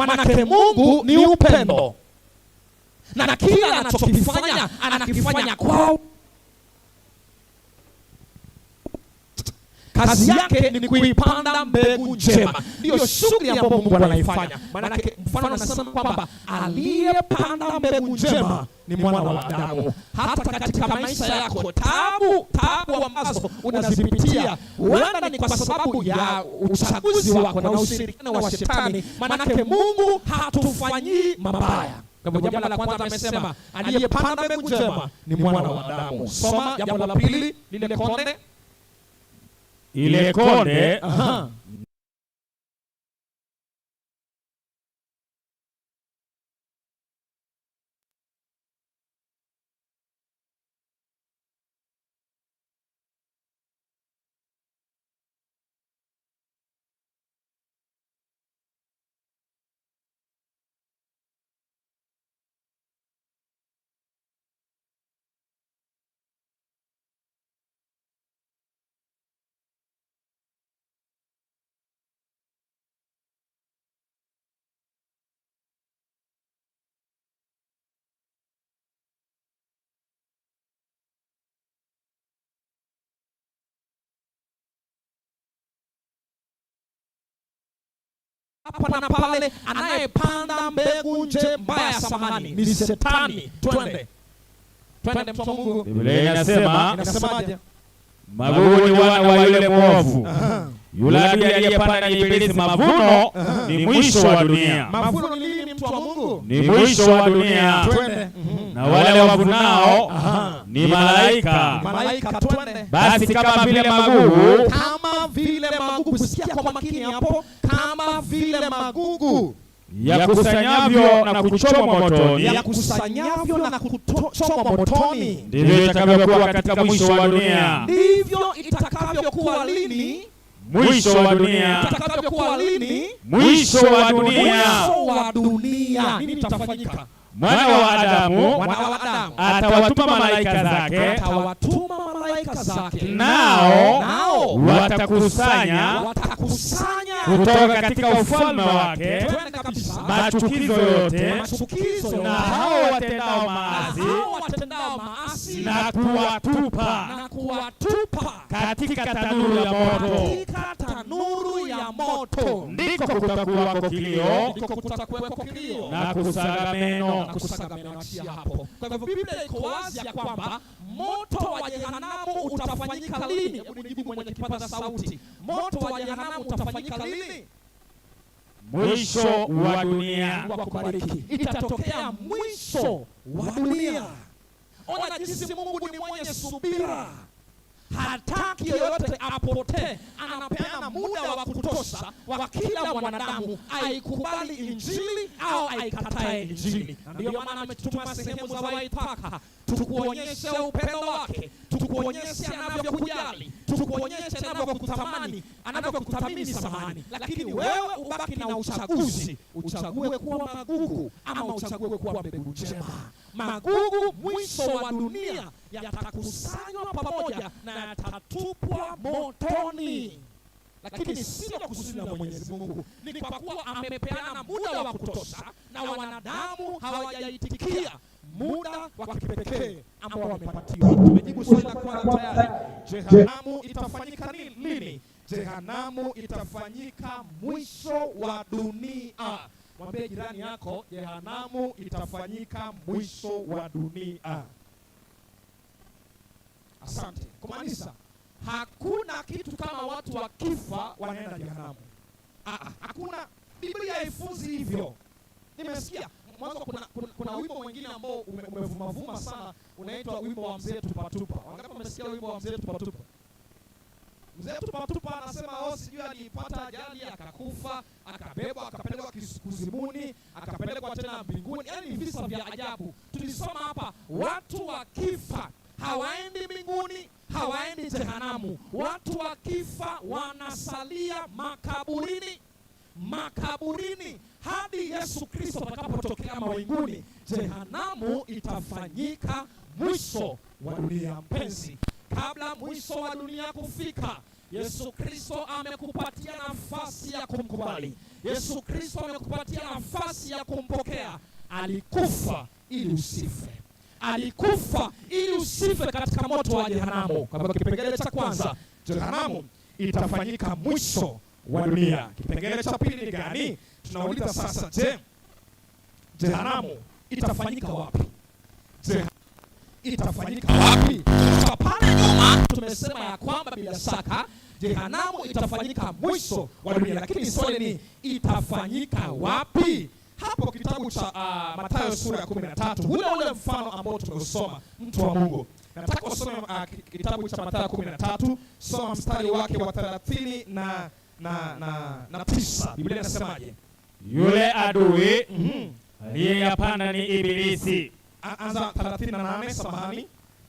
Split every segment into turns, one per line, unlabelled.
Manake Mungu ni upendo, na kila anachokifanya anakifanya kwa kazi yake ni kuipanda mbegu njema, ndiyo shughuli ambayo Mungu anaifanya. Maanake mfano anasema kwamba aliyepanda mbegu njema ni mwana wa Adamu. Hata katika maisha yako, tabu tabu ambazo unazipitia huenda ni kwa sababu ya uchaguzi wako na ushirikiano wa Shetani. Maanake Mungu hatufanyii mabaya. Kwa hivyo jambo la kwanza amesema aliyepanda mbegu njema ni mwana wa Adamu. Soma jambo la pili, lile konde
Ile konde
Hapa na pale, anayepanda mbegu nje mbaya, samahani, ni Shetani. Twende twende, mtu wa Mungu.
Biblia inasema,
Inasemaje?
Magugu ni wana wa yule mwovu. Yule adui aliyepanda ni Ibilisi. Mavuno ni mwisho wa dunia.
Mavuno ni lini, mtu wa Mungu?
Ni mwisho wa dunia.
Twende.
Na wale wavunao ni malaika.
Malaika, twende.
Basi kama vile magugu
Kama vile magugu, sikia kwa makini hapo, kama vile magugu
yakusanyavyo na kuchomwa motoni,
yakusanyavyo na kuchomwa motoni,
ndivyo itakavyokuwa katika mwisho wa dunia.
Ndivyo itakavyokuwa lini?
Mwisho wa dunia.
Itakavyokuwa lini?
Mwisho wa dunia.
Mwisho wa dunia. Nini itafanyika?
Mwana wa Adamu
Mwana wa Adamu
atawatuma malaika zake,
atawatuma malaika zake,
nao
nao
watakusanya
watakusanya
kutoka katika ufalme wake,
twende kabisa,
machukizo yote
machukizo
na
yote
hao watendao
na
maasi
hao watendao maasi
na kuwatupa
na kuwatupa
katika tanuru ya moto.
Katika tanuru ya moto.
Ndiko kutakuwako kilio
Ndiko kutakuweko kilio
na kusaga meno.
Na kusaga meno. Achia hapo. Kwa hivyo Biblia iko wazi ya kwamba moto wa jehanamu utafanyika lini? Hebu nijibu mwenye kipaza sauti, moto wa jehanamu utafanyika lini?
Mwisho wa dunia.
Mungu akubariki. Itatokea mwisho wa dunia. Ona jinsi Mungu ni mwenye subira, hataki yoyote apotee. Anapeana muda wa kutosha wa kila mwanadamu aikubali Injili au aikatae Injili. Na ndiyo maana ametutuma sehemu za Waithaka tukuonyeshe upendo wake, tukuonyeshe anavyokujali, tukuonyeshe anavyokutamani, anavyokuthamini, samahani. Lakini wewe ubaki na uchaguzi, uchague kuwa magugu ama uchague kuwa mbegu njema. Magugu mwisho wa dunia yatakusanywa pamoja na yatatupwa motoni, lakini sio kusudi la Mwenyezi Mungu. Ni kwa kuwa amepeana muda wa kutosha na wanadamu hawajaitikia muda wa kipekee ambao wamepatiwa. Tumejibu swali la kwanza tayari. Jehanamu itafanyika lini? Jehanamu itafanyika mwisho wa dunia. Mwambie jirani yako, jehanamu itafanyika mwisho wa dunia. Asante. Kumaanisha hakuna kitu kama watu wakifa wanaenda jehanamu. Ah, hakuna. Biblia haifunzi hivyo. Nimesikia mwanzo kuna wimbo mwingine ambao umevumavuma sana unaitwa wimbo wa Mzee Tupatupa. Wangapi wamesikia wimbo wa Mzee Tupatupa? Mzee Tupatupa anasema, oh, sijui alipata ajali akakufa, akabebwa, akapelekwa kuzimuni, akapelekwa tena mbinguni. Yaani ni visa vya ajabu. Tulisoma hapa watu wakifa hawaendi mbinguni, hawaendi jehanamu. Watu wakifa wanasalia makaburini, makaburini hadi Yesu Kristo atakapotokea mawinguni. Jehanamu itafanyika mwisho wa dunia. Mpenzi, kabla mwisho wa dunia kufika, Yesu Kristo amekupatia nafasi ya kumkubali. Yesu Kristo amekupatia nafasi ya kumpokea. Alikufa ili usife, alikufa ili usife katika moto wa jehanamu. Kwa hivyo kipengele cha kwanza, jehanamu itafanyika mwisho wa dunia. Kipengele cha pili ni gani? Tunauliza sasa, je, jehanamu itafanyika wapi? Je, itafanyika wapi? Kutoka pale nyuma tumesema ya kwamba bila shaka jehanamu itafanyika mwisho wa dunia, lakini swali ni itafanyika wapi? Hapo kitabu cha Mathayo sura ya 13, ule ule mfano ambao tumeusoma, mtu wa Mungu. Nataka usome kitabu cha Mathayo 13, soma mstari wake wa 39. Biblia inasemaje?
Yule adui aliyeyapanda ni Ibilisi.
Anza 38, samahani.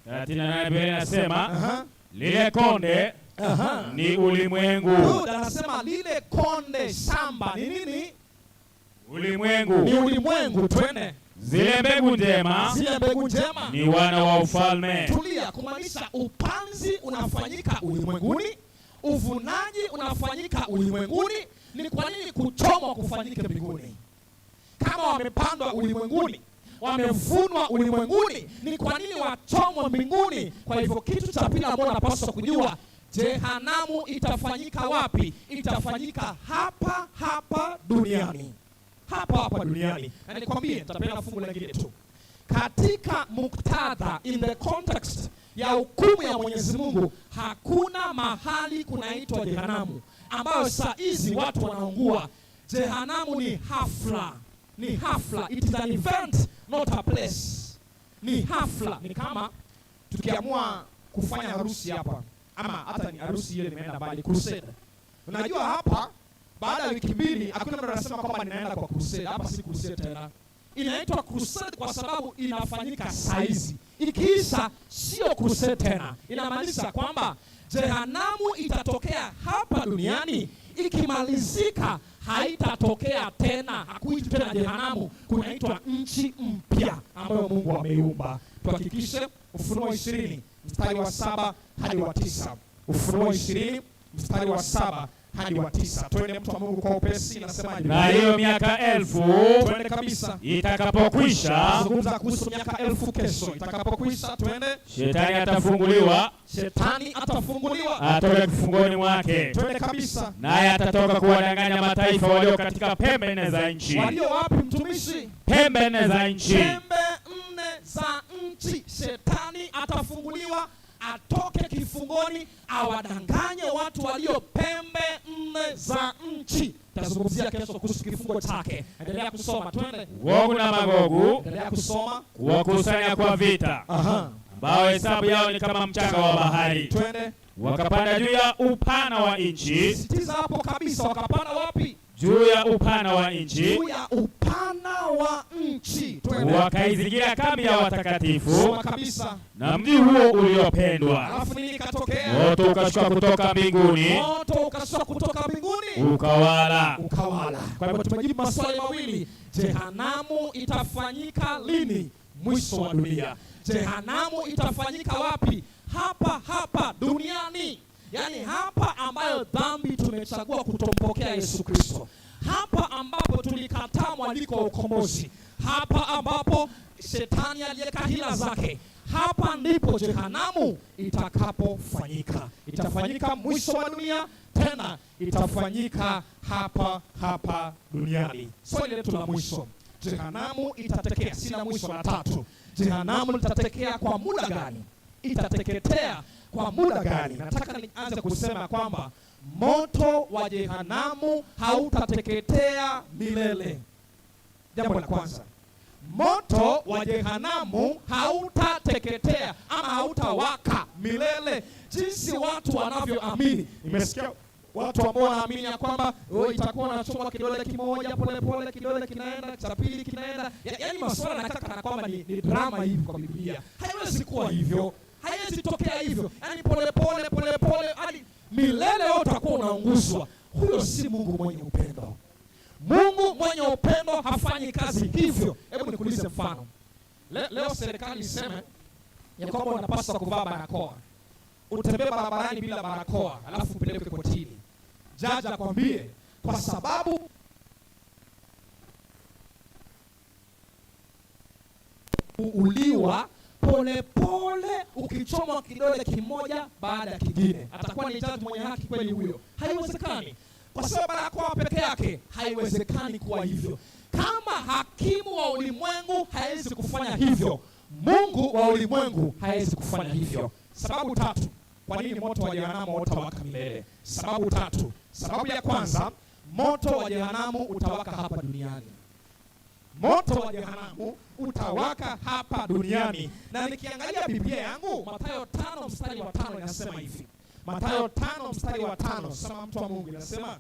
38, Biblia inasema lile konde ni ulimwengu.
Good, anasema lile konde shamba ni nini?
Ulimwengu.
Ni ulimwengu. Twende.
Zile mbegu njema,
zile mbegu njema
ni wana wa ufalme.
Tulia, kumaanisha upanzi unafanyika ulimwenguni, uvunaji unafanyika ulimwenguni. Ni kwa nini kuchomwa kufanyike mbinguni? Kama wamepandwa ulimwenguni, wamevunwa ulimwenguni, ni kwa nini wachomwe mbinguni? Kwa hivyo kitu cha pili ambacho unapaswa kujua, jehanamu itafanyika wapi? Itafanyika hapa hapa duniani, hapa hapa duniani. Na nikwambie, nitapeana fungu lingine tu katika muktadha, in the context ya hukumu ya Mwenyezi Mungu, hakuna mahali kunaitwa jehanamu ambayo saa hizi watu wanaungua. Jehanamu ni hafla, ni hafla, it is an event not a place. Ni hafla, ni kama tukiamua kufanya harusi hapa, ama hata ni harusi ile nimeenda mbali, crusade. Unajua hapa baada ya wiki mbili hakuna mtu anasema kwamba ninaenda kwa crusade. Hapa si crusade tena, inaitwa crusade kwa sababu inafanyika saizi. Ikiisha sio crusade tena. Inamaanisha kwamba jehanamu itatokea hapa duniani, ikimalizika haitatokea tena, hakuitwi tena jehanamu, kunaitwa nchi mpya ambayo Mungu ameiumba. Tuhakikishe Ufunuo 20 mstari wa 7 hadi wa 9. Ufunuo 20 mstari wa 7 hadi wa 9. Twende mtu wa Mungu kwa upesi, nasemaje?
Na hiyo miaka 1000
twende kabisa
itakapokwisha,
zungumza kuhusu miaka 1000 kesho itakapokwisha, twende.
Shetani atafunguliwa,
shetani atafunguliwa
atoke kifungoni mwake,
twende kabisa,
naye atatoka kuwadanganya mataifa walio katika pembe nne za nchi.
Walio wapi mtumishi?
Pembe nne za nchi.
Pembe nne za nchi. Shetani atafunguliwa atoke kifungoni awadanganye watu walio pembe nne za nchi. Tazungumzia kesho kuhusu kifungo chake. Endelea kusoma, twende.
Gogu na Magogu,
endelea kusoma.
Kuwakusanya kwa vita, ambao hesabu yao ni kama mchanga wa bahari.
Twende.
Wakapanda juu ya upana wa nchi.
Sisitiza hapo kabisa, wakapanda wapi?
Juu ya upana wa nchi.
Juu ya upana wa nchi. Twende.
Wakaizingira kambi ya watakatifu.
Soma kabisa.
Na mji huo uliopendwa.
Alafu nini ikatokea?
Moto ukashuka kutoka mbinguni.
Moto ukashuka kutoka mbinguni.
Ukawala.
Ukawala. Kwa hivyo tumejibu maswali mawili. Jehanamu itafanyika lini? Mwisho wa dunia. Jehanamu itafanyika wapi? Hapa hapa duniani. Yaani hapa ambayo dhambi tumechagua kutompokea Yesu Kristo. Hapa ambapo tulikataa mwaliko wa ukombozi. Hapa ambapo shetani aliweka hila zake. Hapa ndipo jehanamu itakapofanyika. Itafanyika mwisho wa dunia, tena itafanyika hapa hapa duniani. Swali letu la mwisho, jehanamu itatekea, si la mwisho, la tatu. Jehanamu litatekea kwa muda gani? Itateketea kwa muda gani? Nataka nianze kusema kwamba moto wa jehanamu hautateketea milele. Jambo la kwanza, moto wa jehanamu hautateketea ama hautawaka milele jinsi watu wanavyoamini. Nimesikia watu ambao wanaamini ya kwamba itakuwa wanachoma kidole kimoja pole pole, kidole kinaenda, cha pili kinaenda. Yaani masuala yanakaa kana kwamba ni drama hivi kwa Biblia. Haiwezi kuwa hivyo. Haiwezi tokea hivyo. Yaani pole pole pole pole hadi milele wewe utakuwa unaunguzwa. Huyo si Mungu mwenye upendo. Mungu mwenye upendo hafanyi kazi hivyo. Hebu nikuulize mfano. Leo serikali iseme ya kwamba unapaswa kuvaa barakoa. Utembee barabarani bila barakoa, alafu upelekwe kotini. Jaji akwambie kwa sababu Kuuliwa polepole, ukichomwa kidole kimoja baada ya kingine. Atakuwa ni jaji mwenye haki kweli huyo? Haiwezekani. Kwa sababu barakoa peke yake haiwezekani kuwa hivyo. Kama hakimu wa ulimwengu hawezi kufanya hivyo, Mungu wa ulimwengu hawezi kufanya hivyo. Sababu tatu kwa nini moto wa jehanamu hautawaka milele. Sababu tatu. Sababu ya kwanza, moto wa jehanamu utawaka hapa duniani. Moto wa jehanamu utawaka hapa duniani. Na nikiangalia Biblia yangu, Mathayo 5 mstari wa 5 inasema hivi. Mathayo 5 mstari wa 5, sema mtu wa Mungu, inasema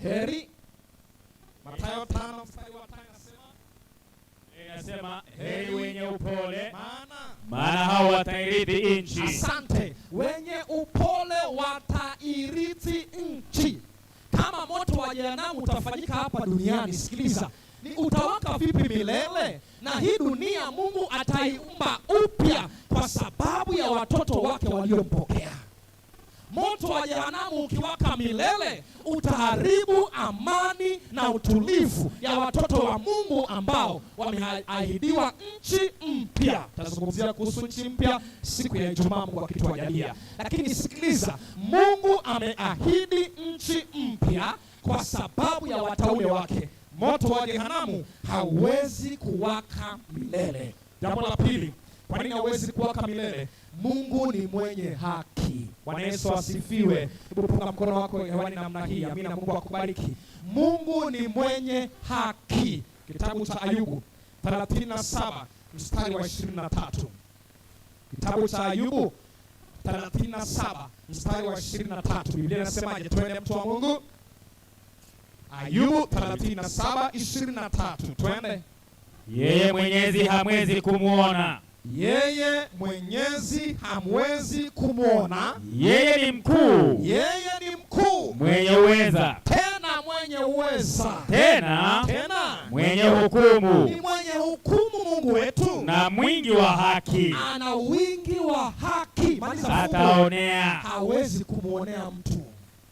heri. Mathayo 5 mstari wa 5 inasema
Inasema, heri wenye upole,
maana
maana hao watairithi nchi.
Asante. Wenye upole watairithi nchi. Kama moto wa jehanamu utafanyika hapa duniani, sikiliza, ni utawaka vipi milele? Na hii dunia Mungu ataiumba upya kwa sababu ya watoto wake waliompokea. Moto wa jehanamu ukiwaka milele utaharibu amani na utulivu ya watoto wa Mungu ambao wameahidiwa nchi mpya. Tazungumzia kuhusu nchi mpya siku ya Ijumaa, Mungu akituajalia. Lakini sikiliza, Mungu ameahidi nchi mpya kwa sababu ya wateule wake. Moto wa jehanamu hauwezi kuwaka milele. Jambo la pili, kwa nini hauwezi kuwaka milele? Mungu ni mwenye haki. Bwana Yesu asifiwe. Hebu punga mkono wako hewani namna hii. Amina, Mungu akubariki. Mungu ni mwenye haki. Kitabu cha Ayubu 37 mstari wa 23. Kitabu cha Ayubu 37 mstari wa 23. Biblia inasemaje? Twende mtu wa Mungu. Ayubu 37 23. Twende.
Yeye Mwenyezi hamwezi kumwona,
Yeye Mwenyezi hamwezi kumwona.
Yeye ni mkuu,
Yeye ni mkuu
mwenye uweza,
tena mwenye uweza,
tena
tena
mwenye hukumu
ni mwenye hukumu. Mungu wetu
na mwingi wa haki,
ana wingi wa haki. Maliza fungu.
ataonea.
Hawezi kumwonea mtu.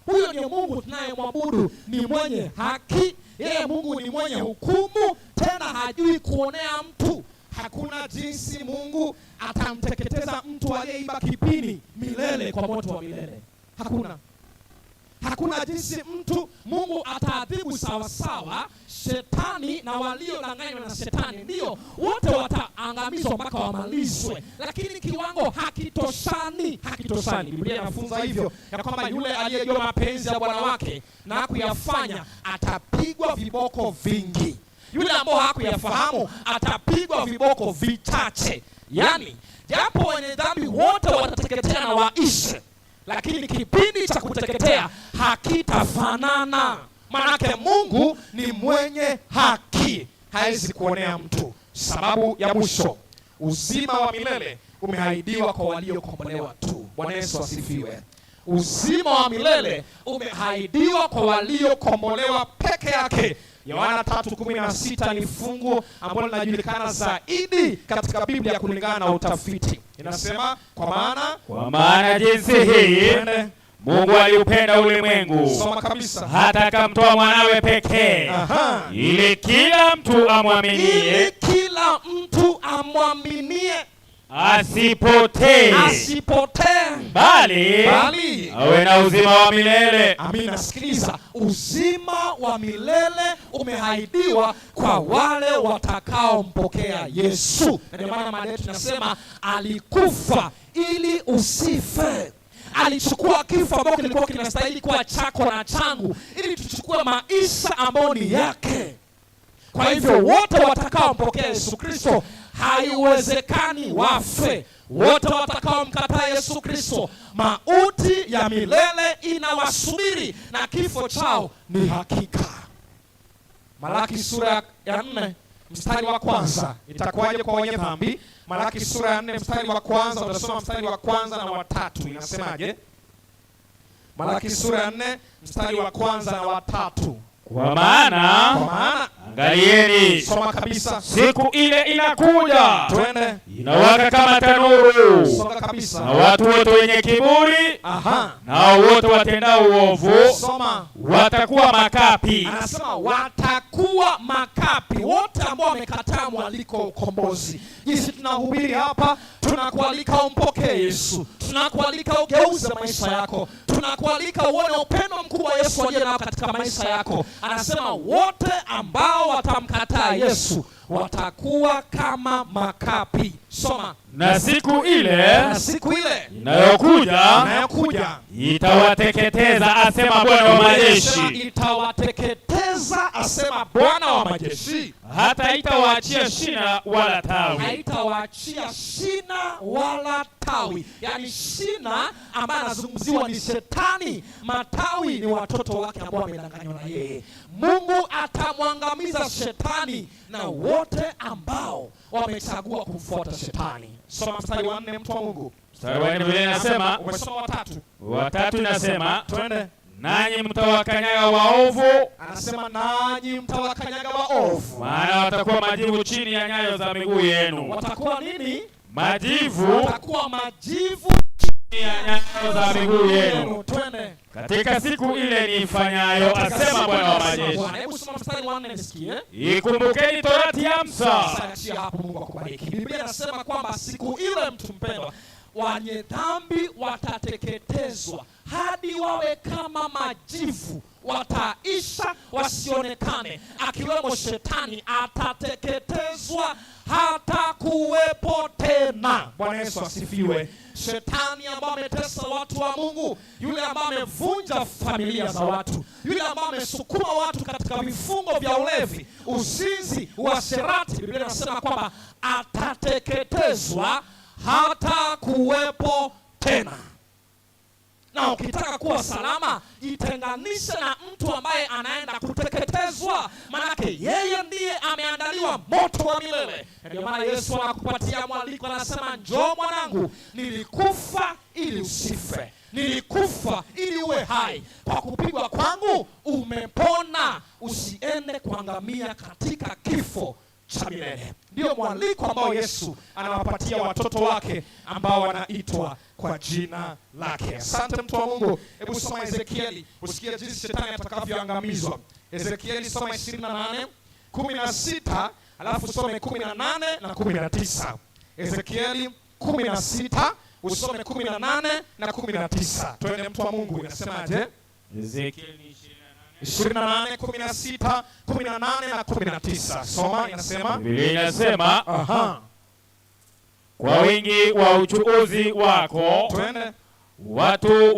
Huyo ndiyo Mungu tunayemwabudu, ni mwenye haki. Yeye Mungu ni mwenye hukumu, tena hajui kuonea mtu. Hakuna jinsi Mungu atamteketeza mtu aliyeiba kipini milele kwa moto wa milele. Hakuna. Hakuna jinsi mtu Mungu ataadhibu sawasawa shetani na waliodanganywa na shetani, ndiyo wote wataangamizwa mpaka wamalizwe, lakini kiwango hakitoshani, hakitoshani. Biblia inafunza hivyo ya kwamba yule aliyejua mapenzi ya bwana wake na kuyafanya atapigwa viboko vingi, yule ambao hakuyafahamu atapigwa viboko vichache. Yaani, japo wenye dhambi wote watateketea na waishe, lakini kipindi cha kuteketea hakitafanana. Manake Mungu ni mwenye haki, hawezi kuonea mtu. Sababu ya mwisho, uzima wa milele umeahidiwa kwa waliokombolewa tu. Bwana Yesu asifiwe. Uzima wa milele umeahidiwa kwa waliokombolewa peke yake. Yohana 3:16 ni fungu ambalo linajulikana zaidi katika Biblia kulingana na utafiti. Inasema kwa maana
Kwa maana jinsi hii
Twende.
Mungu aliupenda ulimwengu
Soma kabisa.
hata akamtoa mwanawe pekee, ili kila mtu
Ili
amwaminie
kila mtu amwaminie
asipotee,
asipotee,
bali
bali
awe na uzima wa milele.
Amina. Sikiliza, uzima wa milele umeahidiwa kwa wale watakaompokea Yesu, na ndio maana mada yetu inasema alikufa ili usife. Alichukua kifo ambacho kilikuwa kinastahili kuwa chako na changu, ili tuchukue maisha ambayo ni yake. Kwa hivyo wote watakaompokea Yesu Kristo haiwezekani wafe. Wote watakaomkataa Yesu Kristo, mauti ya milele inawasubiri na kifo chao ni hakika. Malaki sura ya 4 mstari wa 1 itakuwaje kwa wenye dhambi? Malaki sura ya 4 mstari wa 1, utasoma mstari wa kwanza na wa tatu, inasemaje? Malaki sura ya 4 mstari wa 1 na wa tatu.
Kwa maana
Kwa maana
angalieni,
soma kabisa,
siku ile inakuja
twende.
ile Inawaka kama tanuru.
Songa kabisa.
Na watu wote wenye kiburi, nao wote watendao uovu,
Soma.
watakuwa makapi.
Anasema watakuwa makapi wote ambao wamekataa mwaliko wa ukombozi. Jinsi tunahubiri hapa, tunakualika umpokee Yesu, tunakualika ugeuze maisha yako, tunakualika uone upendo mkuu wa Yesu aliye nao katika maisha yako. Anasema wote ambao watamkataa Yesu watakuwa kama makapi. Soma.
Na siku ile
Na siku ile
inayokuja
inayokuja
itawateketeza, asema Bwana wa
Anasema
majeshi,
itawateketeza, asema Bwana wa majeshi.
Hata haitawaachia shina wala tawi.
Haitawaachia shina wala tawi. Yaani shina ambaye anazungumziwa ni Shetani, matawi ni watoto wake ambao wamedanganywa na yeye. Mungu atamwangamiza Shetani na wote ambao wamechagua kumfuata Shetani. Soma mstari wa 4, mtu wa Mungu.
Mstari wa 4 Biblia inasema,
Umesoma watatu.
Watatu inasema,
Twende.
Nanyi mtawakanyaga waovu,
Anasema nanyi mtawakanyaga waovu.
Maana watakuwa majivu chini ya nyayo za miguu yenu.
Watakuwa nini?
Majivu
Watakuwa majivu
chini ya nyayo za miguu yenu.
Twende.
Katika siku ile niifanyayo, asema Bwana wa majeshi.
Bwana, hebu soma mstari wa 4 nisikie.
Ikumbukeni torati ya Musa.
Sasa achia hapo, Mungu akubariki. Biblia inasema kwamba siku ile, mtu mpendwa, wenye dhambi watateketezwa hadi wawe kama majivu, wataisha wasionekane, akiwemo Shetani atateketezwa hata kuwepo tena. Bwana Yesu asifiwe. Shetani ambaye ametesa watu wa Mungu, yule ambaye amevunja familia za watu, yule ambaye amesukuma watu katika vifungo vya ulevi, uzinzi, uasherati, Biblia inasema kwamba atateketezwa hata kuwepo tena. Na ukitaka kuwa salama, jitenganishe na mtu ambaye anaenda kuteketezwa, manake yeye ndiye ameandaliwa moto wa milele. Ndio maana Yesu anakupatia mwaliko, anasema njoo mwanangu, nilikufa ili usife, nilikufa ili uwe hai, kwa kupigwa kwangu umepona, usiende kuangamia katika kifo cha milele. Ndio mwaliko ambao Yesu anawapatia watoto wake ambao wanaitwa kwa jina lake. Asante mtu wa Mungu. Hebu soma Ezekieli usikie jinsi shetani atakavyoangamizwa. Ezekieli soma 28 16, alafu usome 18 na 19. Ezekieli 16 usome 18 na 19. Twende mtu wa Mungu, inasemaje?
Ezekieli
28 16 18 na 19. Soma, inasema.
Biblia inasema, kwa wingi wa uchuuzi wako
Twende.
watu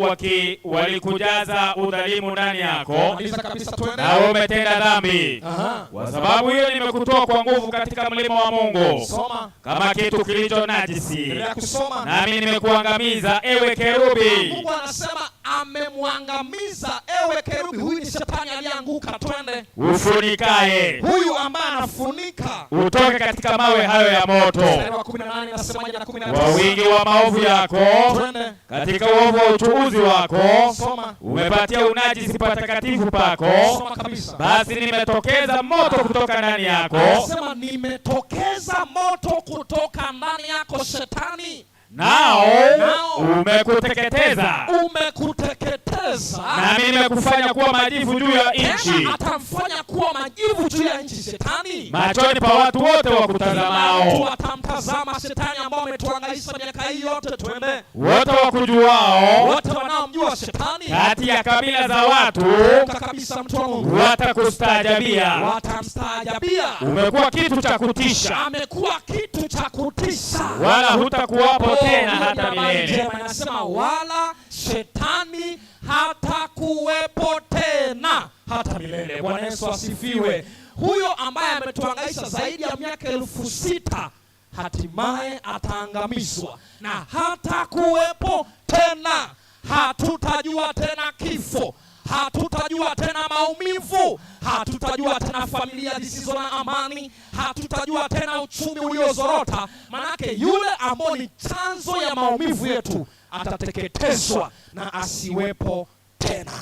walikujaza udhalimu ndani yako,
Maliza kabisa, twende.
nawe umetenda dhambi. Kwa sababu hiyo nimekutoa kwa nguvu katika mlima wa Mungu,
Soma.
kama kitu kilicho najisi,
Endelea kusoma.
nami nimekuangamiza, ewe kerubi.
Mungu anasema amemwangamiza ewe kerubi. Huyu ni shetani aliyeanguka. Twende.
Ufunikaye,
Huyu ambaye anafunika.
utoke katika mawe hayo ya moto.
Mstari wa 18 nasemaje na 19?
Kwa wingi wa maovu yako,
Twende.
katika uovu wa uchuuzi wako,
Soma.
umepatia unajisi patakatifu pako.
Soma kabisa.
Basi nimetokeza moto kutoka ndani yako,
Anasema nimetokeza moto kutoka ndani yako shetani,
nao
Nao
umekuteketeza,
umekuteketeza,
nami nimekufanya kuwa majivu juu ya nchi,
tena atamfanya kuwa majivu juu ya nchi shetani.
machoni pa watu wote
Watu
wakutazamao,
watamtazama shetani ambao ametuhangaisha miaka hii yote. Twende.
wote wakujuao
Wote wanaomjua shetani
kati ya kabila za watu
toka kabisa, mtu wa Mungu,
watakustaajabia.
Watamstaajabia.
Umekuwa kitu cha kutisha,
Amekuwa kitu cha kutisha,
wala hutakuwapo
Oh,
tena
hiyo ni
hata
habari
milele.
njema. Inasema wala shetani hatakuwepo tena hata milele. Bwana Yesu asifiwe. Huyo ambaye ametuhangaisha zaidi ya miaka 6,000 hatimaye ataangamizwa na hatakuwepo tena. Hatutajua tena kifo, hatutajua tena maumivu, hatutajua tena familia zisizo na amani, hatutajua tena uchumi uliozorota. Manake yule ambao ni chanzo ya maumivu yetu atateketezwa na asiwepo tena.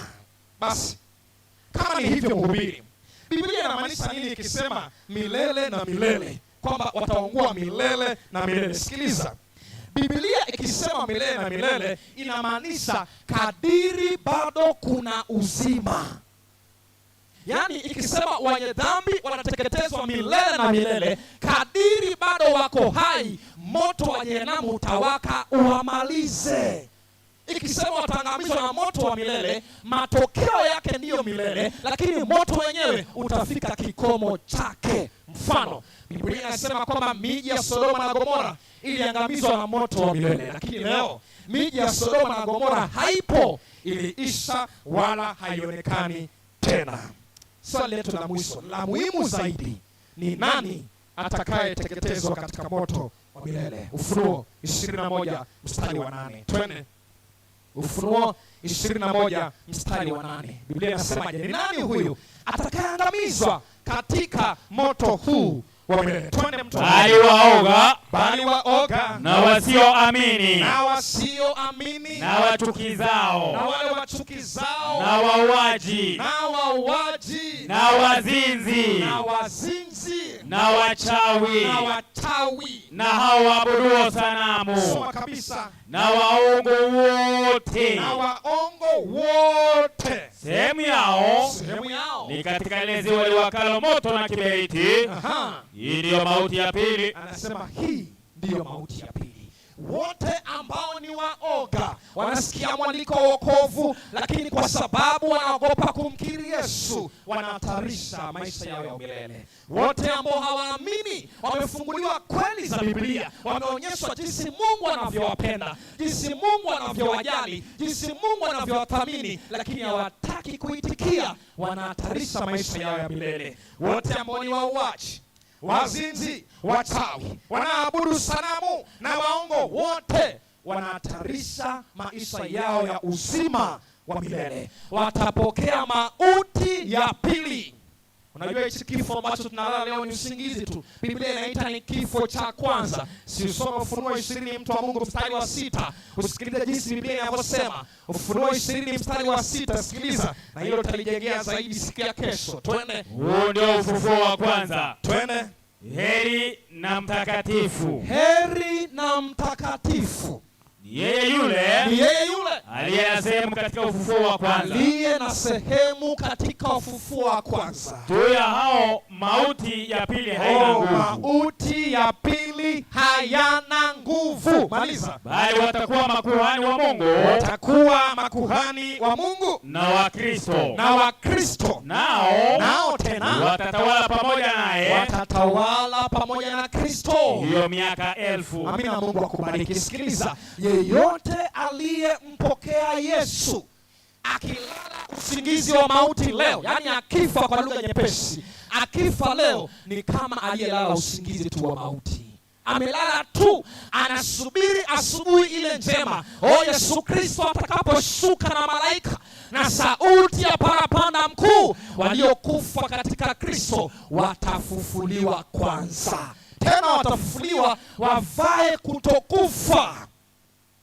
Basi kama ni hivyo, mhubiri, Biblia inamaanisha nini ikisema milele na milele kwamba wataungua milele na milele. Sikiliza, Biblia ikisema milele na milele inamaanisha kadiri bado kuna uzima. Yaani ikisema wenye dhambi wanateketezwa milele na milele, kadiri bado wako hai, moto wa jehanamu utawaka uwamalize. Ikisema wataangamizwa na moto wa milele, matokeo yake ndiyo milele, lakini moto wenyewe utafika kikomo chake. Mfano, Biblia inasema kwamba miji ya Sodoma na Gomora iliangamizwa na moto wa milele, lakini leo miji ya Sodoma na Gomora haipo, iliisha wala haionekani tena. Swali letu la mwisho la muhimu zaidi ni nani atakayeteketezwa katika moto wa milele? Ufunuo 21 mstari wa 8. Twende. Ufunuo 21 mstari wa 8. Biblia inasemaje? Ni nani huyu atakayeangamizwa katika moto huu wa milele? Twende mtu.
Bali waoga
Bali waoga
na wasioamini
na wasioamini
na wachukizao
na wale wachukizao
na wauaji
na wauaji
na wazinzi
na wazinzi
na wachawi
na wachawi.
na hao waabuduo sanamu
Soma kabisa.
na waongo wote,
Na waongo wote,
sehemu yao
sehemu yao
ni katika lile ziwa liwakalo moto na kiberiti.
Aha.
Hii ndiyo mauti ya pili.
Anasema hii ndiyo mauti ya pili. Wote ambao ni waoga wanasikia mwaliko wa wokovu, lakini kwa sababu wanaogopa kumkiri Yesu wanahatarisha maisha yao ya milele. Wote ambao hawaamini wamefunguliwa kweli za Biblia, wameonyeshwa jinsi Mungu anavyowapenda, jinsi Mungu anavyowajali, jinsi Mungu anavyowathamini, lakini hawataki kuitikia, wanahatarisha maisha yao ya milele. Wote ambao ni wauaji, wazinzi, wachawi, wanaabudu sanamu na waongo, wote wanahatarisha maisha yao ya uzima wa milele, watapokea mauti ya pili. Unajua hichi kifo ambacho tunalala leo ni usingizi tu. Biblia inaita ni kifo cha kwanza. Si usome Ufunuo 20 mtu wa Mungu mstari wa 6. Usikilize jinsi Biblia inavyosema. Ufunuo 20 mstari wa 6, sikiliza. Na hilo tutalijengea zaidi siku ya kesho. Twende.
Huu ndio ufufuo wa kwanza.
Twende.
Heri na mtakatifu
Heri na mtakatifu
ni yeye yule
ni yeye yule
aliye na sehemu katika ufufuo wa kwanza.
aliye na sehemu katika ufufuo wa kwanza.
Juu ya hao mauti ya pili haina
Oh,
nguvu,
mauti ya pili hayana nguvu. Maliza.
bali watakuwa makuhani wa Mungu
Watakuwa makuhani wa Mungu
na wa Kristo,
na wa Kristo,
nao
nao tena
watatawala pamoja naye
watatawala pamoja na Kristo.
hiyo miaka 1000.
Amina. Mungu akubariki. Sikiliza, yeyote aliyempokea Yesu akilala usingizi wa mauti leo, yaani akifa kwa lugha nyepesi, akifa leo ni kama aliyelala usingizi tu wa mauti. Amelala tu, anasubiri asubuhi ile njema. O, Yesu Kristo atakaposhuka na malaika na sauti ya parapanda mkuu, waliokufa katika Kristo watafufuliwa kwanza. Tena watafufuliwa wavae kutokufa.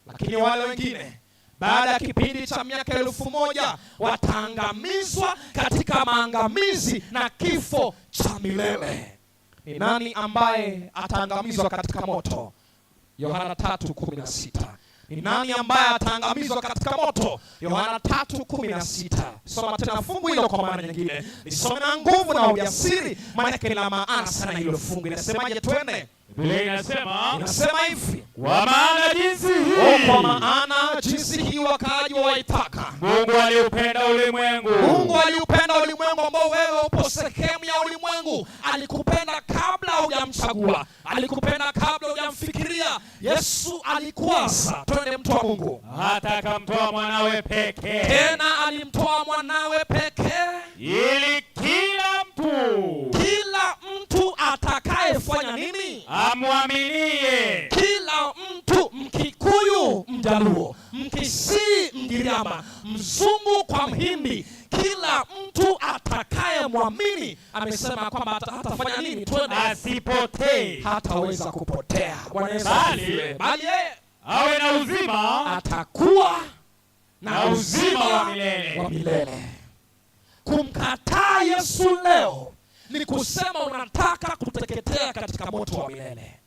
Lakini wale wengine baada ya kipindi cha miaka 1000 wataangamizwa katika maangamizi na kifo cha milele. Ni nani ambaye ataangamizwa katika moto? Yohana 3:16. Ni nani ambaye ataangamizwa katika moto? Yohana 3:16. Soma tena fungu hilo kwa maana nyingine. Nisome na nguvu na ujasiri, maana yake lina maana sana hilo fungu. Inasemaje? Twende.
Biblia inasema,
Inasema hivi:
kwa maana jinsi
O, kwa
hii
maana jinsi hii wakaaji waitaka.
Mungu aliupenda ulimwengu
Mungu aliupenda ulimwengu ambao wewe upo sehemu ya ulimwengu. Alikupenda kabla hujamchagua, alikupenda kabla hujamfikiria. Yesu alikuwaza. Twende mtu wa Mungu.
hata akamtoa mwanawe pekee,
Tena alimtoa mwanawe pekee,
ili kila mtu
kila mtu atakayefanya nini?
amwaminie
Kila mtu, Mkikuyu, Mjaluo, Mkisii, Mgiriama, Mzungu kwa Mhindi, kila mtu atakayemwamini, amesema kwamba hatafanya nini? Twende.
asipotee,
Hataweza kupotea. Bwana Yesu
Bali-
asifiwe. Bali yeye
awe na uzima
atakuwa na
na uzima wa milele.
wa milele. Kumkataa Yesu leo ni kusema unataka kuteketezwa. kuteketea katika moto wa milele.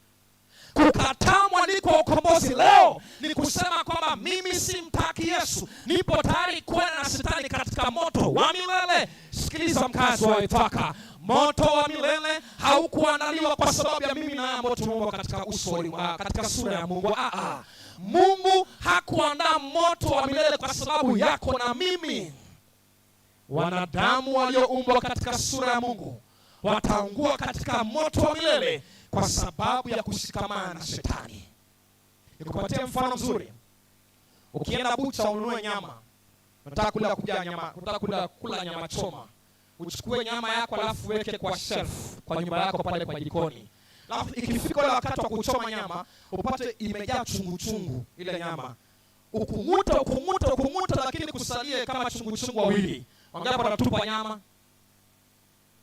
Kukataa mwaliko wa ukombozi leo ni kusema kwamba mimi simtaki Yesu, nipo tayari kwenda na shetani katika moto wa milele. Sikiliza mkazi wa Ithaka, moto wa milele haukuandaliwa kwa sababu ya mimi na ambao tumeumbwa katika uso katika sura ya Mungu. Mungu hakuandaa moto wa milele kwa sababu yako na mimi. Wanadamu walioumbwa katika sura ya Mungu wataungua katika moto wa milele kwa sababu ya kushikamana na shetani. Nikupatie mfano mzuri. Ukienda bucha ununue nyama, unataka kula kuja nyama, unataka kula nyama choma, uchukue nyama yako alafu uweke kwa shelf kwa nyumba yako pale kwa jikoni. Alafu ikifika ule wakati wa kuchoma nyama, upate imejaa chungu chungu ile nyama. Ukung'uta ukung'uta ukung'uta, lakini kusalie kama chungu chungu wawili. Wangapi wanatupa nyama?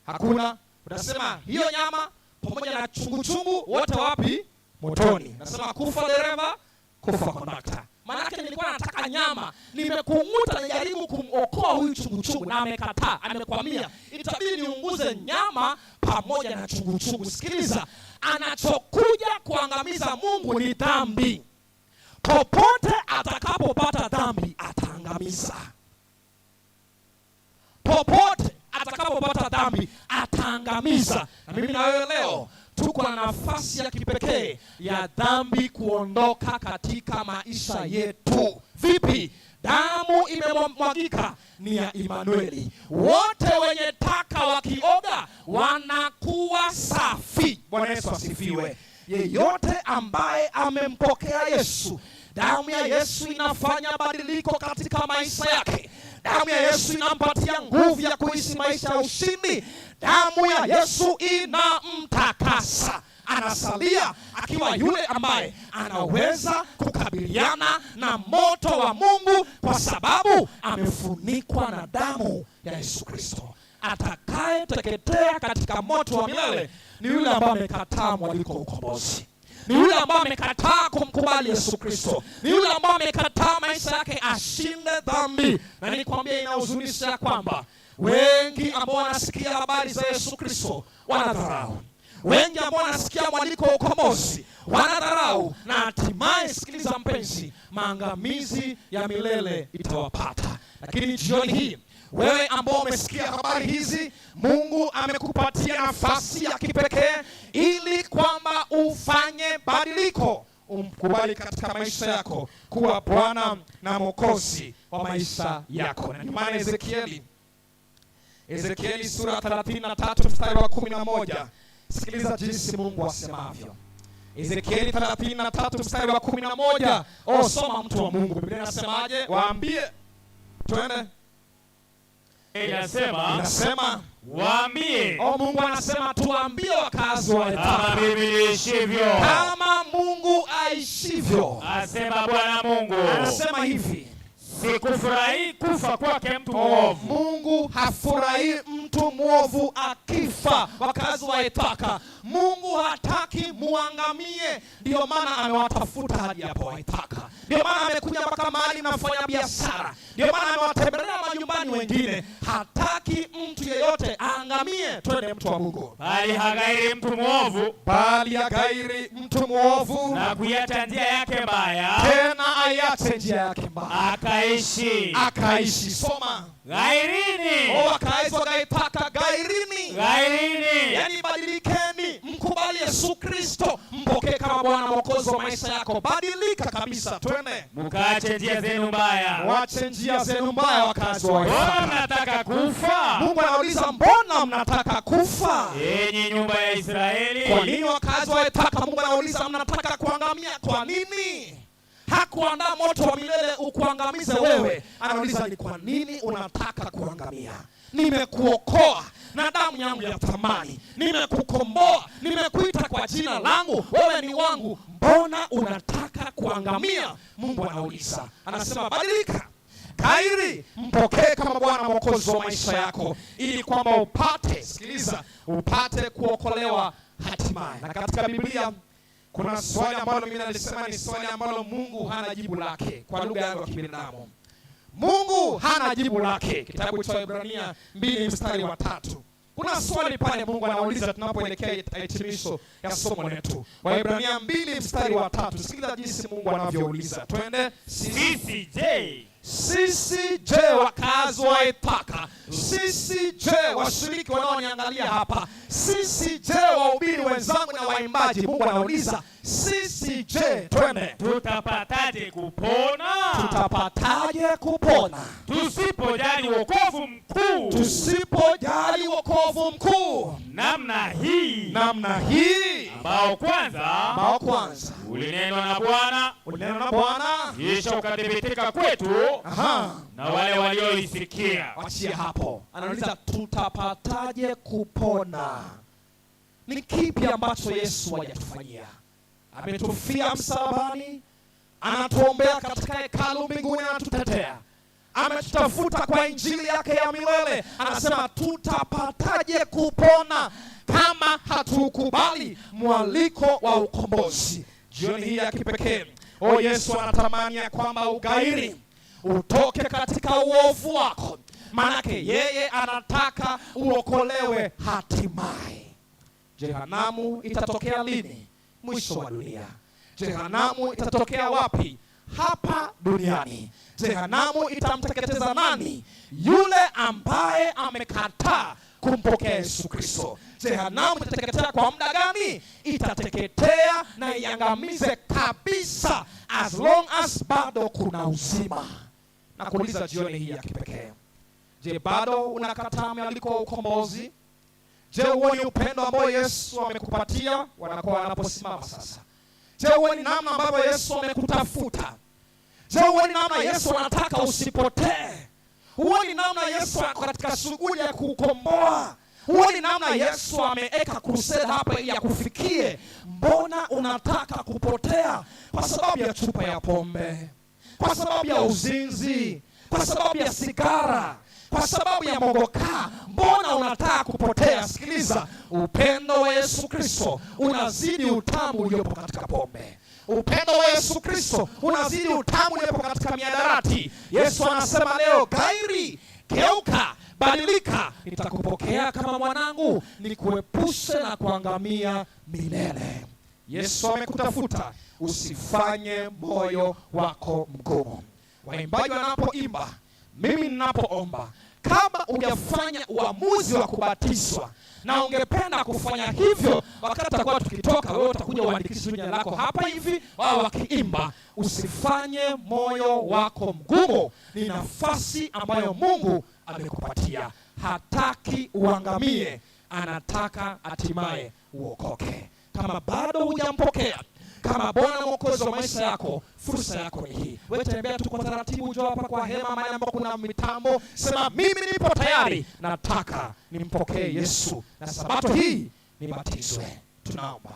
Hakuna. Utasema hiyo nyama pamoja na chungu chungu wote wapi? Motoni. Nasema kufa dereva, kufa kondakta. Maanake nilikuwa nataka nyama, nimekung'uta, najaribu kumokoa huyu chungu chungu na amekataa, amekwamia. Itabidi niunguze nyama pamoja na chungu chungu. Sikiliza, anachokuja kuangamiza Mungu ni dhambi. Popote atakapopata dhambi ataangamiza. Popote atakapopata dhambi ataangamiza. Na mimi na wewe leo tuko na nafasi ya kipekee ya dhambi kuondoka katika maisha yetu. Vipi? Damu imemwagika ni ya Imanueli. Wote wenye taka wakioga wanakuwa safi. Bwana Yesu asifiwe. Yeyote ambaye amempokea Yesu, damu ya Yesu inafanya badiliko katika maisha yake. Damu ya Yesu inampatia nguvu ya kuishi maisha ya ushindi. Damu ya Yesu inamtakasa. Anasalia akiwa yule ambaye anaweza kukabiliana na moto wa Mungu kwa sababu amefunikwa na damu ya Yesu Kristo. Atakayeteketea katika moto wa milele ni yule ambaye amekataa mwaliko wa ukombozi. Ni yule ambaye amekataa kumkubali Yesu Kristo. Ni yule ambaye amekataa maisha yake ashinde dhambi. Na nilikwambia inahuzunisha kwamba wengi ambao wanasikia habari za Yesu Kristo wanadharau. Wengi ambao wanasikia mwaliko wa ukombozi wanadharau, na hatimaye, sikiliza mpenzi, maangamizi ya milele itawapata. Lakini jioni hii wewe ambao umesikia habari hizi, Mungu amekupatia nafasi ya kipekee ili kwamba ufanye badiliko, umkubali katika maisha yako kuwa Bwana na Mwokozi wa maisha yako. Na ndio maana Ezekieli sura 33 mstari wa 11, sikiliza jinsi Mungu asemavyo. Ezekieli 33 mstari wa 11. Oh, soma mtu wa Mungu, Biblia inasemaje? Waambie, twende.
Inasema, waambie.
Oh, Mungu anasema tuambie wakazi wa Ithaka,
kama mimi niishivyo,
kama Mungu aishivyo,
asema Bwana Mungu.
Anasema hivi,
sikufurahi kufa kwake mtu mwovu.
Mungu hafurahi mtu mwovu akifa. Wakazi wa Ithaka, Mungu hataki muangamie, ndio maana amewatafuta hadi hapo Ithaka. Ndio maana amekuja mpaka mahali mnafanya biashara, ndio maana amewatembelea majumbani wengine. Hataki mtu yeyote aangamie. Twende mtu wa Mungu.
Bali haghairi mtu mwovu,
bali haghairi mtu mwovu
na kuiacha njia yake mbaya,
tena aiache njia yake mbaya,
akaishi.
Akaishi. Soma.
Ghairini.
Oh, wakazi wa Ithaka, ghairini.
Ghairini.
Yaani badilikeni, mkubali Yesu Kristo, mpokee kama Bwana Mwokozi wa maisha yako. Badilika kabisa, twende.
Mkaache njia zenu mbaya.
Mwache njia zenu mbaya, wakazi wa
Mbona
Ithaka.
mnataka kufa?
Mungu anauliza, mbona mnataka kufa?
Enyi nyumba ya Israeli.
Kwa nini wakazi wa Ithaka? Mungu anauliza, mnataka kuangamia kwa nini? Hakuandaa moto wa milele ukuangamize wewe. Anauliza, ni kwa nini unataka kuangamia? Nimekuokoa na damu yangu ya thamani, nimekukomboa, nimekuita kwa jina langu, wewe ni wangu, mbona unataka kuangamia? Mungu anauliza, anasema badilika, kairi, mpokee kama Bwana Mwokozi wa maisha yako, ili kwamba upate, sikiliza, upate kuokolewa hatimaye. Na katika Biblia kuna swali ambalo mimi nalisema ni swali ambalo Mungu hana jibu lake kwa lugha yangu ya kibinadamu. Mungu hana jibu lake. Kitabu cha Waebrania 2 mstari wa 3. Kuna swali pale Mungu anauliza tunapoelekea hitimisho ya somo letu. Waebrania 2 mstari wa 3. Sikiliza jinsi Mungu anavyouliza. Twende.
Sisi je?
Sisi je, wakazi wa Ithaka? Sisi je, washiriki wanaoniangalia hapa? Sisi je, wahubiri wenzangu na waimbaji? Mungu anauliza, sisi je? Twende.
Tutapataje kupona?
Tutapataje kupona?
Tusipojali wokovu mkuu.
Tusipojali wokovu mkuu.
Namna hii.
Namna hii.
Ambao kwanza ulinenwa na Bwana.
Ulinenwa na Bwana.
Kisha ukathibitika kwetu.
Aha.
Na wale walioisikia.
Achia hapo. Anauliza tutapataje kupona? Ni kipi ambacho Yesu hajatufanyia? Ametufia msalabani, anatuombea katika hekalu mbinguni, anatutetea. Ametutafuta kwa injili yake ya milele. Anasema tutapataje kupona kama hatukubali mwaliko wa ukombozi? Jioni hii ya kipekee, o Yesu anatamani ya kwamba ugairi, utoke katika uovu wako. Manake yeye anataka uokolewe hatimaye. Jehanamu itatokea lini? Mwisho wa dunia. Jehanamu itatokea wapi? Hapa duniani. Jehanamu itamteketeza nani? Yule ambaye amekataa kumpokea Yesu Kristo. Jehanamu itateketea kwa muda gani? Itateketea na iangamize kabisa, as long as bado kuna uzima. Na kuuliza jioni hii ya kipekee, je, bado unakataa mwaliko wa ukombozi? Je, huoni upendo ambao Yesu amekupatia wanakuwa wanaposimama sasa? Je, huoni namna ambavyo Yesu amekutafuta? Je, huoni namna Yesu anataka usipotee? Huoni namna Yesu ako katika shughuli ya kukomboa? Huoni namna Yesu ameeka crusade hapa ili akufikie? Mbona unataka kupotea kwa sababu ya chupa ya pombe, kwa sababu ya uzinzi, kwa sababu ya sigara, kwa sababu ya mogoka? Mbona unataka kupotea? Sikiliza, upendo wa Yesu Kristo unazidi utamu uliopo katika pombe. Upendo wa Yesu Kristo unazidi utamu uliopo katika miadarati. Yesu anasema leo, gairi, geuka, badilika, nitakupokea kama mwanangu, nikuepushe na kuangamia milele. Yesu amekutafuta, usifanye moyo wako mgumu. Waimbaji wanapoimba, mimi ninapoomba, kama hujafanya uamuzi wa kubatizwa na ungependa kufanya hivyo, wakati tutakuwa tukitoka, wewe utakuja uandikishe jina lako hapa hivi, wao wakiimba, usifanye moyo wako mgumu. Ni nafasi ambayo Mungu amekupatia. Hataki uangamie, anataka hatimaye uokoke. Kama bado hujampokea kama Bwana Mwokozi wa maisha yako, fursa yako ni hii. Wewe tembea tu kwa taratibu, njoo hapa kwa hema, mahali ambapo kuna mitambo, sema mimi nipo tayari, nataka nimpokee Yesu na sabato hii nibatizwe. Tunaomba.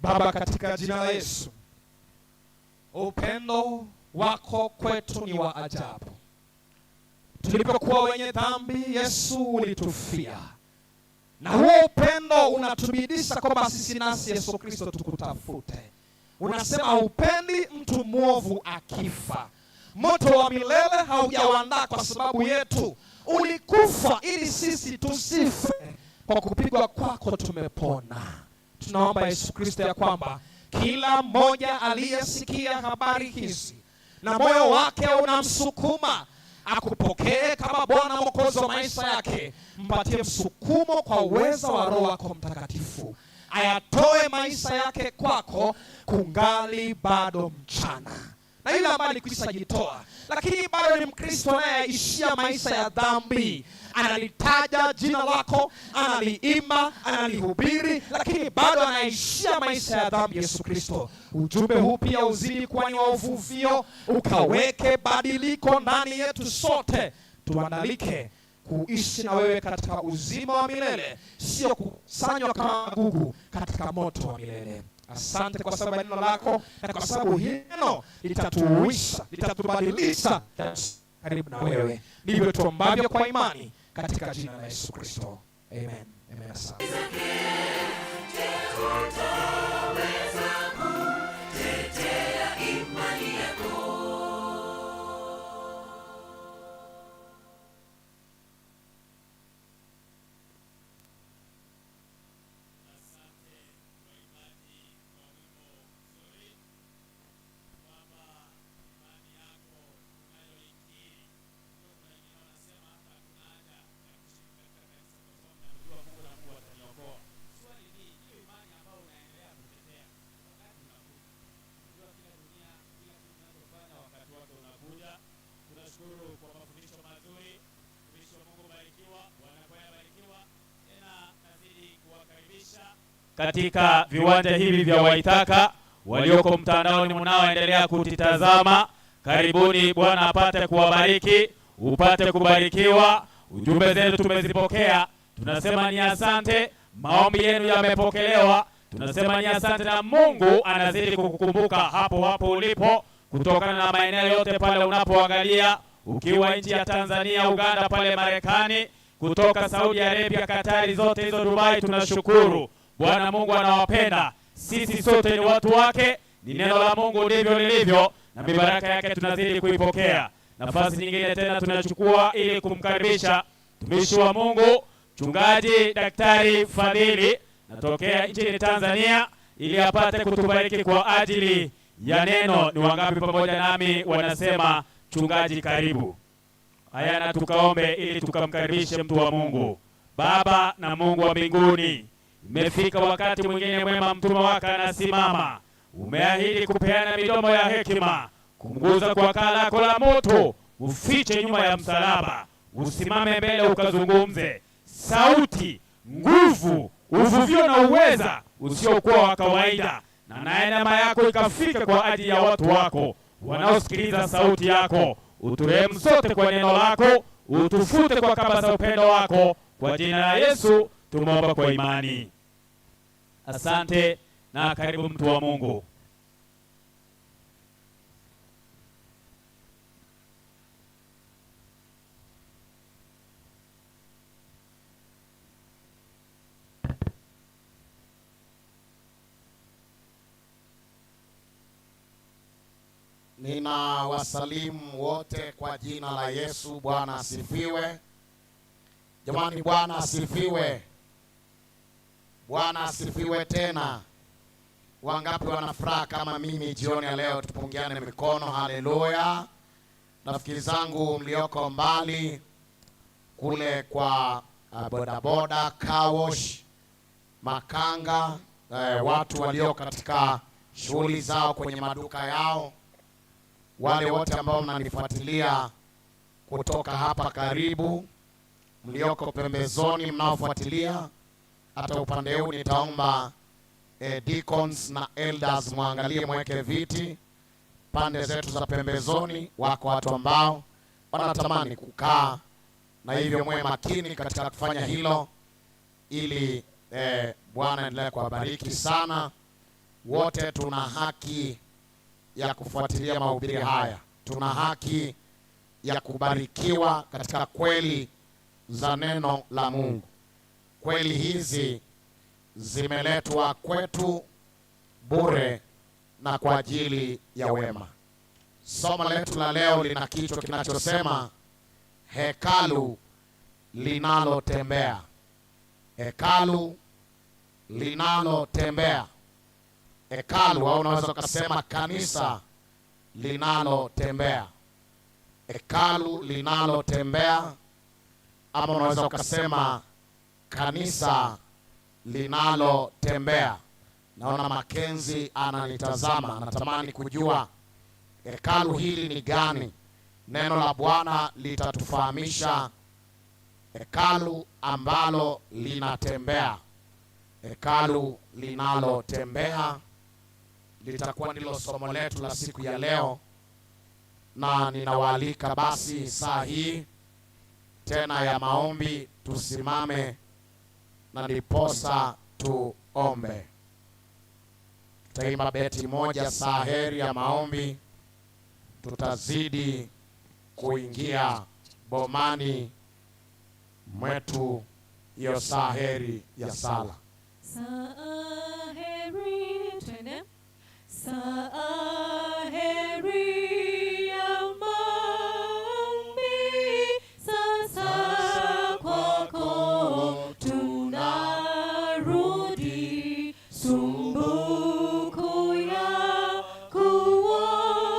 Baba, katika jina la Yesu, upendo wako kwetu ni wa ajabu. Tulipokuwa wenye dhambi, Yesu ulitufia. Na huo upendo unatubidisha kwamba sisi nasi Yesu Kristo tukutafute. Unasema upendi mtu mwovu akifa. Moto wa milele haujawandaa kwa sababu yetu. Ulikufa ili sisi tusife. Kwa kupigwa kwako tumepona. Tunaomba Yesu Kristo ya kwamba kila mmoja aliyesikia habari hizi na moyo wake unamsukuma akupokee kama Bwana Mwokozi wa maisha yake, mpatie msukumo kwa uweza wa Roho wako Mtakatifu, ayatoe maisha yake kwako kungali bado mchana. Na yule ambaye alikwisha jitoa lakini bado ni Mkristo anayeishia maisha ya dhambi, analitaja jina lako, analiimba, analihubiri, lakini bado anaishia maisha ya dhambi, Yesu Kristo, ujumbe huu pia uzidi kuwa ni wa uvuvio, ukaweke badiliko ndani yetu sote, tuandalike kuishi na wewe katika uzima wa milele, sio kusanywa kama magugu katika moto wa milele. Asante kwa sababu ya neno lako, na kwa sababu hili neno litatuuisha, litatubadilisha karibu na wewe. Ndivyo tuombavyo kwa imani katika jina la Yesu Kristo. Amen. Amen. Asante.
Katika viwanja hivi vya Waithaka, walioko mtandaoni mnaoendelea kutitazama, karibuni. Bwana apate kuwabariki, upate kubarikiwa. Ujumbe zetu tumezipokea, tunasema ni asante. Maombi yenu yamepokelewa, tunasema ni asante, na Mungu anazidi kukukumbuka hapo hapo ulipo, kutokana na maeneo yote pale unapoangalia, ukiwa nchi ya Tanzania, Uganda, pale Marekani, kutoka Saudi Arabia, Katari, zote hizo Dubai, tunashukuru. Bwana Mungu anawapenda sisi sote, ni watu wake, ni neno la Mungu ndivyo lilivyo, na mibaraka yake tunazidi kuipokea. Nafasi nyingine tena tunachukua ili kumkaribisha mtumishi wa Mungu Mchungaji Daktari Fadhili natokea nchini Tanzania ili apate kutubariki kwa ajili ya neno. Ni wangapi pamoja nami wanasema mchungaji karibu? Haya, na tukaombe ili tukamkaribishe mtu wa Mungu. Baba na Mungu wa mbinguni, imefika wakati mwingine mwema, mtume wako anasimama. Umeahidi kupeana midomo ya hekima, kumguza kwa kaa lako la moto, ufiche nyuma ya msalaba, usimame mbele ukazungumze. Sauti, nguvu, uvuvio na uweza usiokuwa wa kawaida, na naye neema yako ikafika kwa ajili ya watu wako wanaosikiliza sauti yako. Uturehemu sote kwa neno lako, utufute kwa kamba za upendo wako. Kwa jina la Yesu tumeomba kwa imani. Asante na karibu mtu wa Mungu.
Ninawasalimu wote kwa jina la Yesu. Bwana asifiwe. Jamani, Bwana asifiwe. Bwana asifiwe tena. Wangapi wana furaha kama mimi jioni ya leo? Tupungiane mikono, haleluya. Rafiki zangu mlioko mbali kule kwa bodaboda, car wash, makanga, watu walio katika shughuli zao kwenye maduka yao, wale wote ambao mnanifuatilia kutoka hapa karibu, mlioko pembezoni mnaofuatilia hata upande huu, nitaomba deacons na elders mwangalie, mweke viti pande zetu za pembezoni. Wako watu ambao wanatamani kukaa, na hivyo mwe makini katika kufanya hilo, ili Bwana endelee kuwabariki sana. Wote tuna haki ya kufuatilia mahubiri haya, tuna haki ya kubarikiwa katika kweli za neno la Mungu. Kweli hizi zimeletwa kwetu bure na kwa ajili ya wema. Somo letu la leo lina kichwa kinachosema hekalu linalotembea. Hekalu linalotembea. Hekalu, au unaweza ukasema kanisa linalotembea. Hekalu linalotembea, ama unaweza ukasema kanisa linalotembea. Naona Makenzi ananitazama, anatamani kujua hekalu hili ni gani. Neno la Bwana litatufahamisha hekalu ambalo linatembea. Hekalu linalotembea litakuwa ndilo somo letu la siku ya leo, na ninawaalika basi saa hii tena ya maombi tusimame na ndiposa tuombe. Tutaimba beti moja saa heri ya maombi, tutazidi kuingia bomani mwetu hiyo saa heri ya sala.
Saa heri, twende. Saa heri ya maombi, sasa kwako tunarudi, sumbuku ya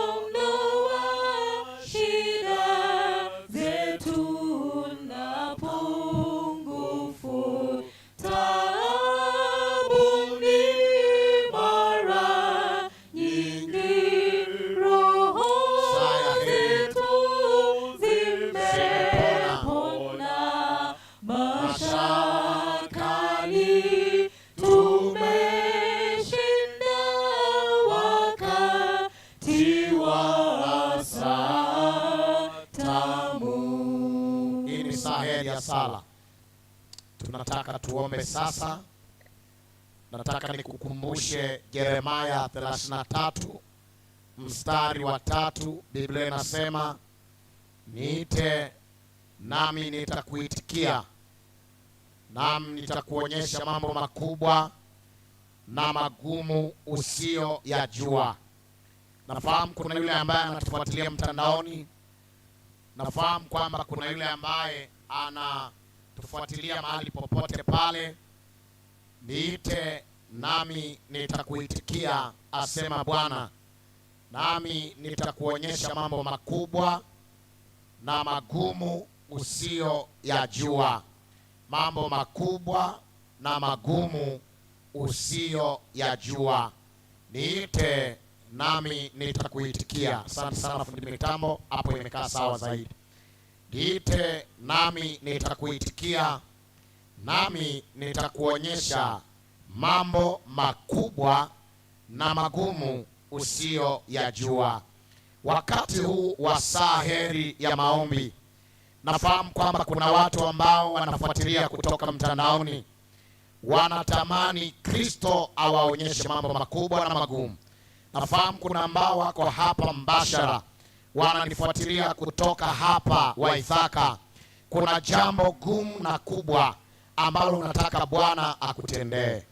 kuondoa shida zetu na pungufu. Taabu ni mara nyingi, roho zetu zimepona, mashakani tumetoka.
Nataka tuombe sasa. Nataka nikukumbushe Yeremia 33 mstari wa 3. Biblia inasema, niite nami nitakuitikia, nami nitakuonyesha mambo makubwa na magumu usiyoyajua. Nafahamu kuna yule ambaye anatufuatilia mtandaoni. Nafahamu kwamba kuna yule ambaye anatufuatilia mahali popote pale. Niite nami nitakuitikia, asema Bwana, nami nitakuonyesha mambo makubwa na magumu usiyoyajua. Mambo makubwa na magumu usiyoyajua. Niite nami nitakuitikia. Asante sana fundi mitambo, hapo imekaa sawa zaidi. Niite nami nitakuitikia, nami nitakuonyesha mambo makubwa na magumu usiyoyajua. Wakati huu wa saa heri ya maombi, nafahamu kwamba kuna watu ambao wanafuatilia kutoka mtandaoni, wanatamani Kristo awaonyeshe mambo makubwa na magumu. Nafahamu kuna ambao wako hapa mbashara, wananifuatilia kutoka hapa Waithaka. Kuna jambo gumu na kubwa ambalo unataka Bwana akutendee.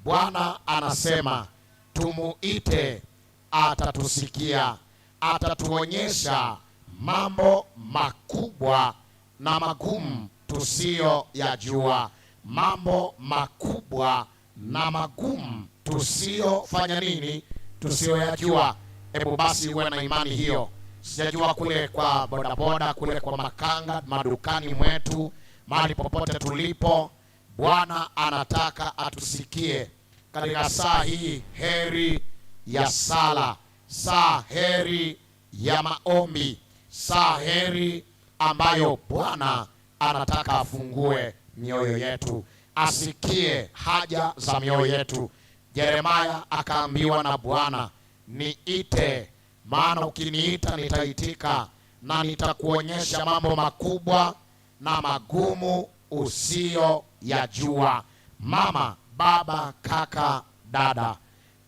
Bwana anasema tumuite, atatusikia, atatuonyesha mambo makubwa na magumu tusiyoyajua. Mambo makubwa na magumu tusiyofanya nini? Tusiyoyajua. Hebu basi uwe na imani hiyo. Sijajua kule kwa bodaboda, kule kwa makanga, madukani mwetu, mahali popote tulipo, Bwana anataka atusikie katika saa hii heri ya sala, saa heri ya maombi, saa heri ambayo Bwana anataka afungue mioyo yetu, asikie haja za mioyo yetu. Yeremia akaambiwa na Bwana, niite, maana ukiniita nitaitika, na nitakuonyesha mambo makubwa na magumu usiyoyajua. Mama, baba, kaka, dada,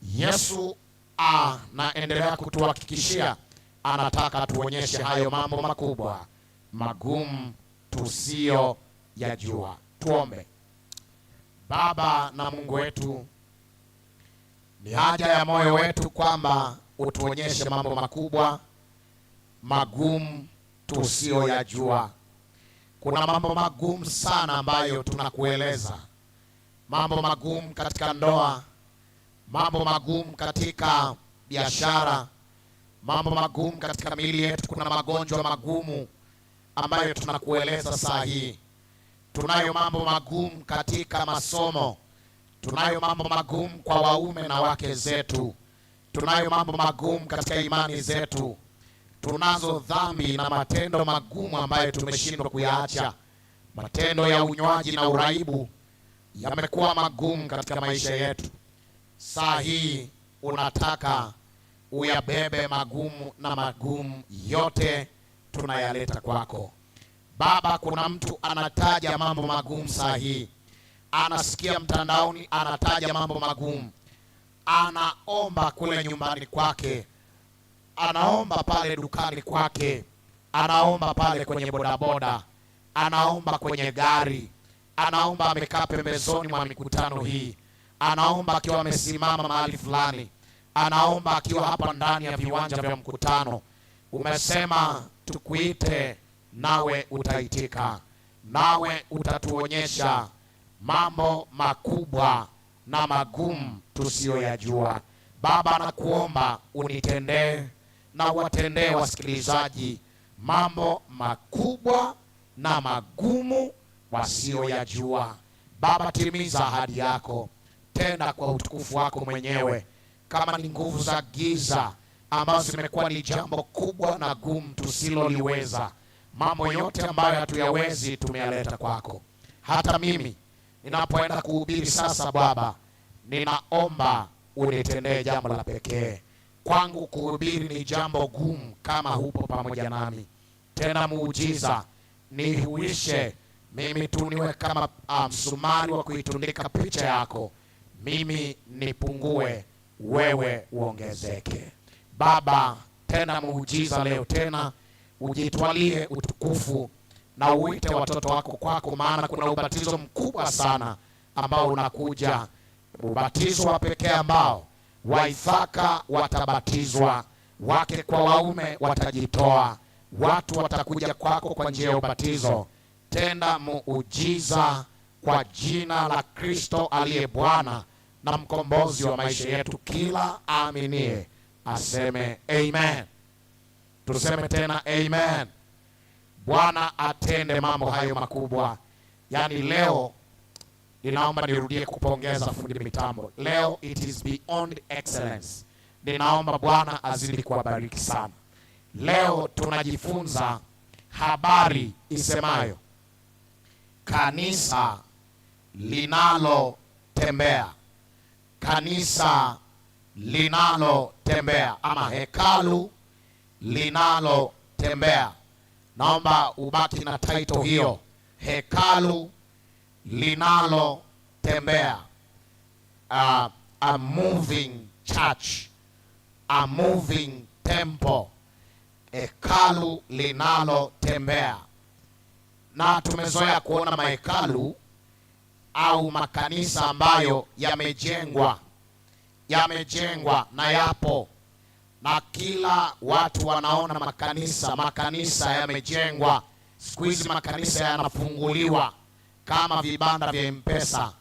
Yesu anaendelea kutuhakikishia, anataka tuonyeshe hayo mambo makubwa magumu tusiyoyajua. Tuombe. Baba na Mungu wetu, ni haja ya moyo wetu kwamba utuonyeshe mambo makubwa magumu tusiyoyajua. Kuna mambo magumu sana ambayo tunakueleza, mambo magumu katika ndoa, mambo magumu katika biashara, mambo magumu katika miili yetu. Kuna magonjwa magumu ambayo tunakueleza saa hii. Tunayo mambo magumu katika masomo, tunayo mambo magumu kwa waume na wake zetu, tunayo mambo magumu katika imani zetu, tunazo dhambi na matendo magumu ambayo tumeshindwa kuyaacha. Matendo ya unywaji na uraibu yamekuwa magumu katika maisha yetu. Saa hii unataka uyabebe magumu na magumu yote tunayaleta kwako. Baba, kuna mtu anataja mambo magumu saa hii, anasikia mtandaoni anataja mambo magumu, anaomba kule nyumbani kwake, anaomba pale dukani kwake, anaomba pale kwenye bodaboda, anaomba kwenye gari, anaomba amekaa pembezoni mwa mikutano hii, anaomba akiwa amesimama mahali fulani, anaomba akiwa hapa ndani ya viwanja vya mkutano. Umesema tukuite nawe utaitika, nawe utatuonyesha mambo makubwa na magumu tusiyoyajua. Baba, nakuomba unitendee na uwatendee wasikilizaji mambo makubwa na magumu wasiyoyajua. Baba, timiza ahadi yako, tenda kwa utukufu wako mwenyewe. Kama ni nguvu za giza ambazo zimekuwa ni jambo kubwa na gumu tusiloliweza, mambo yote ambayo hatuyawezi tumeyaleta kwako. Hata mimi ninapoenda kuhubiri sasa, Baba, ninaomba unitendee jambo la pekee. Kwangu kuhubiri ni jambo gumu kama hupo pamoja nami. Tena muujiza, nihuishe Mimi tu niwe kama msumari wa kuitundika picha yako, mimi nipungue, wewe uongezeke. Baba, tena muujiza leo tena, ujitwalie utukufu na uite watoto wako kwako, maana kuna ubatizo mkubwa sana ambao unakuja, ubatizo wa pekee ambao Waithaka watabatizwa, wake kwa waume watajitoa, watu watakuja kwako kwa njia ya ubatizo. Tenda muujiza kwa jina la Kristo aliye Bwana na mkombozi wa maisha yetu. Kila aaminie aseme amen. Tuseme tena amen. Bwana atende mambo hayo makubwa. Yaani leo ninaomba nirudie kupongeza fundi mitambo. Leo it is beyond excellence. Ninaomba Bwana azidi kuwabariki sana. Leo tunajifunza habari isemayo kanisa linalotembea, kanisa linalotembea ama hekalu linalotembea. Naomba ubaki na title hiyo, hekalu linalotembea. A moving church, a moving temple, hekalu linalotembea. Na tumezoea kuona mahekalu au makanisa ambayo yamejengwa, yamejengwa na yapo, na kila watu wanaona makanisa, makanisa yamejengwa. Siku hizi makanisa yanafunguliwa kama vibanda vya M-Pesa.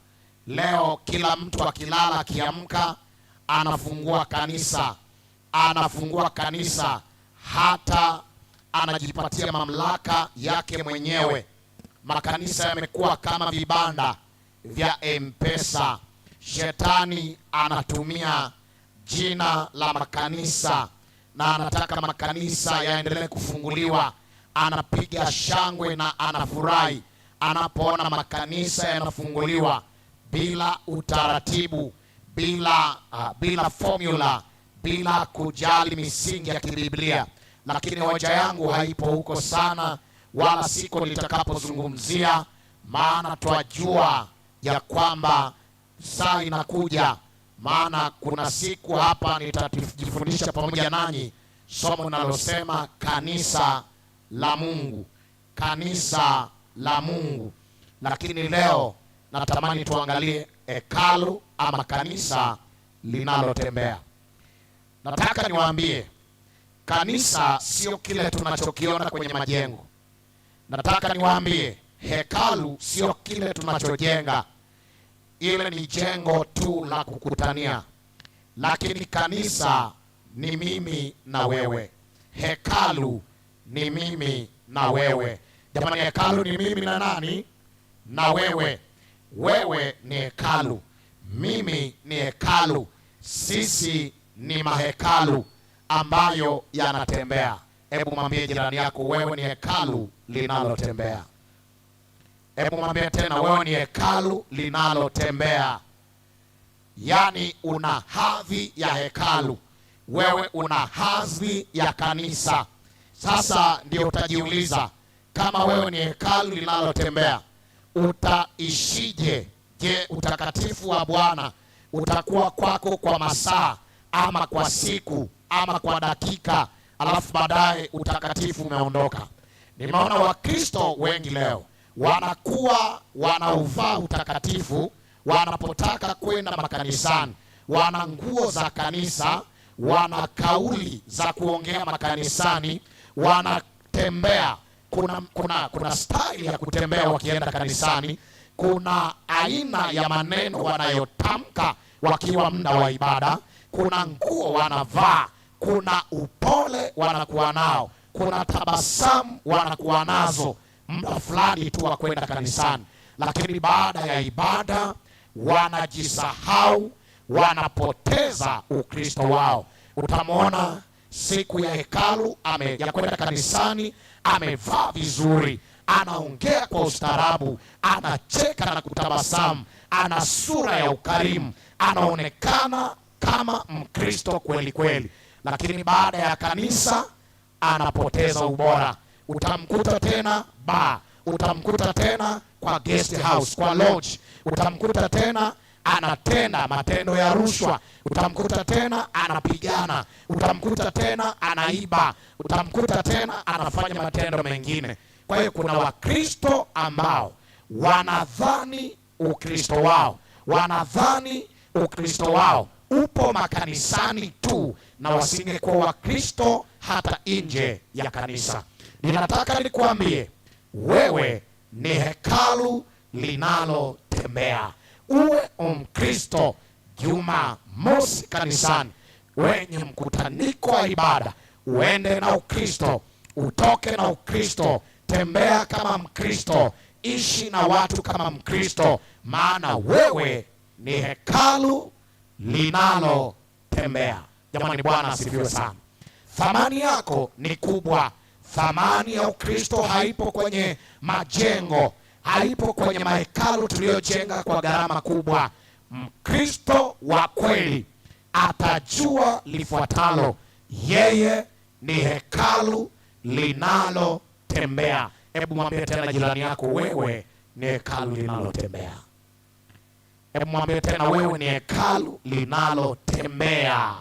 Leo kila mtu akilala akiamka anafungua kanisa, anafungua kanisa, hata anajipatia mamlaka yake mwenyewe. Makanisa yamekuwa kama vibanda vya M-Pesa. Shetani anatumia jina la makanisa na anataka makanisa yaendelee kufunguliwa. Anapiga shangwe na anafurahi anapoona makanisa yanafunguliwa bila utaratibu, bila formula, bila kujali misingi ya kibiblia. Lakini hoja yangu haipo huko sana, wala siko nitakapozungumzia, maana twajua ya kwamba saa inakuja. Maana kuna siku hapa nitajifundisha pamoja nanyi somo linalosema kanisa la Mungu, kanisa la Mungu. Lakini leo natamani tuangalie hekalu ama kanisa linalotembea. Nataka niwaambie, kanisa sio kile tunachokiona kwenye majengo. Nataka niwaambie, hekalu sio kile tunachojenga. Ile ni jengo tu la kukutania, lakini kanisa ni mimi na wewe. Hekalu ni mimi na wewe. Jamani, hekalu ni mimi na nani? Na wewe. Wewe ni hekalu, mimi ni hekalu, sisi ni mahekalu ambayo yanatembea. Hebu mwambie jirani yako, wewe ni hekalu linalotembea. Hebu mwambie tena, wewe ni hekalu linalotembea. Yaani una hadhi ya hekalu, wewe una hadhi ya kanisa. Sasa ndio utajiuliza, kama wewe ni hekalu linalotembea utaishije? Je, utakatifu wa Bwana utakuwa kwako kwa masaa ama kwa siku ama kwa dakika, alafu baadaye utakatifu umeondoka? Nimeona Wakristo wengi leo wanakuwa wanauvaa utakatifu wanapotaka kwenda makanisani, wana nguo za kanisa, wana kauli za kuongea makanisani, wanatembea. Kuna style ya kutembea wakienda kanisani, kuna aina ya maneno wanayotamka wakiwa muda wa ibada, kuna nguo wanavaa, kuna upole wanakuwa nao, kuna tabasamu wanakuwa nazo muda fulani tu wa kwenda kanisani, lakini baada ya ibada wanajisahau, wanapoteza Ukristo wao. Utamwona siku ya hekalu ya kwenda kanisani amevaa vizuri, anaongea kwa ustaarabu, anacheka na kutabasamu, ana sura ya ukarimu, anaonekana kama Mkristo kweli kweli, lakini baada ya kanisa anapoteza ubora. Utamkuta tena baa, Utamkuta tena kwa guest house, kwa lodge. Utamkuta tena anatenda matendo ya rushwa. Utamkuta tena anapigana. Utamkuta tena anaiba. Utamkuta tena anafanya matendo mengine. Kwa hiyo kuna Wakristo ambao wanadhani Ukristo wao, wanadhani Ukristo wao upo makanisani tu, na wasingekuwa Wakristo hata nje ya kanisa. Ninataka nikuambie wewe ni hekalu linalotembea. Uwe Mkristo Jumamosi kanisani, wenye mkutaniko wa ibada, uende na Ukristo, utoke na Ukristo, tembea kama Mkristo, ishi na watu kama Mkristo, maana wewe ni hekalu linalotembea. Jamani, Bwana asifiwe sana. Thamani yako ni kubwa. Thamani ya Ukristo haipo kwenye majengo, haipo kwenye mahekalu tuliyojenga kwa gharama kubwa. Mkristo wa kweli atajua lifuatalo: yeye ni hekalu linalotembea. Hebu mwambie tena jirani yako, wewe ni hekalu linalotembea. Hebu mwambie tena, wewe ni hekalu linalotembea.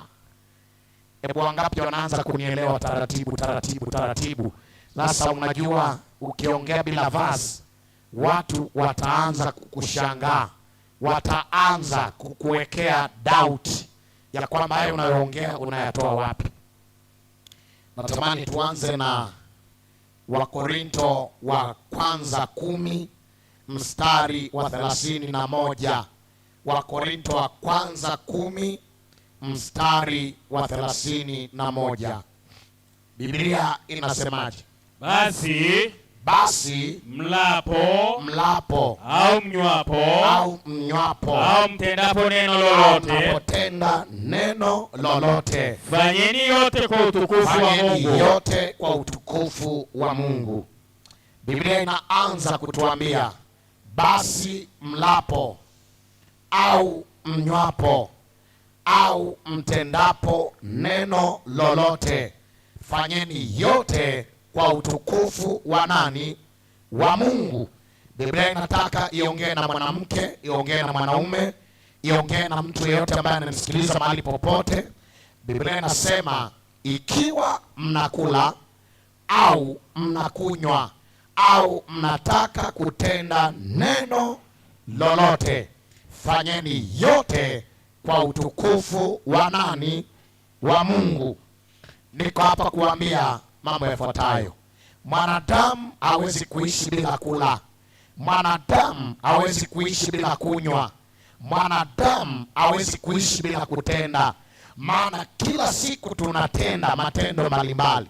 Hebu wangapi wanaanza kunielewa taratibu taratibu taratibu? Sasa unajua ukiongea bila verse watu wataanza kukushangaa, wataanza kukuwekea doubt ya kwamba hayo unayoongea unayatoa wapi. Natamani tuanze na Wakorinto wa kwanza 10 mstari wa 31. Wakorinto wa kwanza 10 mstari wa 31. Biblia inasemaje?
Basi
Basi
mlapo
mlapo
au mnywapo
au mnywapo
au mtendapo neno
au
lolote,
mnapotenda neno lolote,
fanyeni yote kwa utukufu wa
fanyeni
Mungu.
yote kwa utukufu wa Mungu. Biblia inaanza kutuambia basi mlapo au mnywapo au mtendapo neno lolote, fanyeni yote kwa utukufu wa nani? Wa Mungu. Biblia inataka iongee na mwanamke, iongee na mwanaume, iongee na mtu yeyote ambaye ananisikiliza mahali popote. Biblia inasema ikiwa mnakula au mnakunywa au mnataka kutenda neno lolote, fanyeni yote kwa utukufu wa nani? Wa Mungu. Niko hapa kuambia mambo yafuatayo. Mwanadamu hawezi kuishi bila kula. Mwanadamu hawezi kuishi bila kunywa. Mwanadamu hawezi kuishi bila kutenda. Maana kila siku tunatenda matendo mbalimbali.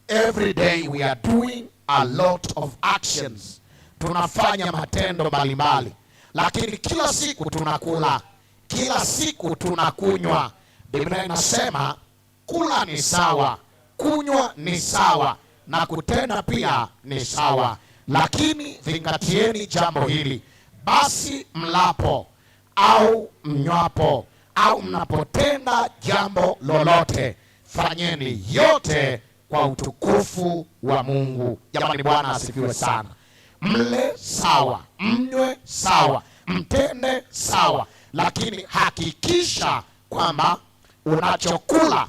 Every day we are doing a lot of actions. Tunafanya matendo mbalimbali, lakini kila siku tunakula, kila siku tunakunywa. Biblia inasema kula ni sawa, kunywa ni sawa, na kutenda pia ni sawa, lakini zingatieni jambo hili: basi mlapo au mnywapo au mnapotenda jambo lolote, fanyeni yote kwa utukufu wa Mungu. Jamani, Bwana asifiwe sana. Mle sawa, mnywe sawa, mtende sawa, lakini hakikisha kwamba unachokula,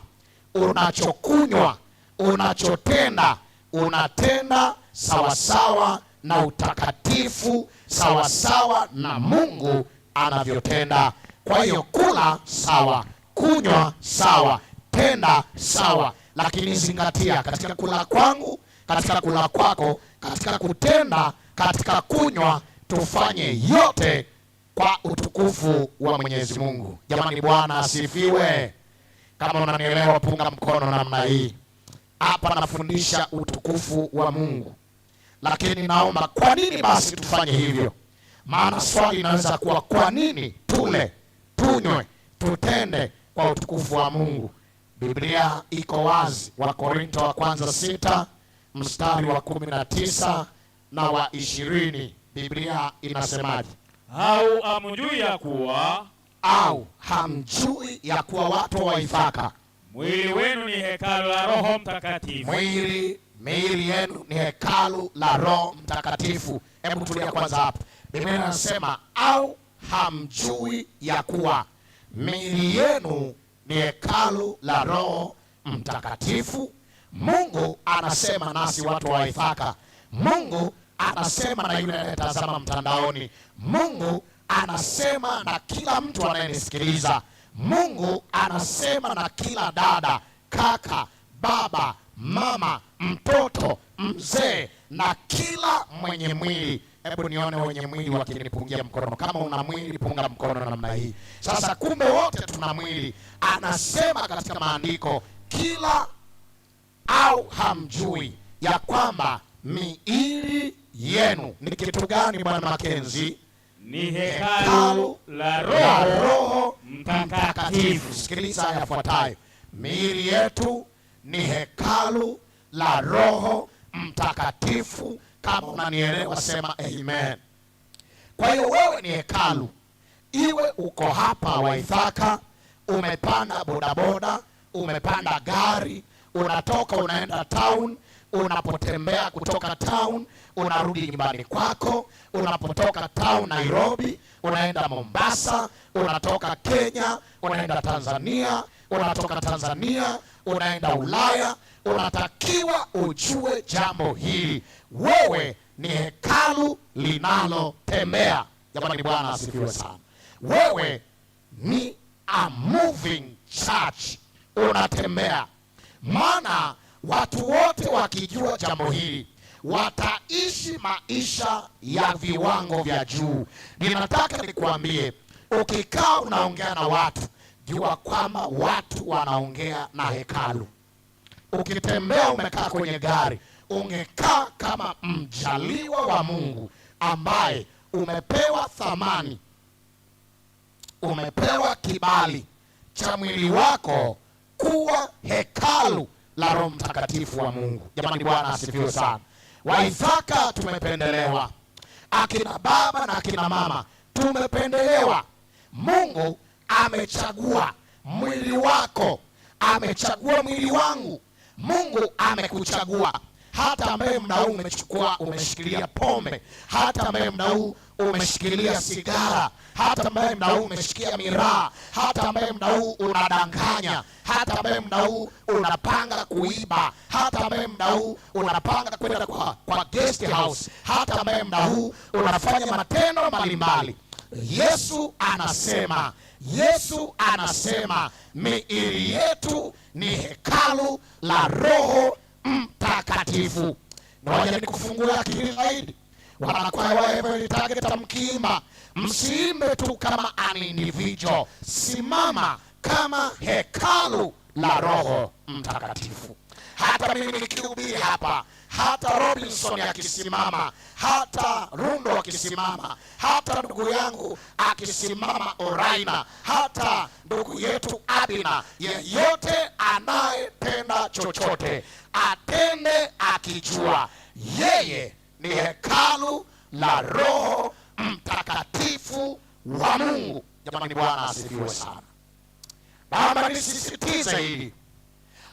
unachokunywa, unachotenda, unatenda sawasawa na utakatifu, sawasawa na Mungu anavyotenda. Kwa hiyo kula sawa, kunywa sawa, tenda sawa, lakini zingatia katika kula kwangu, katika kula kwako, katika kutenda, katika kunywa, tufanye yote kwa utukufu wa Mwenyezi Mungu. Jamani, Bwana asifiwe. Kama unanielewa, punga mkono namna hii. Hapa nafundisha utukufu wa Mungu, lakini naomba, kwa nini basi tufanye hivyo? Maana swali inaweza kuwa, kwa nini tule, tunywe, tutende kwa utukufu wa Mungu? Biblia iko wazi, Wakorinto wa kwanza 6 mstari wa 19 na wa 20. Biblia inasemaje?
Au hamjui ya kuwa
Au hamjui ya kuwa watu wa Ithaka,
mwili wenu ni hekalu la Roho Mtakatifu,
mwili Miili yenu ni hekalu la Roho Mtakatifu. Hebu tulia kwanza hapo. Biblia inasema au hamjui ya kuwa miili yenu ni hekalu la Roho Mtakatifu? Mungu anasema nasi watu wa Ithaka. Mungu anasema na yule anayetazama mtandaoni. Mungu anasema na kila mtu anayenisikiliza. Mungu anasema na kila dada, kaka, baba, mama, mtoto, mzee na kila mwenye mwili. Hebu nione wenye mwili wakinipungia mkono. Kama una mwili punga mkono namna hii. Sasa kumbe wote tuna mwili. Anasema katika maandiko, kila au hamjui ya kwamba miili yenu ni kitu gani, Bwana Makenzi?
Ni hekalu la
la
Roho
Roho
Mtakatifu.
Mtakatifu. Sikiliza yafuatayo: miili yetu ni hekalu la Roho Mtakatifu. Kama unanielewa sema amen. Kwa hiyo wewe ni hekalu, iwe uko hapa Waithaka, umepanda bodaboda, umepanda gari, unatoka unaenda town, unapotembea kutoka town unarudi nyumbani kwako, unapotoka town Nairobi unaenda Mombasa, unatoka Kenya unaenda Tanzania, unatoka Tanzania unaenda Ulaya, unatakiwa ujue jambo hili, wewe ni hekalu linalotembea. Jamani, Bwana asifiwe sana. Wewe ni a moving church, unatembea. Maana watu wote wakijua jambo hili wataishi maisha ya viwango vya juu. Ninataka nikuambie, ukikaa unaongea na watu, jua kwamba watu wanaongea na hekalu. Ukitembea umekaa kwenye gari, ungekaa kama mjaliwa wa Mungu ambaye umepewa thamani, umepewa kibali cha mwili wako kuwa hekalu la Roho Mtakatifu wa Mungu. Jamani, Bwana asifiwe sana. Waithaka tumependelewa, akina baba na akina mama tumependelewa. Mungu amechagua mwili wako, amechagua mwili wangu. Mungu amekuchagua hata ambaye muda huu umechukua umeshikilia pombe, hata ambaye muda huu umeshikilia sigara, hata ambaye muda huu umeshikia miraa, hata ambaye muda huu unadanganya, hata ambaye muda huu unapanga kuiba, hata ambaye muda huu unapanga kwenda kwa guest house, hata ambaye muda huu unafanya matendo mbalimbali. Yesu anasema, Yesu anasema miili yetu ni hekalu la Roho Mtakatifu. Ngoja nikufungua akili zaidi. Wanakwaya wa Heavenly Target, mkiimba, msiimbe tu kama an individual, simama kama hekalu la Roho Mtakatifu. Hata mimi nikihubiri hapa, hata Robinson akisimama, hata Rundo akisimama, hata ndugu yangu akisimama Oraina, hata ndugu yetu Abina, yeyote anayetenda chochote atende akijua yeye ni hekalu la Roho Mtakatifu wa Mungu. Jamani, Bwana asifiwe sana. Naomba nisisitize hili,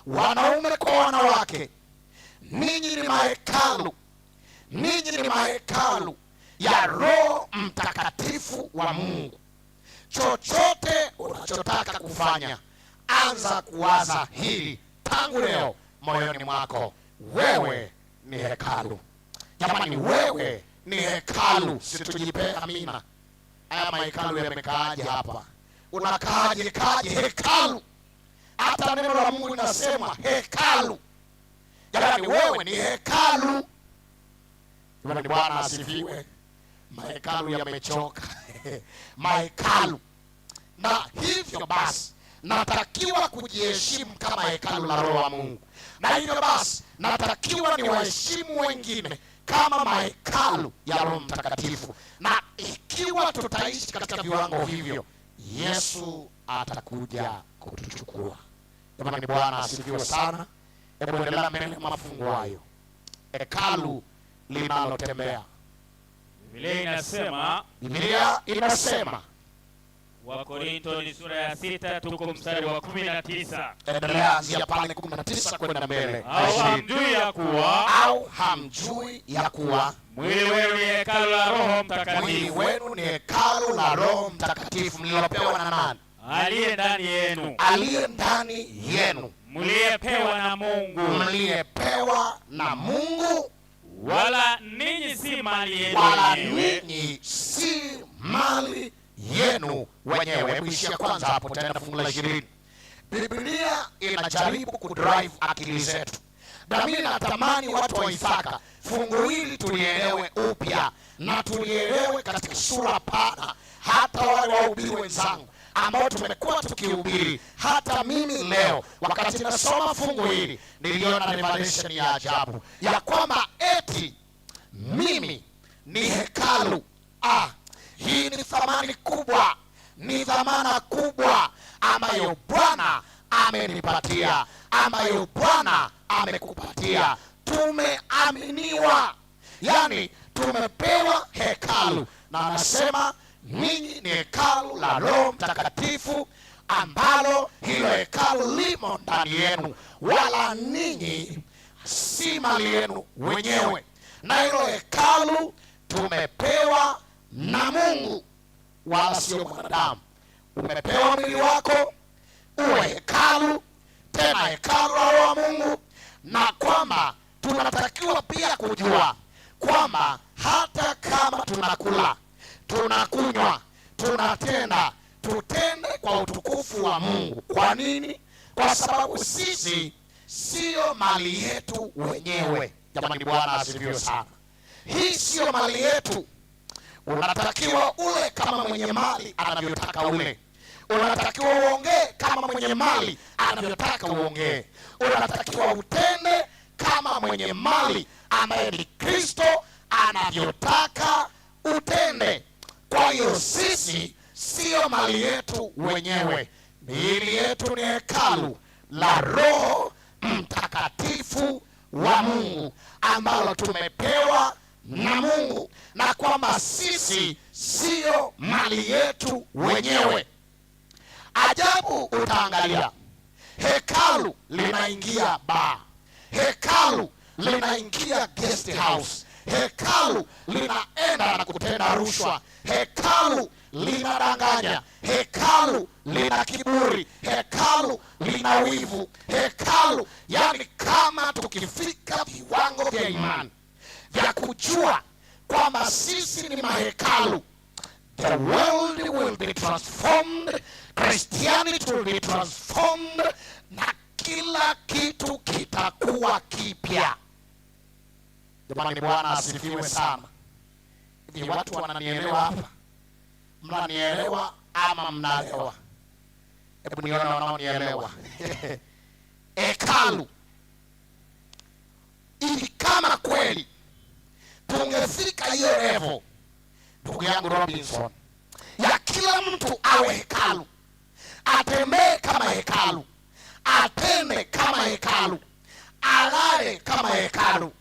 wanaume kwa wanawake, ninyi ni mahekalu, ninyi ni mahekalu ya Roho Mtakatifu wa Mungu. Chochote unachotaka kufanya, anza kuwaza hili tangu leo moyoni mwako, wewe ni hekalu. Jamani, wewe ni hekalu. Situjipe amina. Haya mahekalu yamekaaje hapa? Unakaaje kaje hekalu? Hata neno la Mungu linasema hekalu. Jamani, wewe ni hekalu. Jamani, Bwana asifiwe. Mahekalu yamechoka mahekalu. Na hivyo basi natakiwa kujiheshimu kama hekalu la Roho wa Mungu, na hivyo basi natakiwa ni waheshimu wengine kama mahekalu ya Roho Mtakatifu. Na ikiwa tutaishi katika viwango hivyo, Yesu atakuja kutuchukua. Jamani, Bwana asifiwe sana. Hebu endelea mbele mafungu hayo, hekalu linalotembea.
Biblia inasema
Biblia inasema
Wakorinto ni sura ya 6, tuko mstari wa 19.
Endelea, anzia pale 19 kwenda mbele.
Au hamjui ya kuwa
Au hamjui ya kuwa
mwili wenu ni hekalu la Roho
mwili
Mtakatifu
wenu ni hekalu la Roho Mtakatifu mlilopewa na nani?
Aliye ndani yenu,
Aliye ndani yenu,
mliyepewa na Mungu,
mliyepewa na Mungu,
wala ninyi si mali yenu
wala
wenyewe,
ninyi si mali yenu wenyewe. Hebu ishia kwanza hapo, tena fungu la 20. Biblia inajaribu kudrive akili zetu, na mimi natamani watu wa Ithaka fungu hili tulielewe upya na tulielewe katika sura pana, hata wale wahubiri wenzangu ambao tumekuwa tukihubiri, hata mimi leo wakati nasoma fungu hili niliona revelation ya ajabu ya kwamba eti mimi ni hekalu. Hii ni thamani kubwa, ni dhamana kubwa ambayo Bwana amenipatia, ambayo Bwana amekupatia. Tumeaminiwa, yani tumepewa hekalu, na anasema ninyi ni hekalu la Roho Mtakatifu, ambalo hilo hekalu limo ndani yenu, wala ninyi si mali yenu wenyewe, na hilo hekalu tumepewa na Mungu, wala sio mwanadamu. Umepewa mwili wako uwe hekalu, tena hekalu la Roho wa Mungu, na kwamba tunatakiwa pia kujua kwamba hata kama tunakula, tunakunywa, tunatenda, tutende kwa utukufu wa Mungu. Kwa nini? Kwa sababu sisi sio mali yetu wenyewe. Jamani, Bwana asifiwe sana. Hii sio mali yetu. Unatakiwa ule kama mwenye mali anavyotaka ule. Unatakiwa uongee kama mwenye mali anavyotaka uongee. Unatakiwa utende kama mwenye mali ambaye ni Kristo anavyotaka utende. Kwa hiyo sisi sio mali yetu wenyewe. Miili yetu ni hekalu la Roho Mtakatifu wa Mungu ambalo tumepewa na Mungu, na kwamba sisi sio mali yetu wenyewe. Ajabu, utaangalia hekalu linaingia bar, hekalu linaingia guest house, hekalu linaenda na kutenda rushwa, hekalu linadanganya, hekalu lina kiburi, hekalu lina wivu, hekalu. Yani kama tukifika viwango vya imani vya kujua kwamba sisi ni mahekalu, the world will be transformed, Christianity will be transformed, na kila kitu kitakuwa kipya. Jamani, Bwana asifiwe sana. Hivi watu wananielewa hapa? Mnanielewa ama mnaelewa? Hebu nione wanaonielewa. Hekalu. Ili kama kweli tungefika hiyo level, ndugu yangu Robinson, ya kila mtu awe hekalu, atembee kama hekalu, atende kama hekalu, alale kama hekalu,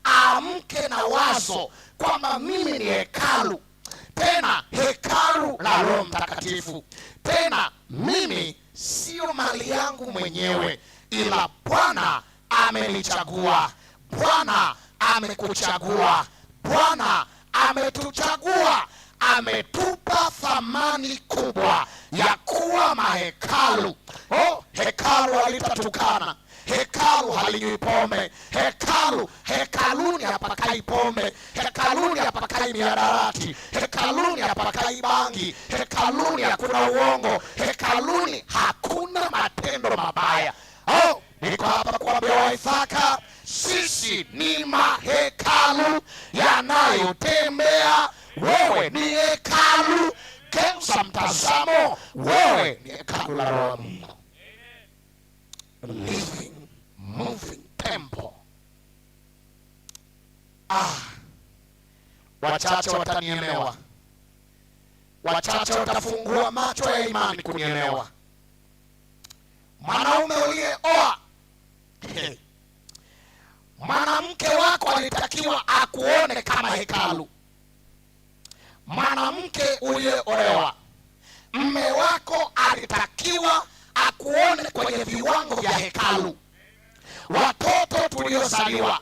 aamke na wazo kwamba mimi ni hekalu, tena hekalu la Roho Mtakatifu, tena mimi sio mali yangu mwenyewe, ila Bwana amenichagua, Bwana amekuchagua, Bwana ametuchagua, ametupa thamani kubwa ya kuwa mahekalu. Oh, hekalu halitatukana, hekalu halinywi pombe, hekaluni hapakai pombe, hekaluni hapakai mihadarati, hekaluni hapakai bangi, hekaluni hakuna uongo, hekaluni hakuna matendo mabaya. Oh, niko hapa kuambia Waithaka, sisi ni mahekalu yanayotembea. Wewe ni hekalu. Geuza mtazamo, wewe ni hekalu la Roho wa Mungu. Living, moving temple. Wachache watanielewa, wachache watafungua macho ya imani kunielewa. Mwanaume uliyeoa, mwanamke wako alitakiwa akuone kama hekalu. Mwanamke uliyeolewa, Mme wako alitakiwa akuone kwenye viwango vya hekalu. Watoto tuliozaliwa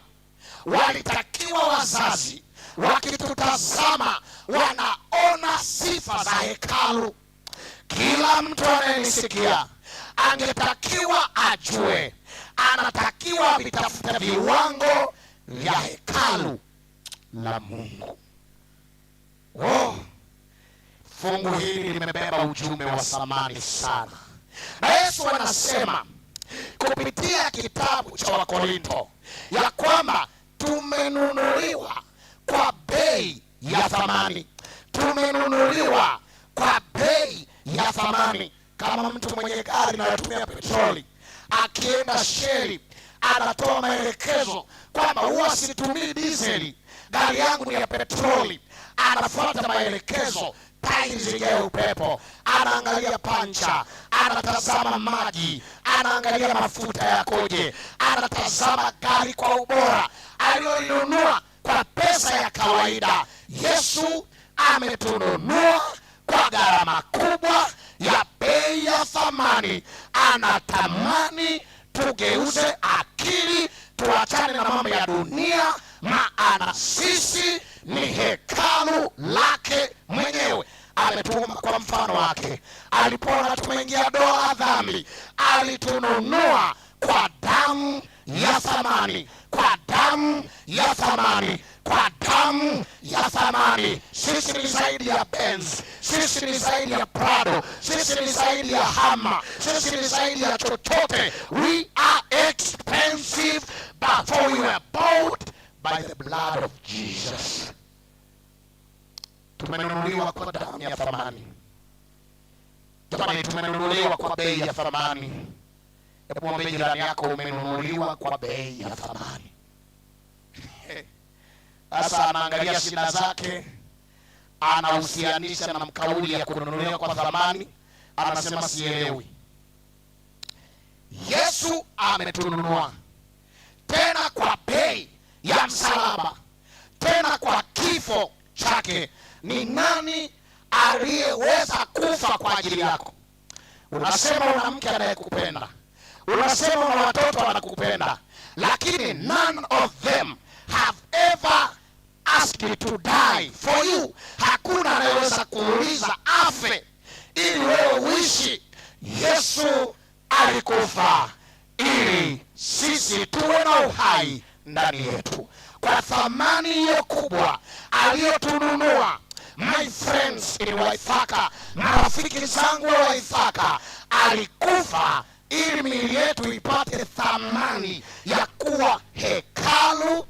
walitakiwa wazazi wakitutazama wanaona sifa za hekalu. Kila mtu anayenisikia angetakiwa ajue, anatakiwa vitafute viwango vya hekalu la Mungu. Oh, fungu hili limebeba ujumbe wa thamani sana, na Yesu anasema kupitia kitabu cha Wakorinto ya kwamba tumenunuliwa kwa bei ya thamani, tumenunuliwa kwa bei ya thamani. Kama mtu mwenye gari inayotumia petroli akienda sheli, anatoa maelekezo kwamba huwa situmii dizeli, gari yangu ni ya petroli. Anafuata maelekezo, tairi zijae upepo, anaangalia pancha, anatazama maji, anaangalia mafuta yakoje, anatazama gari kwa ubora aliyoinunua kwa pesa ya kawaida. Yesu ametununua kwa gharama kubwa ya bei ya thamani. Anatamani tugeuze akili, tuachane na mambo ya dunia, maana sisi ni hekalu lake mwenyewe. Ametuumba kwa mfano wake. Alipoona tumeingia doa la dhambi, alitununua kwa damu ya thamani, kwa damu ya thamani, kwa damu ya thamani. Sisi ni zaidi ya Benz, sisi ni zaidi ya Prado, sisi ni zaidi ya Hummer, sisi ni zaidi ya chochote. We are expensive, but for we were bought by the blood of Jesus. Tumenunuliwa kwa damu ya thamani. Jamani, tumenunuliwa kwa bei ya thamani. Hebu mwambie jirani yako, umenunuliwa kwa bei ya thamani. Sasa anaangalia shida zake, anahusianisha na kauli ya kununuliwa kwa thamani, anasema sielewi. Yesu ametununua tena kwa bei ya msalaba, tena kwa kifo chake. Ni nani aliyeweza kufa kwa ajili yako? Unasema una mke anayekupenda, unasema una watoto wanakupenda, lakini none of them have ever asked to die for you. Hakuna anayeweza kuuliza afe ili wewe uishi. Yesu alikufa ili sisi tuwe na uhai ndani yetu, kwa thamani hiyo kubwa aliyotununua. My friends in Waithaka, marafiki zangu wa Waithaka, alikufa ili miili yetu ipate thamani ya kuwa hekalu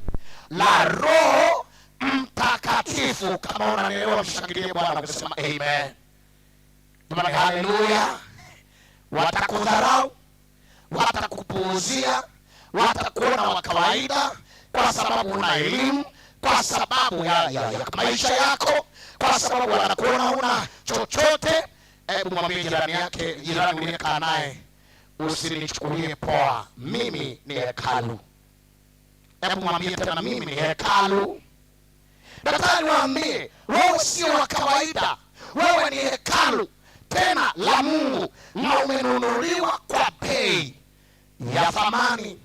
la Roho Mtakatifu. Kama unanielewa, mshangilie Bwana ukisema amen. Jamani, haleluya! Watakudharau, watakupuuzia, watakuona wa kawaida kwa sababu una elimu, kwa sababu ya maisha yako, kwa sababu wanakuona huna chochote. Hebu mwambie jirani yake, jirani uliyekaa naye, usinichukulie poa, mimi ni hekalu. Hebu mwambie tena, mimi ni hekalu. Daktari, waambie wewe sio wa kawaida, wewe ni hekalu tena la Mungu, na umenunuliwa kwa bei ya thamani,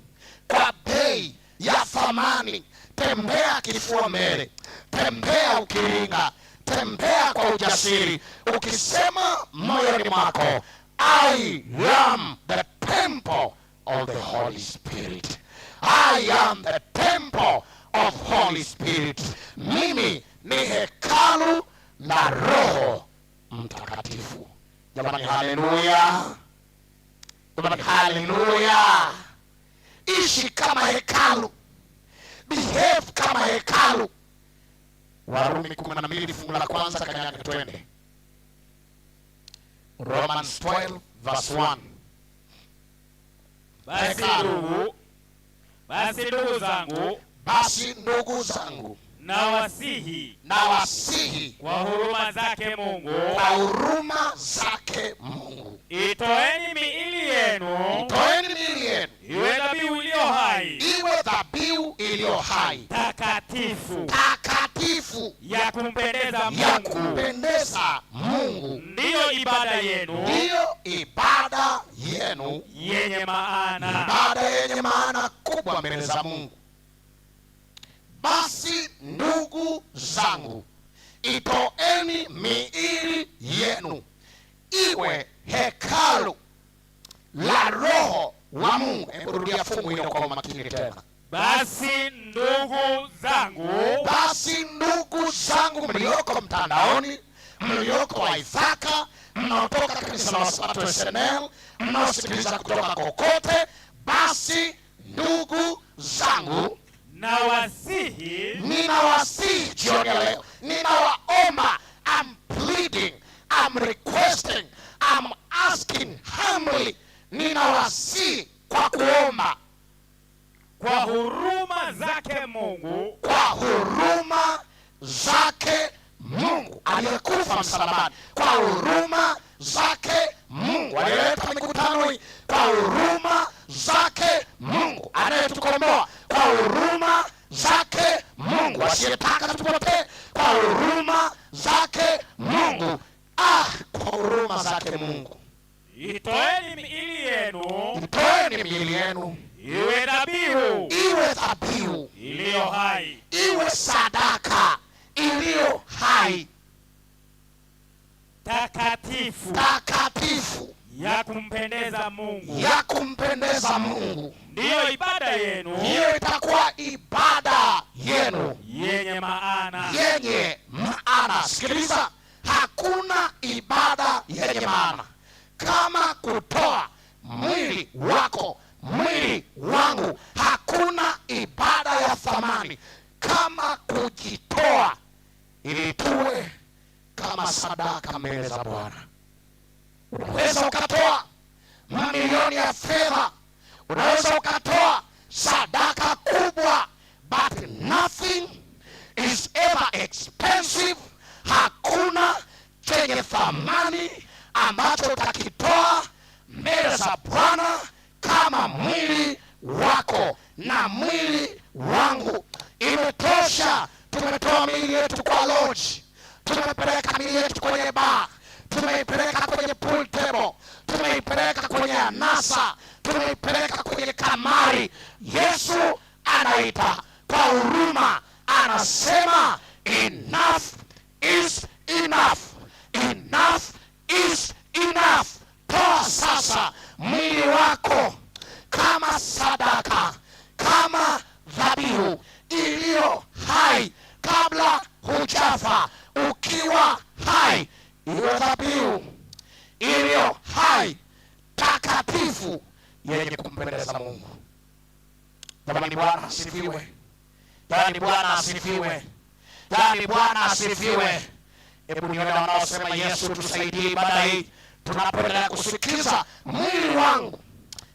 kwa bei ya thamani. Tembea kifua mbele, tembea ukiringa, tembea kwa ujasiri, ukisema moyoni mwako, I am the temple of the Holy Spirit. I am the temple of Holy Spirit. Mimi ni hekalu la Roho Mtakatifu. Jamani, haleluya! Jamani, haleluya! Ishi kama hekalu, behave kama hekalu. Warumi 12 fungu la kwanza, kanyaga twende. Romans 12 verse 1.
Basi
Hekalu.
Basi ndugu zangu,
Basi ndugu zangu,
nawasihi
nawasihi
kwa huruma zake Mungu,
kwa huruma zake Mungu,
itoeni miili yenu
toeni miili yenu
iwe dhabihu iliyo hai,
iwe dhabihu iliyo hai,
takatifu,
takatifu,
ya kumpendeza
ya
Mungu,
kumpendeza Mungu,
ndiyo Ndiyo ibada yenu
Ndiyo ibada yenu
yenye maana.
Ibada yenye maana kubwa mbele za Mungu. Basi ndugu zangu, itoeni miili yenu iwe hekalu la Roho wa Mungu. Hebu rudia fungu hilo kwa umakini tena.
Basi ndugu zangu,
Basi ndugu zangu mlioko mtandaoni, mlioko Waithaka, mnaotoka kanisa la Wasabato SNL, mnaosikiliza kutoka kokote, basi ndugu zangu,
nawasihi
ninawasihi jioni ya leo, ninawaomba, I'm pleading, I'm requesting, I'm asking humbly, ninawasihi kwa kuomba,
kwa huruma zake Mungu
kwa huruma zake Mungu aliyekufa msalabani, kwa huruma zake Mungu aliyeleta mikutano hii, kwa huruma zake Mungu anayetukomboa, kwa huruma zake Mungu asiyetaka tupotee, kwa huruma zake Mungu, kwa huruma zake Mungu,
itoeni miili yenu
itoeni miili yenu
iwe dhabihu
iwe dhabihu,
iliyo hai,
iwe sadaka iliyo hai,
takatifu,
takatifu,
ya kumpendeza Mungu,
ya kumpendeza Mungu.
Ndiyo ibada yenu
Hiyo itakuwa ibada yenu
yenye maana.
Yenye maana. Sikiliza, hakuna ibada yenye maana kama kutoa mwili wako, mwili wangu. Hakuna ibada ya thamani kama kujitoa ili tuwe kama sadaka mbele za Bwana. Unaweza ukatoa mamilioni ya fedha, unaweza ukatoa sadaka kubwa, but nothing is ever expensive. Hakuna chenye thamani ambacho utakitoa mbele za Bwana kama mwili wako na mwili wangu. Imetosha, tumetoa miili yetu kwa lodge, tumepeleka miili yetu kwenye bar, tumeipeleka kwenye pool table, tumeipeleka kwenye anasa, tumeipeleka kwenye kamari. Yesu anaita kwa huruma, anasema enough is enough, enough is enough. Toa sasa mwili wako kama sadaka, kama dhabihu iliyo hai, kabla hujafa, ukiwa hai, iwe dhabihu iliyo hai, takatifu, yenye kumpendeza Mungu. Jamani, Bwana asifiwe! Jamani, Bwana asifiwe! Jamani, Bwana asifiwe! Hebu nione wanaosema Yesu tusaidie ibada hii, tunapoendelea kusikiza, mwili wangu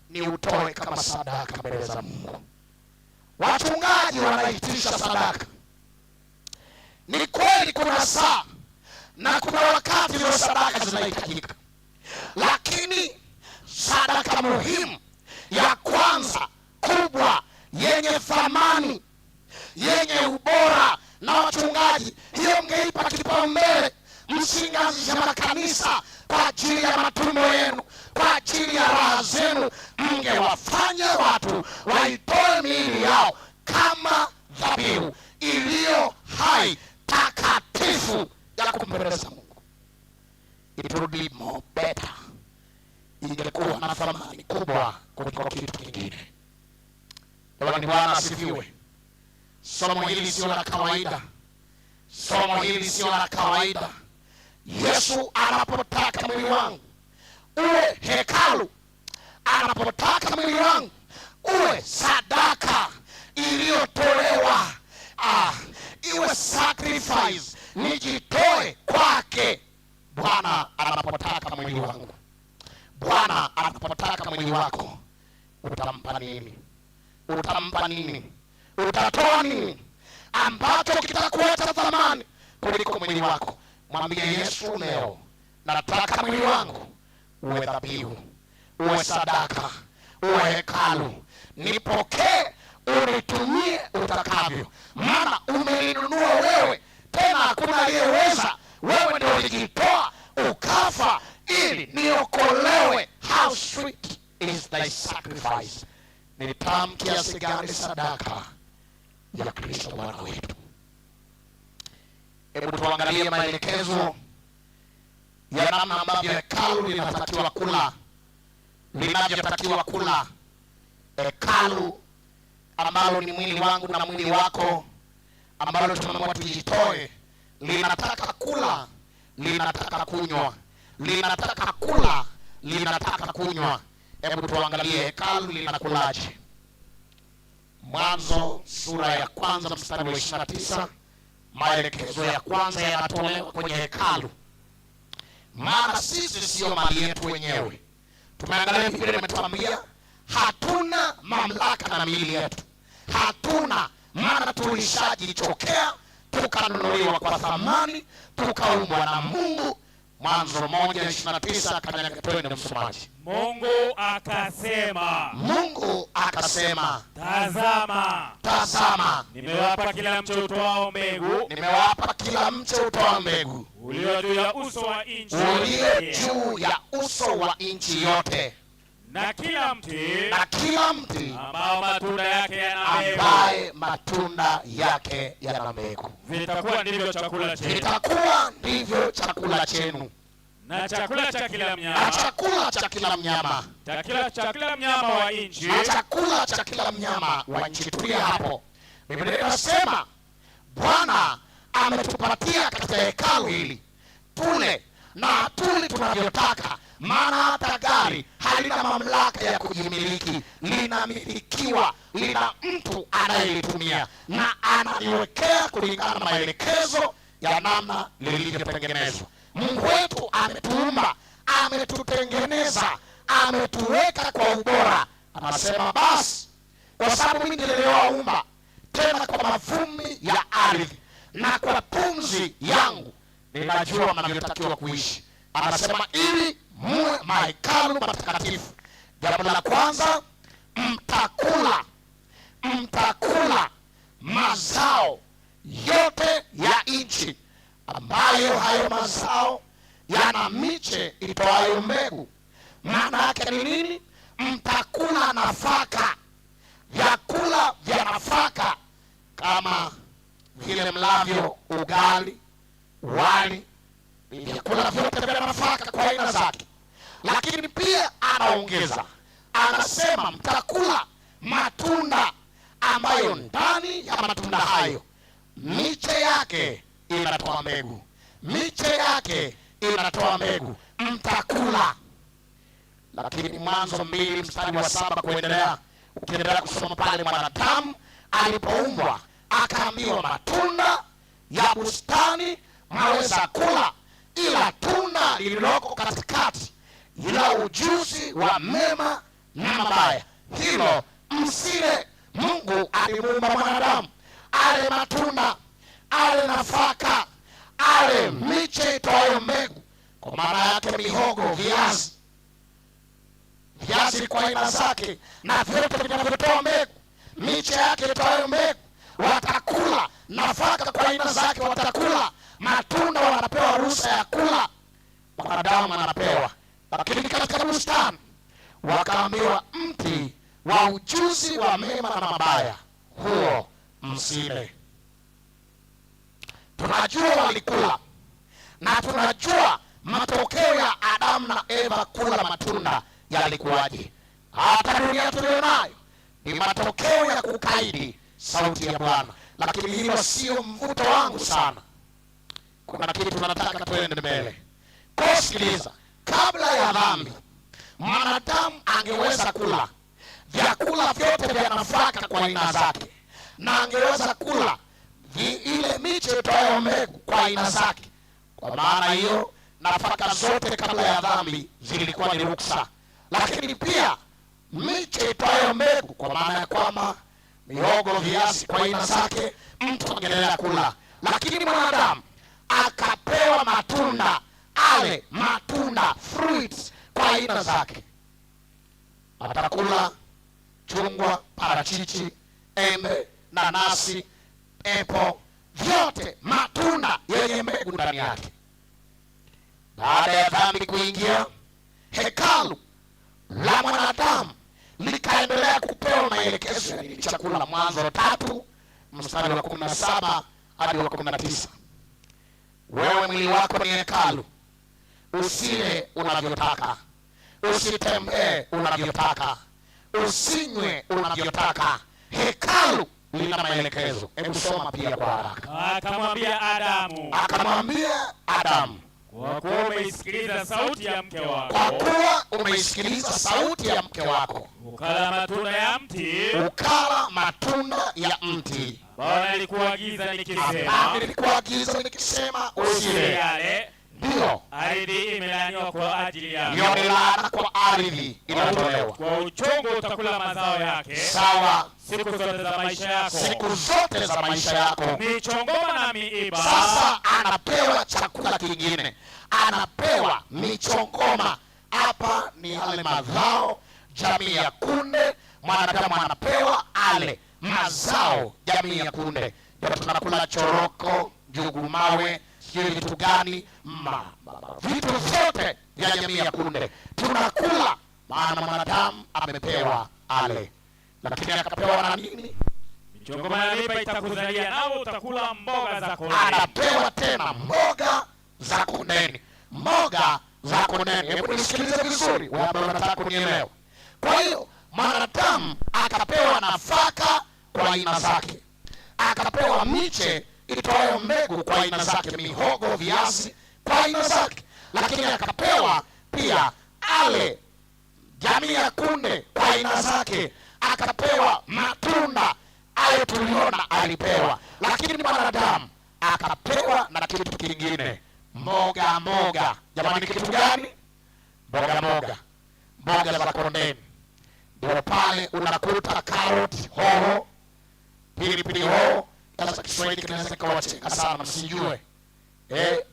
ni utoe kama sadaka mbele za Mungu. Wachungaji wanaitisha sadaka. Ni kweli kuna saa na kuna wakati hizo sadaka zinahitajika, lakini sadaka muhimu ya kwanza kubwa yenye thamani yenye ubora, na wachungaji, hiyo mngeipa kipaumbele. Msingeanzisha makanisa kwa ajili ya matumbo yenu, kwa ajili ya raha zenu. Mngewafanya watu waitoe miili yao kama dhabihu iliyo hai, takatifu, ya kumpendeza Mungu. It would be more better, ingekuwa na thamani kubwa kuliko kitu kingine. Jamani, Bwana asifiwe. Somo hili sio la kawaida, somo hili sio la kawaida. Yesu anapotaka mwili wangu uwe hekalu, anapotaka mwili wangu uwe sadaka iliyotolewa, iwe sacrifice, nijitoe kwake. Bwana anapotaka mwili wangu, Bwana anapotaka mwili wako, utampa nini? Utampa nini? Utatoa nini ambacho kitakuwa cha thamani kuliko mwili wako? Mwambie Yesu leo, nataka mwili wangu uwe dhabihu, uwe sadaka, uwe hekalu, nipokee, unitumie utakavyo, maana umeninunua wewe, tena hakuna aliyeweza. Wewe ndio ulijitoa. ukafa ili niokolewe. How sweet is thy sacrifice! Ni tamu kiasi gani sadaka ya Kristo Bwana wetu. Hebu tuangalie maelekezo ya namna ambavyo hekalu linatakiwa kula, linavyotakiwa kula. Hekalu ambalo ni mwili wangu na mwili wako, ambalo tumeamua tujitoe, linataka kula, linataka kunywa, linataka kula, linataka kunywa. Hebu tuangalie hekalu linakulaje. Mwanzo sura ya kwanza mstari wa 29, maelekezo ya kwanza yanatolewa kwenye hekalu. Maana sisi siyo mali yetu wenyewe. Tumeangalia, Biblia imetuambia hatuna mamlaka na miili yetu, hatuna maana tulishajichokea, tukanunuliwa kwa thamani, tukaumbwa na Mungu. Mwanzo 1:29, kanyaga twende msomaji.
Mungu akasema,
Mungu akasema,
tazama,
tazama,
nimewapa kila mche utoao mbegu
nimewapa kila mche utoa mbegu
ulio juu ya uso wa nchi
ulio juu ya uso wa nchi yote,
na kila mti
na kila mti
ambao matunda yake yana mbegu,
ambaye matunda yake yana mbegu,
vitakuwa ndivyo chakula chenu,
vitakuwa ndivyo chakula chenu,
na chakula cha kila
na
mnyama,
chakula cha kila mnyama,
cha kila mnyama wa nchi
na chakula cha kila mnyama wa nchi. Tulia hapo. Biblia inasema Bwana ametupatia katika hekalu hili tule na tuli tunavyotaka, maana hata gari halina mamlaka ya kujimiliki, linamilikiwa, lina mtu anayelitumia na analiwekea kulingana na maelekezo ya namna lilivyotengenezwa. Mungu wetu ametuumba, ametutengeneza, ametuweka kwa ubora. Anasema basi, kwa sababu mimi ndiye niliyewaumba, tena kwa mavumbi ya ardhi na kwa pumzi yangu ninajua mnavyotakiwa kuishi. Anasema ili muwe mahekalu matakatifu. Jambo la kwanza, mtakula, mtakula mazao yote ya nchi, ambayo hayo mazao yana miche itoayo mbegu. Maana yake ni nini? Mtakula nafaka, vyakula vya nafaka kama vile mlavyo ugali, wali, vyakula vyote vya nafaka kwa aina zake. Lakini pia anaongeza, anasema mtakula matunda ambayo ndani ya matunda hayo miche yake inatoa mbegu, miche yake inatoa mbegu, mtakula. Lakini Mwanzo 2 mstari wa 7 kuendelea, ukiendelea kusoma pale, mwanadamu alipoumbwa akaambiwa matunda ya bustani mwaweza kula, ila tunda lililoko katikati ila ujuzi wa mema na mabaya, hilo msile. Mungu alimuumba mwanadamu ale matunda, ale nafaka, ale miche itoayo mbegu, kwa maana yake mihogo, viazi, viazi kwa aina zake na vyote vinavyotoa mbegu, miche yake itoayo mbegu watakula, nafaka kwa aina zake watakula, matunda wanapewa ruhusa ya kula, mwanadamu anapewa. Lakini katika bustani wakaambiwa, mti wa ujuzi wa mema na mabaya, huo msile. Tunajua walikula na tunajua matokeo ya Adamu na Eva kula matunda yalikuwaje. Hata dunia tulionayo ni matokeo ya kukaidi sauti ya Bwana, lakini hilo sio mvuto wangu sana. Kuna kitu tunataka tuende mbele. Kwa sikiliza, kabla ya dhambi mwanadamu angeweza kula vyakula vyote vya nafaka kwa aina zake, na angeweza kula ile miche itoayo mbegu kwa aina zake. Kwa maana hiyo nafaka zote kabla ya dhambi zilikuwa ni ruksa, lakini pia miche itoayo mbegu, kwa maana ya kwamba mihogo, viazi kwa aina zake, mtu angeendelea kula. Lakini mwanadamu akapewa matunda, ale matunda, fruits kwa aina zake, atakula chungwa, parachichi, embe, nanasi, apple, vyote matunda yenye mbegu ndani yake. Baada ya dhambi kuingia, hekalu la mwanadamu likaendelea kupewa maelekezo ya nini chakula. Mwanzo 3 mstari wa 17 hadi wa 19. Wewe mwili wako ni hekalu, usile unavyotaka, usitembee unavyotaka, usinywe unavyotaka. Hekalu lina maelekezo. Hebu soma pia kwa haraka.
Akamwambia Adamu,
Akamwambia Adamu,
kwa kuwa umeisikiliza sauti ya mke
kwa
wako,
kuwa umeisikiliza sauti ya mke wako,
ukala matunda ya mti
ukala matunda ya mti
ambao nalikuagiza nikisema,
ambao nilikuagiza nikisema usile,
usiyale,
ndiyo
ardhi imelaaniwa kwa ajili
hiyo
yako,
ni laana kwa ardhi inatolewa.
kwa uchungu utakula mazao yake
Sawa,
siku zote za maisha yako,
siku zote za maisha yako.
michongoma na miiba
Sasa anapewa chakula kingine, anapewa michongoma. Hapa ni yale mazao jamii ya kunde, mwanadamu anapewa ale mazao jamii ya kunde. Ndio tunakula choroko, njugu mawe, sijui vitu gani, vitu vyote vya jamii ya kunde tunakula, maana mwanadamu amepewa ale. Lakini akapewa na nini?
Michongoma na miiba itakuzalia, nawe utakula mboga za kondeni.
Anapewa tena mboga za kondeni, mboga za kondeni. Hebu nisikilize vizuri, wewe ambaye unataka kunielewa. Kwa hiyo mwanadamu akapewa nafaka kwa aina zake, akapewa miche itoayo mbegu kwa aina zake, mihogo, viazi kwa aina zake, lakini akapewa pia ale jamii ya kunde kwa aina zake, akapewa matunda ayo tuliona alipewa, lakini mwanadamu akapewa na kitu kingine, mboga mboga. Jamani, kitu gani? Mboga mboga, mboga za kondeni. Ndio pale unakuta karoti, hoho, pilipili hoho. Sasa Kiswahili kinaweza kikawacheka sana, msijue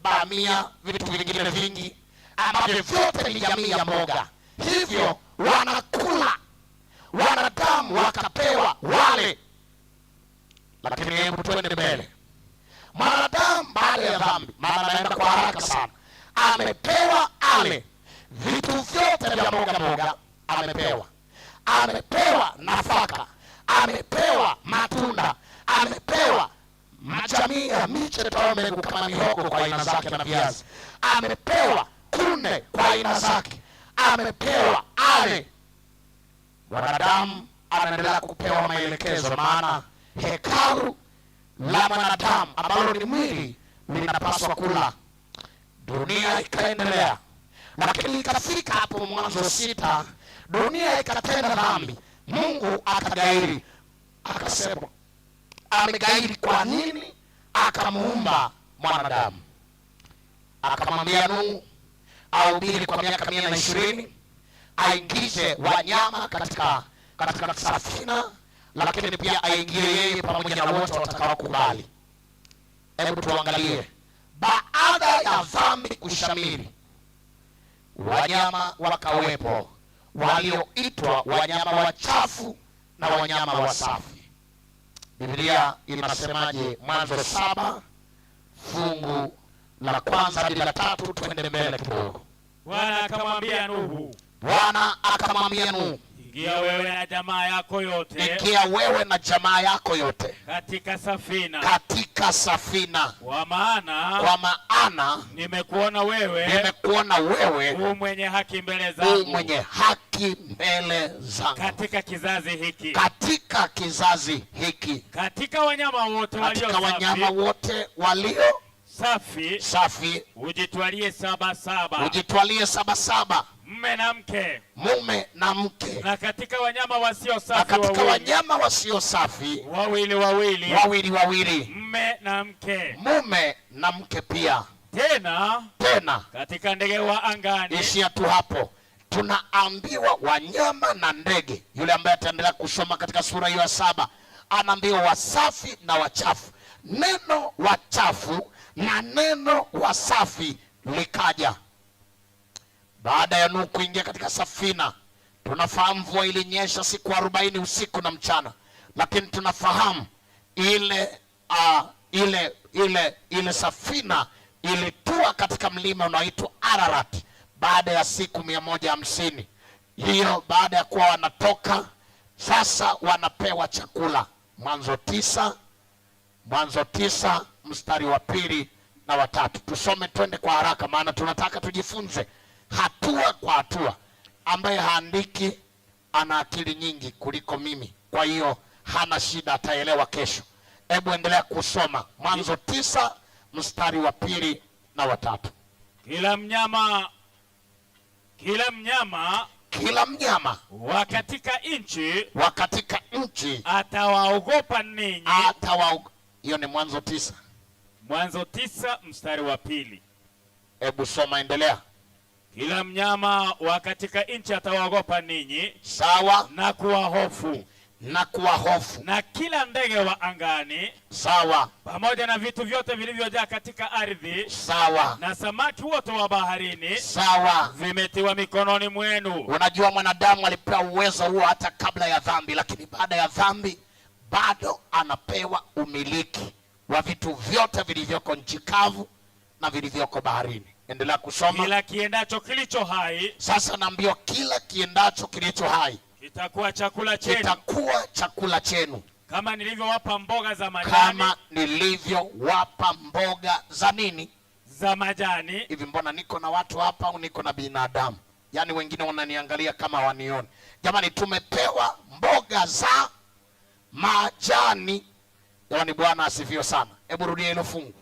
bamia, vitu vingine vingi ambavyo vyote ni jamii ya mboga. Hivyo wanakula wanadamu wakapewa wale. Lakini hebu twende mbele. Mwanadamu baada ya dhambi, maana anaenda kwa haraka sana, amepewa ale vitu vyote vya mboga mboga, amepewa nafaka, amepewa matunda, amepewa majamii ya miche itoayo mbegu kama mihogo kwa aina zake na viazi, amepewa kunde kwa aina zake, amepewa ale. Mwanadamu anaendelea kupewa maelekezo, maana hekalu la mwanadamu ambalo ni mwili linapaswa kula. Dunia ikaendelea, lakini ikafika hapo Mwanzo 6, dunia ikatenda dhambi. Mungu akagairi, akasema amegairi kwa nini? Akamuumba mwanadamu, akamwambia Nuhu ahubiri kwa miaka 120, aingize wanyama katika safina, lakini pia aingie yeye pamoja na wote watakaokubali. Hebu tuangalie, baada ya dhambi kushamiri, wanyama wakawepo walioitwa wanyama wachafu na wanyama wasafi. Biblia inasemaje? Mwanzo 7 fungu la kwanza hadi la 3, twende mbele kidogo.
Bwana akamwambia Nuhu,
Bwana akamwambia Nuhu,
ingia wewe na jamaa yako yote,
ingia wewe na jamaa yako yote
katika safina,
katika safina,
kwa maana
kwa maana
nimekuona wewe,
nimekuona wewe
u mwenye haki mbele
u
zangu,
mwenye haki mbele zangu,
katika kizazi hiki,
katika kizazi hiki,
katika wanyama wote walio
katika wanyama
safi,
wote walio
safi,
safi,
ujitwalie 7 7,
ujitwalie 7 7,
mume na mke,
mume na mke,
na katika wanyama wasio
na
safi
katika
wawili,
wanyama wasio safi
wawili wawili,
wawili wawili,
mume na mke,
mume na mke pia.
Tena,
tena
katika ndege wa angani.
Ishia tu hapo. Tunaambiwa wanyama na ndege. Yule ambaye ataendelea kusoma katika sura hiyo ya 7 anaambiwa wasafi na wachafu. Neno wachafu na neno wasafi likaja baada ya Nuhu kuingia katika safina. Tunafahamu mvua ilinyesha siku 40 usiku na mchana, lakini tunafahamu ile safina Ilitua katika mlima unaoitwa Ararat baada ya siku 150. Hiyo baada ya kuwa wanatoka sasa, wanapewa chakula. Mwanzo 9, Mwanzo 9 mstari wa 2 na wa 3. Tusome twende kwa haraka, maana tunataka tujifunze hatua kwa hatua. Ambaye haandiki ana akili nyingi kuliko mimi, kwa hiyo hana shida, ataelewa kesho. Hebu endelea kusoma Mwanzo 9 mstari wa 2 na wa 3.
Kila mnyama, kila mnyama,
kila mnyama
wa katika nchi,
wa katika nchi
atawaogopa ninyi.
Hiyo ni Mwanzo 9.
Mwanzo 9 mstari wa 2.
Hebu soma, endelea.
Kila mnyama wa katika nchi atawaogopa ninyi.
Sawa.
Na kuwa hofu.
Na kuwa hofu.
Na kila ndege wa angani.
Sawa.
Pamoja na vitu vyote vilivyojaa katika ardhi.
Sawa.
Na samaki wote wa baharini.
Sawa.
Vimetiwa mikononi mwenu.
Unajua mwanadamu alipewa uwezo huo hata kabla ya dhambi, lakini baada ya dhambi bado anapewa umiliki wa vitu vyote vilivyoko nchi kavu na vilivyoko baharini. Endelea kusoma.
Kila kiendacho kilicho hai.
Sasa naambiwa kila kiendacho kilicho hai
kitakuwa chakula chenu.
Kitakuwa chakula chenu.
Kama nilivyowapa mboga za majani.
Kama nilivyowapa mboga za nini?
Za majani.
Hivi mbona niko na watu hapa au niko na binadamu? Yaani wengine wananiangalia kama wanioni. Jamani, tumepewa mboga za majani. Jamani, Bwana asifiwe sana. Hebu rudia hilo fungu.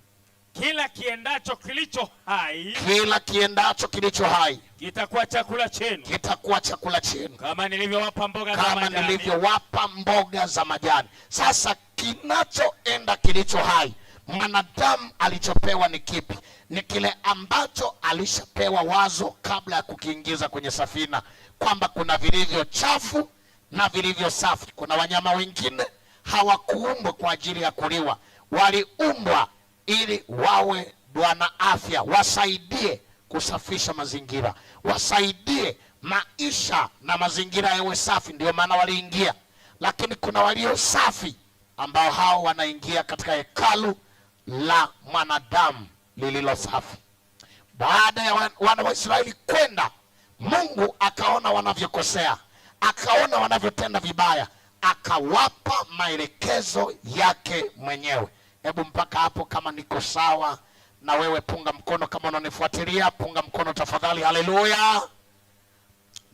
Kila kiendacho kilicho hai,
kila kiendacho kilicho hai
kitakuwa chakula chenu,
kitakuwa chakula chenu,
kama nilivyowapa mboga za
kama
majani,
nilivyowapa mboga za majani. Sasa kinachoenda kilicho hai, mwanadamu alichopewa ni kipi? Ni kile ambacho alishapewa wazo kabla ya kukiingiza kwenye safina, kwamba kuna vilivyo chafu na vilivyo safi. Kuna wanyama wengine hawakuumbwa kwa ajili ya kuliwa, waliumbwa ili wawe bwana afya, wasaidie kusafisha mazingira, wasaidie maisha na mazingira yawe safi, ndio maana waliingia. Lakini kuna walio safi ambao hao wanaingia katika hekalu la mwanadamu lililo safi. Baada ya wana wa Israeli kwenda, Mungu akaona wanavyokosea, akaona wanavyotenda vibaya, akawapa maelekezo yake mwenyewe. Hebu mpaka hapo kama niko sawa na wewe, punga mkono kama unanifuatilia, punga mkono tafadhali. Haleluya.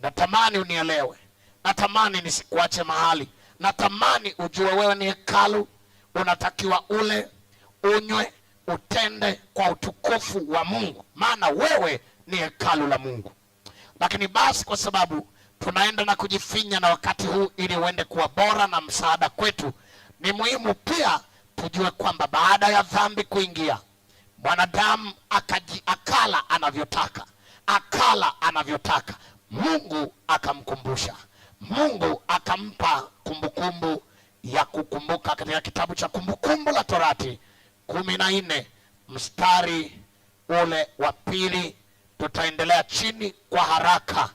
Natamani unielewe, natamani nisikuache mahali, natamani ujue wewe ni hekalu, unatakiwa ule, unywe, utende kwa utukufu wa Mungu, maana wewe ni hekalu la Mungu. Lakini basi kwa sababu tunaenda na kujifinya na wakati huu ili uende kuwa bora na msaada kwetu, ni muhimu pia tujue kwamba baada ya dhambi kuingia, mwanadamu akala anavyotaka, akala anavyotaka. Mungu akamkumbusha, Mungu akampa kumbukumbu ya kukumbuka katika kitabu cha Kumbukumbu la Torati 14 mstari ule wa 2. Tutaendelea chini kwa haraka,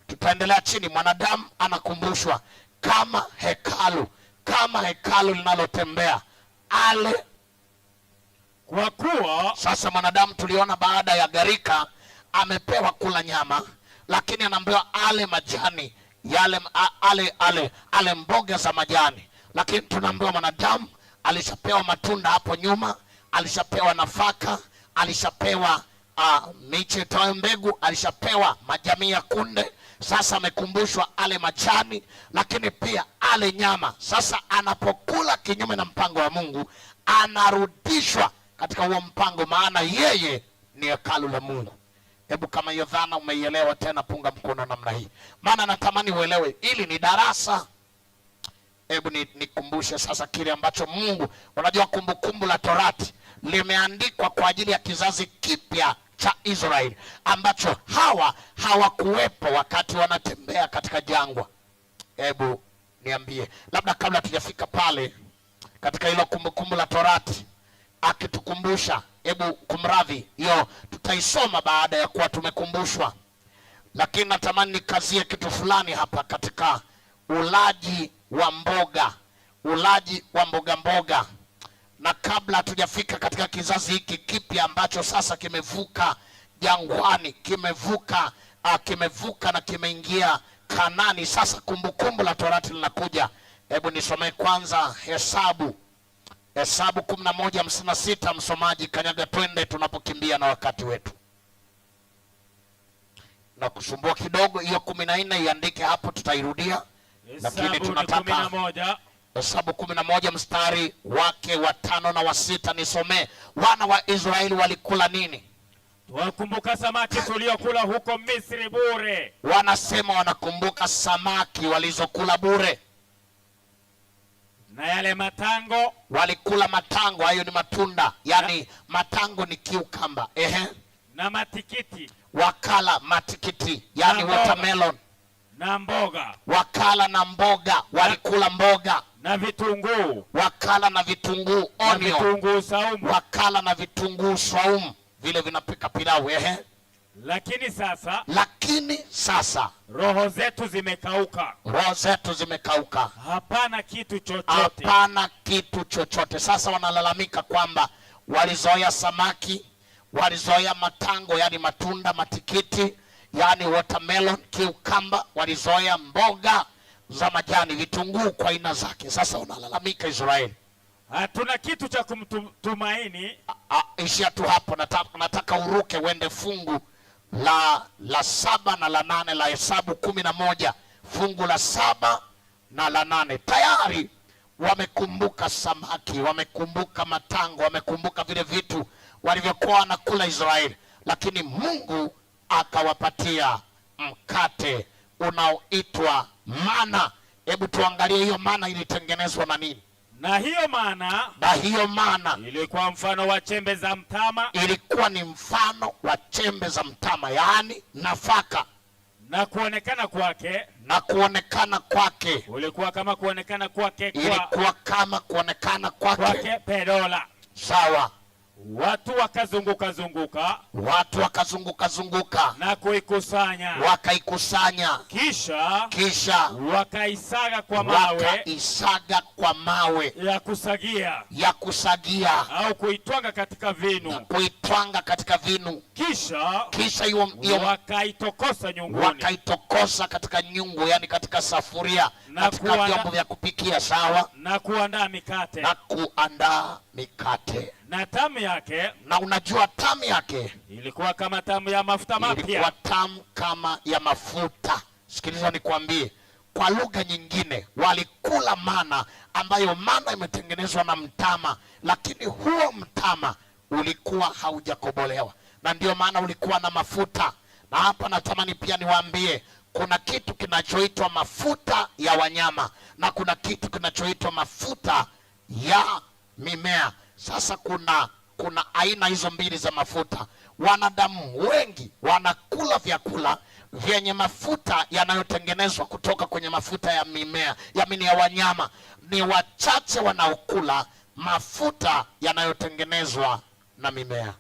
tutaendelea chini. Mwanadamu anakumbushwa kama hekalu, kama hekalu linalotembea ale.
Kwa kuwa
sasa mwanadamu tuliona baada ya gharika amepewa kula nyama, lakini anaambiwa ale majani yale, ale, ale, ale mboga za majani. Lakini tunaambiwa mwanadamu alishapewa matunda hapo nyuma, alishapewa nafaka, alishapewa miche itoayo mbegu, alishapewa majani ya kunde. Sasa amekumbushwa ale majani, lakini pia ale nyama. Sasa anapokula kinyume na mpango wa Mungu, anarudishwa katika huo mpango, maana yeye ni hekalu la Mungu. Hebu kama hiyo dhana umeielewa tena, punga mkono namna hii, maana natamani uelewe, hili ni darasa. Hebu nikumbushe sasa kile ambacho Mungu, unajua Kumbukumbu la Torati limeandikwa kwa ajili ya kizazi kipya cha Israeli ambacho hawa hawakuwepo wakati wanatembea katika jangwa. Hebu niambie, labda kabla tujafika pale katika hilo Kumbukumbu la Torati, akitukumbusha, hebu kumradhi, hiyo tutaisoma baada ya kuwa tumekumbushwa, lakini natamani nikazie kitu fulani hapa katika ulaji wa mboga, ulaji wa mboga mboga. Na kabla hatujafika katika kizazi hiki kipya ambacho sasa kimevuka jangwani, kimevuka na kimeingia Kanani, sasa Kumbukumbu la Torati linakuja. Hebu nisomee kwanza Hesabu 11:56. Msomaji kanyaga, twende tunapokimbia na wakati wetu. Na kusumbua kidogo, hiyo 14 iandike hapo, tutairudia. Lakini
Hesabu ni
tunataka
11.
Hesabu 11 mstari wake wa 5 na wa 6, nisomee. Wana wa Israeli walikula nini?
Twakumbuka samaki tuliokula huko Misri bure,
Wanasema wanakumbuka samaki walizokula bure.
Na yale matango
Walikula matango, hayo ni matunda, yaani matango ni cucumber. Ehe.
Na matikiti
Wakala matikiti, yani
Na mboga.
watermelon.
Na mboga
Wakala na mboga, walikula mboga.
Na vitunguu
Wakala na vitunguu,
na
onion.
vitunguu saumu.
Wakala na vitunguu swaumu, vile vinapika pilau. Ehe.
Lakini sasa
Lakini sasa
roho zetu zimekauka,
roho zetu zimekauka,
hapana kitu chochote.
Hapana kitu chochote. Sasa wanalalamika kwamba walizoea samaki, walizoea matango, yani matunda, matikiti, yani watermelon, cucumber, walizoea mboga za majani, vitunguu kwa aina zake. Sasa wanalalamika Israeli.
Hatuna kitu cha kumtumaini.
Ishia tu hapo, nataka uruke uende fungu la 7 na la 8 la Hesabu 11, fungu la 7 na la 8. Tayari wamekumbuka samaki, wamekumbuka matango, wamekumbuka vile vitu walivyokuwa wanakula Israeli, lakini Mungu akawapatia mkate unaoitwa mana. Hebu tuangalie hiyo mana ilitengenezwa na nini?
Na hiyo mana
Na hiyo mana
ilikuwa mfano wa chembe za mtama,
ilikuwa ni mfano wa chembe za mtama, yaani nafaka.
Na kuonekana kwake
Na kuonekana kwake
ulikuwa kama kuonekana kwake kwa
ilikuwa kama kuonekana kwake
kwake bedola.
Sawa.
Watu wakazunguka zunguka
Watu wakazunguka zunguka
na kuikusanya,
wakaikusanya,
kisha
kisha
wakaisaga kwa mawe
wakaisaga kwa mawe
ya kusagia
ya kusagia
au kuitwanga katika
na
vinu,
kuitwanga katika vinu,
kisha
kisha hiyo
wakaitokosa nyunguni
wakaitokosa katika nyungu, yani katika safuria,
Na
katika vyombo vya kupikia, sawa,
na kuandaa mikate,
na kuandaa mikate.
Na tamu yake
Na unajua tamu yake
ilikuwa kama tamu ya mafuta
ilikuwa
mapya.
tamu kama ya mafuta. Sikiliza nikwambie, kwa lugha nyingine walikula mana ambayo mana imetengenezwa na mtama, lakini huo mtama ulikuwa haujakobolewa, na ndio maana ulikuwa na mafuta. Na hapa natamani pia niwaambie kuna kitu kinachoitwa mafuta ya wanyama na kuna kitu kinachoitwa mafuta ya mimea. Sasa kuna aina hizo mbili za mafuta. Wanadamu wengi wanakula vyakula vyenye mafuta yanayotengenezwa kutoka kwenye mafuta ya mimea, yamini ya wanyama. Ni wachache wanaokula mafuta yanayotengenezwa na mimea.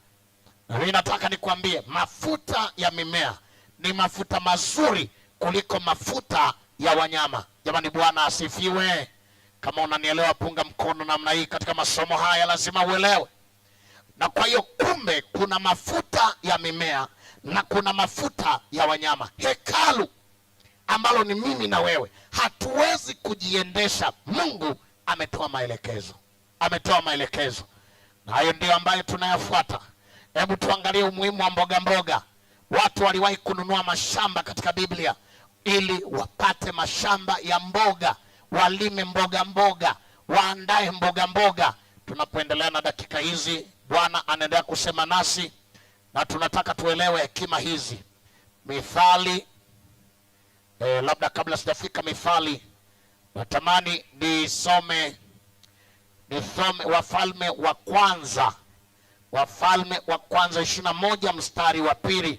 Na mimi nataka nikwambie mafuta ya mimea ni mafuta mazuri kuliko mafuta ya wanyama. Jamani, Bwana asifiwe. Kama unanielewa punga mkono namna hii. Katika masomo haya lazima uelewe. Na kwa hiyo kumbe kuna mafuta ya mimea na kuna mafuta ya wanyama. Hekalu ambalo ni mimi na wewe hatuwezi kujiendesha. Mungu ametoa maelekezo, ametoa maelekezo, na hayo ndiyo ambayo tunayafuata. Hebu tuangalie umuhimu wa mboga mboga. Watu waliwahi kununua mashamba katika Biblia ili wapate mashamba ya mboga, walime mboga mboga, waandae mboga mboga. Tunapoendelea na dakika hizi, Bwana anaendelea kusema nasi na tunataka tuelewe hekima hizi. Mithali, labda kabla sijafika Mithali, natamani nisome Wafalme wa Kwanza. Wafalme wa Kwanza 21 mstari wa 2.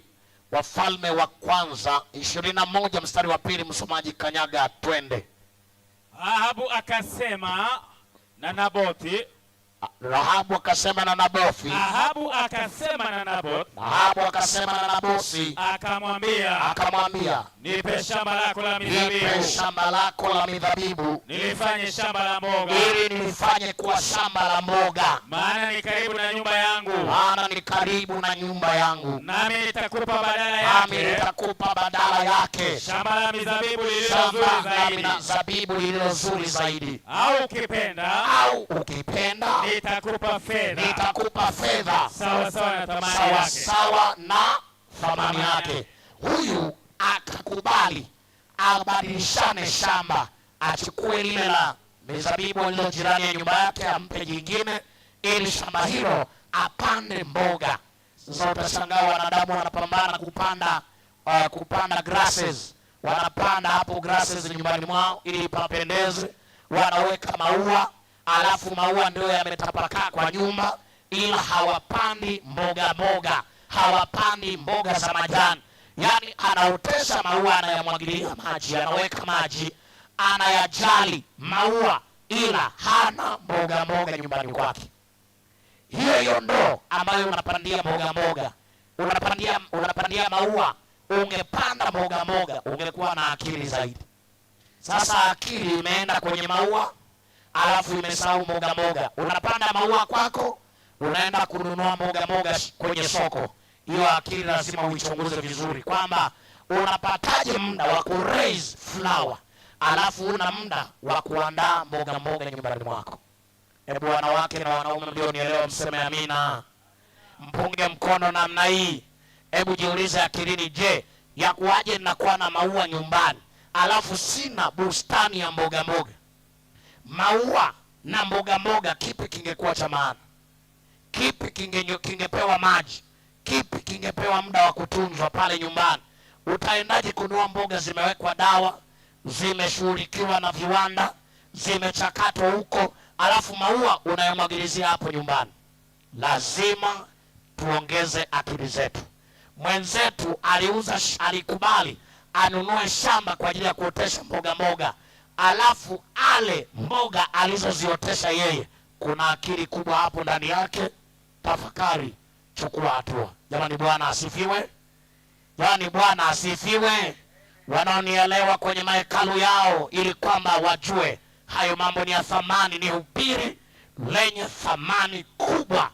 Wafalme wa Kwanza 21 mstari wa 2, msomaji kanyaga twende.
Ahabu akasema na Naboti.
Rahabu akasema na Nabothi,
Ahabu akasema na Naboth,
Ahabu akasema na Nabothi,
akamwambia,
akamwambia,
nipe shamba lako la
nipe
mizabibu,
shamba lako la mizabibu,
nilifanye shamba la mboga,
ili nilifanye kuwa shamba la mboga,
maana ni karibu na nyumba yangu,
maana ni karibu na nyumba yangu,
nami nitakupa badala
nami
yake
nitakupa badala yake
shamba la mizabibu lililo zuri
shamba la
zaidi,
mizabibu lililo zuri zaidi,
au ukipenda
au ukipenda
nitakupa fedha
nitakupa fedha
sawa sawa na thamani
sawa
yake.
sawa na thamani yake. Huyu akakubali abadilishane shamba, achukue lile la mizabibu lililo jirani ya nyumba yake, ampe jingine, ili shamba hilo apande mboga. Sasa utashangaa wanadamu wanapambana kupanda grasses, wanapanda hapo grasses nyumbani mwao ili papendeze, wanaweka maua, alafu maua ndio yametapakaa kwa nyumba, ila hawapandi mboga mboga, hawapandi mboga za majani. Yaani anaotesha maua, anayamwagilia maji, anaweka maji, anayajali maua, ila hana mboga mboga nyumbani kwake. Hiyo hiyo ndoo ambayo unapandia mboga mboga, unapandia maua, ungepanda mboga mboga, ungekuwa na akili zaidi. Sasa akili imeenda kwenye maua, alafu imesahau mboga mboga. Unapanda maua kwako, unaenda kununua mboga mboga kwenye soko. Hiyo akili lazima uichunguze vizuri, kwamba unapataje muda wa ku raise flower alafu una muda wa kuandaa mboga mboga nyumbani mwako. Hebu wanawake na wanaume mlionielewa mseme amina, mpunge mkono namna hii. Hebu jiulize akilini, je, ya kuwaje ninakuwa na maua nyumbani alafu sina bustani ya mboga mboga? Maua na mboga mboga, kipi kingekuwa cha maana? Kipi kingepewa maji? Kipi kingepewa muda wa kutunzwa pale nyumbani? Utaendaje kununua mboga zimewekwa dawa, zimeshughulikiwa na viwanda, zimechakatwa huko, alafu maua unayomwagilizia hapo nyumbani? Lazima tuongeze akili zetu. Mwenzetu alikubali anunue shamba kwa ajili ya kuotesha mboga mboga, alafu ale mboga alizoziotesha yeye. Kuna akili kubwa hapo ndani yake. Tafakari, chukua hatua. Jamani, Bwana asifiwe! Jamani, Bwana asifiwe! Wanaonielewa kwenye mahekalu yao, ili kwamba wajue hayo mambo ni ya thamani, ni hubiri lenye thamani kubwa.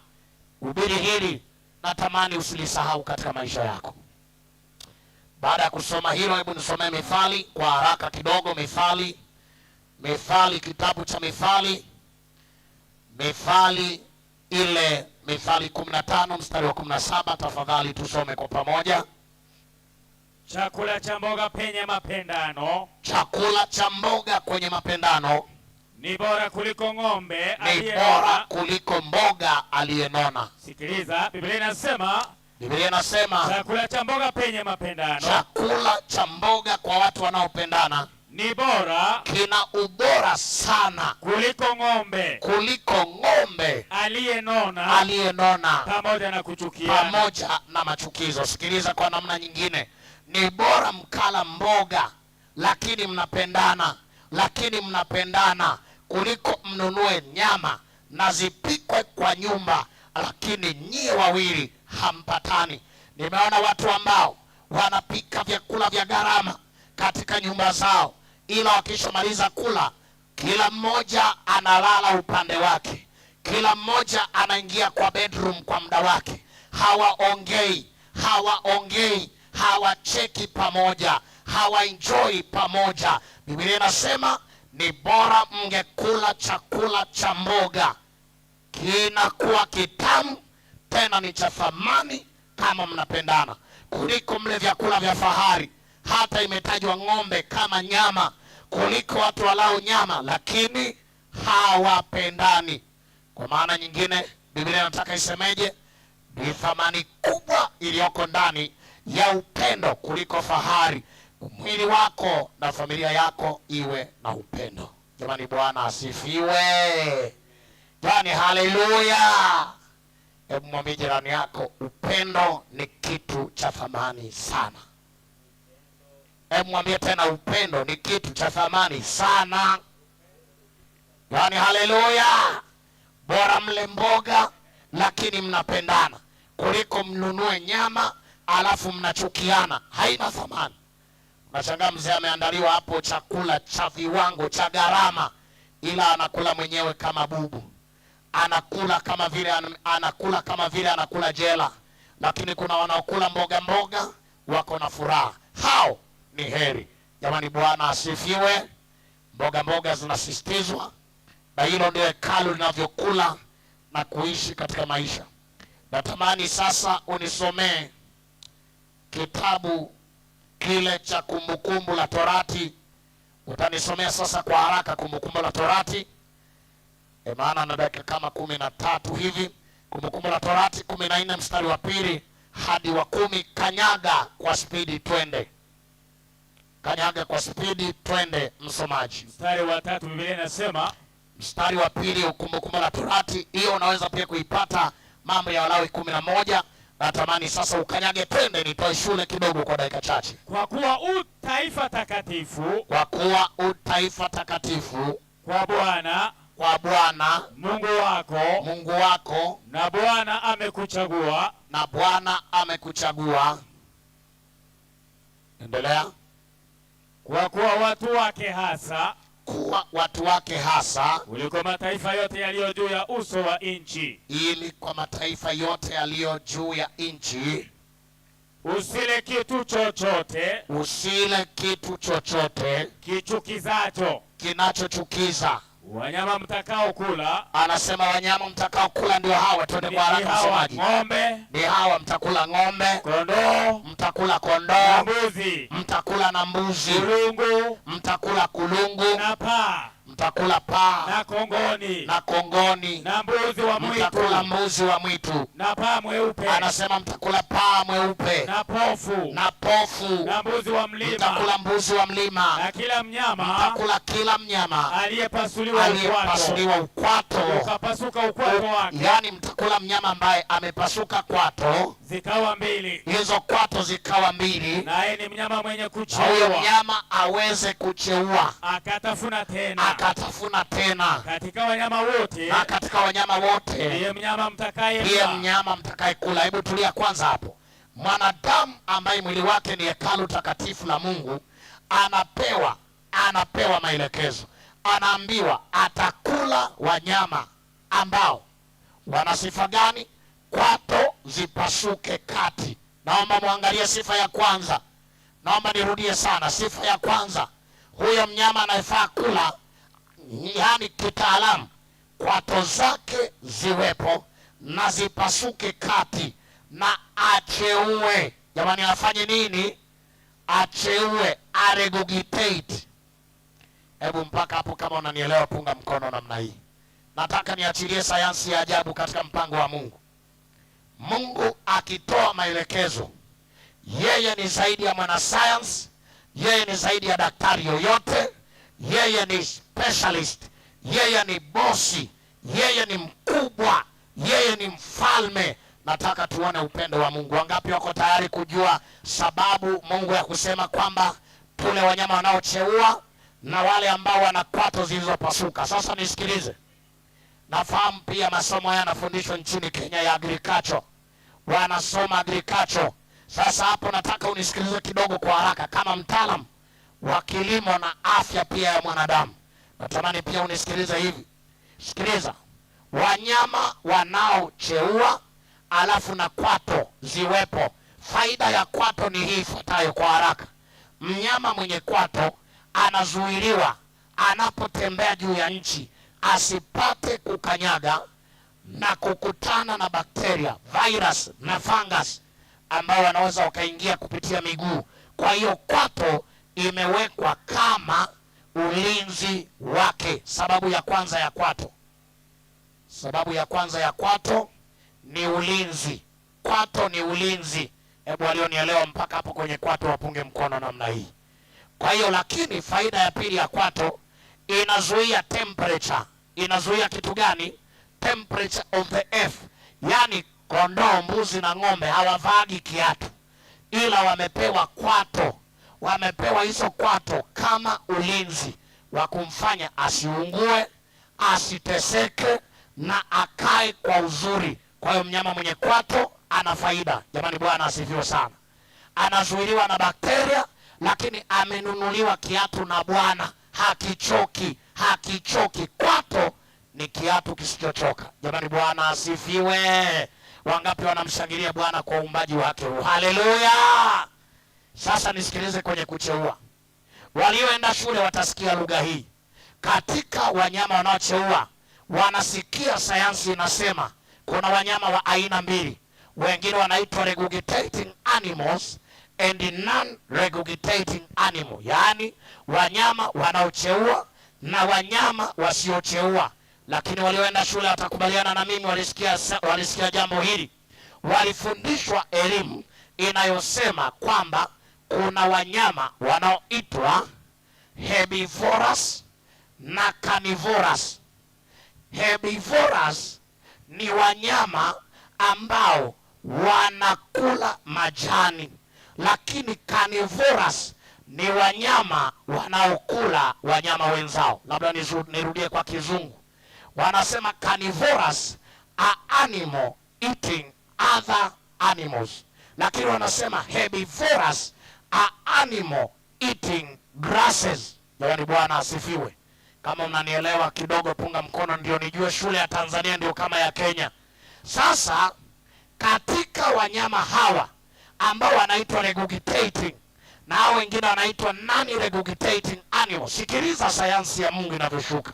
Hubiri hili natamani usilisahau katika maisha yako. Baada ya kusoma hilo, hebu nisomee Mithali kwa haraka kidogo. Mithali, Mithali, kitabu cha Mithali, Mithali ile Mithali 15 mstari wa 17, tafadhali tusome kwa pamoja.
Chakula cha mboga penye mapendano
Chakula cha mboga kwenye mapendano
ni bora kuliko ng'ombe
ni
aliyenona.
bora kuliko mboga aliyenona.
Sikiliza, Biblia inasema
Biblia inasema
chakula cha mboga penye mapendano
chakula cha mboga kwa watu wanaopendana
ni bora
kina ubora sana
kuliko ng'ombe
kuliko ng'ombe
aliyenona
aliyenona
pamoja na kuchukiana.
pamoja na machukizo. Sikiliza kwa namna nyingine, ni bora mkala mboga lakini mnapendana, lakini mnapendana kuliko mnunue nyama na zipikwe kwa nyumba, lakini nyie wawili hampatani. Nimeona watu ambao wanapika vyakula vya gharama katika nyumba zao, ila wakishamaliza kula, kila mmoja analala upande wake, kila mmoja anaingia kwa bedroom kwa muda wake, hawaongei, hawaongei, hawacheki pamoja, hawaenjoy pamoja. Biblia inasema ni bora mngekula chakula cha mboga, kinakuwa kitamu tena ni cha thamani kama mnapendana, kuliko mle vyakula vya fahari. Hata imetajwa ng'ombe kama nyama, kuliko watu walao nyama lakini hawapendani. Kwa maana nyingine, Biblia inataka isemeje? Ni thamani kubwa iliyoko ndani ya upendo kuliko fahari. Mwili wako na familia yako iwe na upendo. Jamani, Bwana asifiwe! Jamani, haleluya! Hebu mwambie jirani yako, upendo ni kitu cha thamani sana. Hebu mwambie tena, upendo ni kitu cha thamani sana. Jamani, haleluya! Bora mle mboga lakini mnapendana kuliko mnunue nyama alafu mnachukiana, haina thamani. Unashangaa mzee ameandaliwa hapo chakula cha viwango cha gharama, ila anakula mwenyewe kama bubu, anakula kama vile anakula jela. Lakini kuna wanaokula mboga mboga wako na furaha, hao ni heri. Jamani, Bwana asifiwe. Mboga mboga zinasisitizwa, na hilo ndio hekalu linavyokula na kuishi katika maisha. Natamani sasa unisomee kitabu kile cha Kumbukumbu la Torati. Utanisomea sasa kwa haraka Kumbukumbu la Torati, maana na dakika kama 13 hivi. Kumbukumbu la Torati 14 mstari wa 2 hadi wa 10. Kanyaga kwa spidi, twende. Kanyaga kwa spidi, twende msomaji.
Mstari wa 3, Biblia inasema,
Mstari wa 2, Kumbukumbu la Torati. Hiyo unaweza pia kuipata Mambo ya Walawi 11. Natamani sasa ukanyage, twende, nitoe shule kidogo kwa dakika chache.
Kwa kuwa u taifa takatifu
Kwa kuwa u taifa takatifu
kwa Bwana
kwa Bwana
Mungu wako,
Mungu wako,
na Bwana amekuchagua
na Bwana amekuchagua. Endelea.
Kwa kuwa watu wake hasa
Kuwa watu wake hasa
kuliko mataifa yote yaliyo juu ya uso wa nchi.
Ili kwa mataifa yote yaliyo juu ya nchi.
Usile kitu chochote
Usile kitu chochote
kichukizacho.
Kinachochukiza.
Wanyama mtakao kula
Anasema wanyama mtakao kula ndio hawa. Twende
ni
kwa haraka,
hawa:
msomaji.
ng'ombe,
Ni hawa, mtakula ng'ombe,
kondoo
mtakula
na
kondoo,
mbuzi,
mtakula na mbuzi,
kulungu
mtakula kulungu,
na paa
mtakula paa
na kongoni
na kongoni,
na mbuzi wa mwitu
mtakula mbuzi wa mwitu.
Na paa mweupe
Anasema mtakula paa mweupe
na pofu
na pofu,
na mbuzi wa mlima
mtakula mbuzi wa mlima,
na kila mnyama
mtakula kila mnyama
aliyepasuliwa ukwato,
aliyepasuliwa ukwato,
ukapasuka ukwato wake
yaani mtakula mnyama ambaye amepasuka kwato,
zikawa mbili,
hizo kwato zikawa mbili,
naye ni mnyama mwenye
na huyo
kucheua,
mnyama aweze kucheua,
akatafuna tena.
Akatafuna tena.
Katika wanyama wote
Na katika wanyama wote
ndiye mnyama
ndiye
mtakayemla.
mnyama mtakayekula. Hebu tulia kwanza hapo. Mwanadamu ambaye mwili wake ni hekalu takatifu la Mungu anapewa maelekezo, anaambiwa atakula wanyama ambao wana sifa gani? Kwato zipasuke kati. Naomba muangalie sifa ya kwanza. Naomba nirudie sana, sifa ya kwanza, huyo mnyama anayefaa kula, yaani kitaalamu, kwato zake ziwepo na zipasuke kati na acheue. Jamani, afanye nini? Acheue, aregurgitate. Hebu mpaka hapo, kama unanielewa, punga mkono namna hii. Nataka niachilie sayansi ya ajabu katika mpango wa Mungu. Mungu akitoa maelekezo, yeye ni zaidi ya mwanasayansi, yeye ni zaidi ya daktari yoyote, yeye ni specialist, yeye ni bosi, yeye ni mkubwa, yeye ni mfalme. Nataka tuone upendo wa Mungu. Wangapi wako tayari kujua sababu Mungu ya kusema kwamba tule wanyama wanaocheua na wale ambao wana kwato zilizopasuka? Sasa nisikilize. Nafahamu pia masomo haya yanafundishwa nchini Kenya ya agriculture, wanasoma agriculture. Sasa hapo nataka unisikilize kidogo kwa haraka, kama mtaalam wa kilimo na afya pia ya mwanadamu. Natamani pia unisikilize hivi. Sikiliza, wanyama wanaocheua alafu na kwato ziwepo. Faida ya kwato ni hii ifuatayo kwa haraka. Mnyama mwenye kwato anazuiliwa anapotembea juu ya nchi asipate kukanyaga na kukutana na bakteria, virus na fungus ambao wanaweza wakaingia kupitia miguu. Kwa hiyo kwato imewekwa kama ulinzi wake. Sababu ya kwanza ya kwato, sababu ya kwanza ya kwato ni ulinzi. Kwato ni ulinzi. Hebu walionielewa mpaka hapo kwenye kwato wapunge mkono namna hii. Kwa hiyo, lakini faida ya pili ya kwato, inazuia temperature. Inazuia kitu gani? Temperature of the earth. Yaani kondoo, mbuzi na ng'ombe hawavagi kiatu, ila wamepewa kwato, wamepewa hizo kwato kama ulinzi wa kumfanya asiungue, asiteseke. na akae kwa uzuri. Kwa hiyo mnyama mwenye kwato ana faida. Jamani, Bwana asifiwe sana. Anazuiliwa na bakteria, lakini amenunuliwa kiatu na Bwana, hakichoki, hakichoki. Kwato ni kiatu kisichochoka. Jamani, Bwana asifiwe. Wangapi wanamshangilia Bwana kwa uumbaji wake? Haleluya! Sasa nisikilize kwenye kucheua. Walioenda shule watasikia lugha hii. Katika wanyama wanaocheua wanasikia sayansi inasema kuna wanyama wa aina mbili, wengine wanaitwa regurgitating animals and non-regurgitating animal, yaani wanyama wanaocheua na wanyama wasiocheua. Lakini walioenda shule watakubaliana na mimi, walisikia jambo hili, walifundishwa elimu inayosema kwamba kuna wanyama wanaoitwa herbivorous na carnivorous. Herbivorous ni wanyama ambao wanakula majani, lakini carnivorous ni wanyama wanaokula wanyama wenzao. Labda nirudie kwa Kizungu, wanasema carnivorous are animal eating other animals, lakini wanasema herbivorous are animal eating grasses. Jamani, Bwana asifiwe. Kama mnanielewa kidogo, punga mkono ndio nijue shule ya Tanzania ndio kama ya Kenya. Sasa katika wanyama hawa ambao wanaitwa regurgitating na hao wengine wanaitwa non-regurgitating animal, sikiliza sayansi ya Mungu inavyoshuka.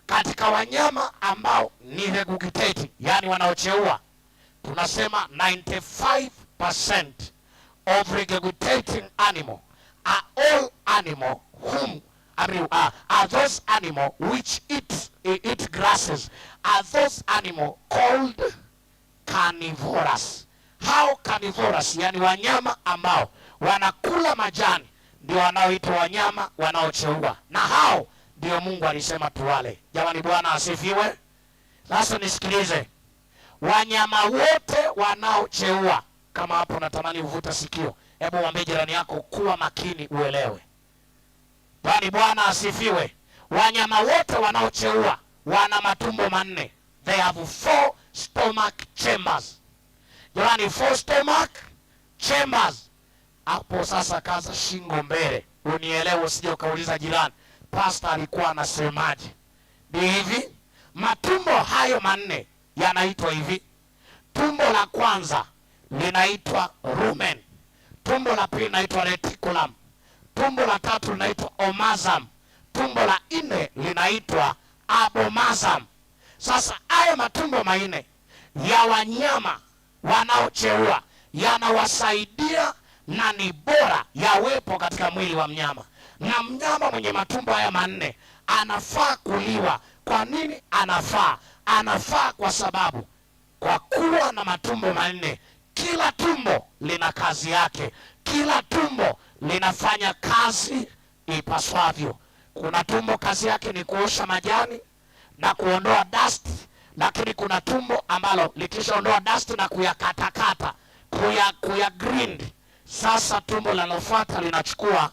Katika wanyama ambao ni regurgitating, yani wanaocheua, tunasema 95% of regurgitating animal are all animal whom I mean, are those animal which eat grasses, are those animal called carnivorous. Hao carnivorous, yani wanyama ambao wanakula majani, ndio wanaoitwa wanyama wanaocheua, na hao ndio Mungu alisema tuwale. Jamani, Bwana asifiwe. Sasa nisikilize, wanyama wote wanaocheua, kama hapo natamani uvuta sikio, hebu mwambie jirani yako kuwa makini uelewe. Bali Bwana asifiwe. Wanyama wote wanaocheua wana matumbo manne. They have four stomach chambers. Jamani, four stomach chambers. Hapo sasa kaza shingo mbele, unielewe, usije ukauliza jirani, pastor alikuwa anasemaje? Ni hivi, matumbo hayo manne yanaitwa hivi. Tumbo la kwanza linaitwa rumen, tumbo la pili linaitwa reticulum, tumbo la tatu linaitwa omasum, tumbo la nne linaitwa abomasum. Sasa haya matumbo manne ya wanyama wanaocheua yanawasaidia na ni bora yawepo katika mwili wa mnyama, na mnyama mwenye matumbo haya manne anafaa kuliwa. Kwa nini anafaa? Anafaa kwa sababu kwa kuwa na matumbo manne, kila tumbo lina kazi yake, kila tumbo linafanya kazi ipaswavyo. Kuna tumbo kazi yake ni kuosha majani na kuondoa dust, lakini kuna tumbo ambalo likishaondoa dust na kuyakatakata, kuya grind, sasa tumbo linalofuata linachukua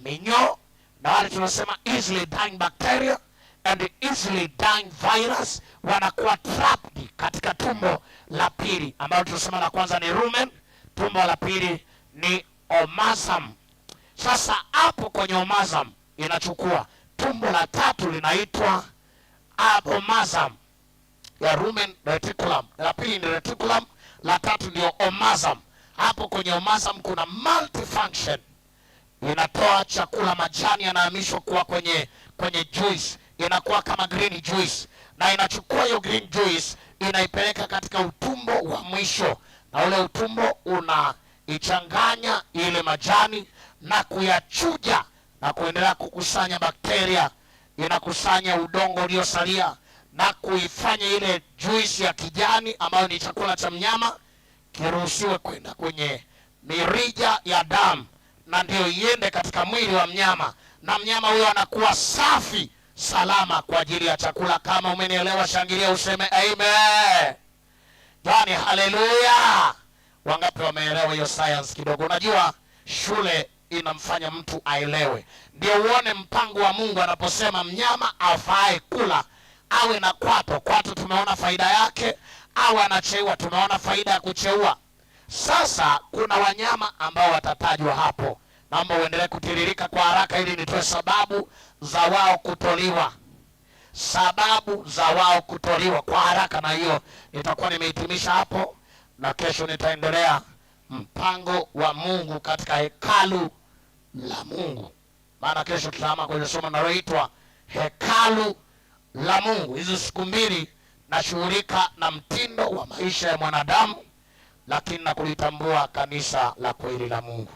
minyoo na wale tunasema easily dying bacteria and easily dying virus wanakuwa trapped katika tumbo la pili, ambalo tunasema la kwanza ni rumen, tumbo la pili ni omasum. Sasa hapo kwenye omasum inachukua tumbo la tatu linaitwa abomasum ya rumen reticulum, la pili ni reticulum, la tatu ndio omasum. Hapo kwenye omasum kuna multifunction, inatoa chakula, majani yanahamishwa kuwa kwenye juice, inakuwa kama green juice, na inachukua hiyo green juice inaipeleka katika utumbo wa mwisho, na ule utumbo unaichanganya ile majani na kuyachuja na kuendelea kukusanya bakteria, inakusanya udongo uliosalia na kuifanya ile juice ya kijani ambayo ni chakula cha mnyama kiruhusiwe kwenda kwenye mirija ya damu na ndiyo iende katika mwili wa mnyama, na mnyama huyo anakuwa safi salama kwa ajili ya chakula. Kama umenielewa, shangilia useme amen. Jamani, haleluya! Wangapi wameelewa hiyo science kidogo? Unajua shule inamfanya mtu aelewe, ndio uone mpango wa Mungu anaposema mnyama afae kula awe na kwato. Kwato tumeona faida yake, awe anacheua, tumeona faida ya kucheua. Sasa kuna wanyama ambao watatajwa hapo. Naomba uendelee kutiririka kwa haraka ili nitoe sababu za wao kutoliwa, sababu za wao kutoliwa kwa haraka, na hiyo nitakuwa nimehitimisha hapo, na kesho nitaendelea mpango wa Mungu katika hekalu la Mungu, maana kesho tutahama kwenye somo linaloitwa hekalu la Mungu. Hizi siku mbili nashughulika na mtindo wa maisha ya mwanadamu, lakini na kulitambua kanisa la kweli la Mungu.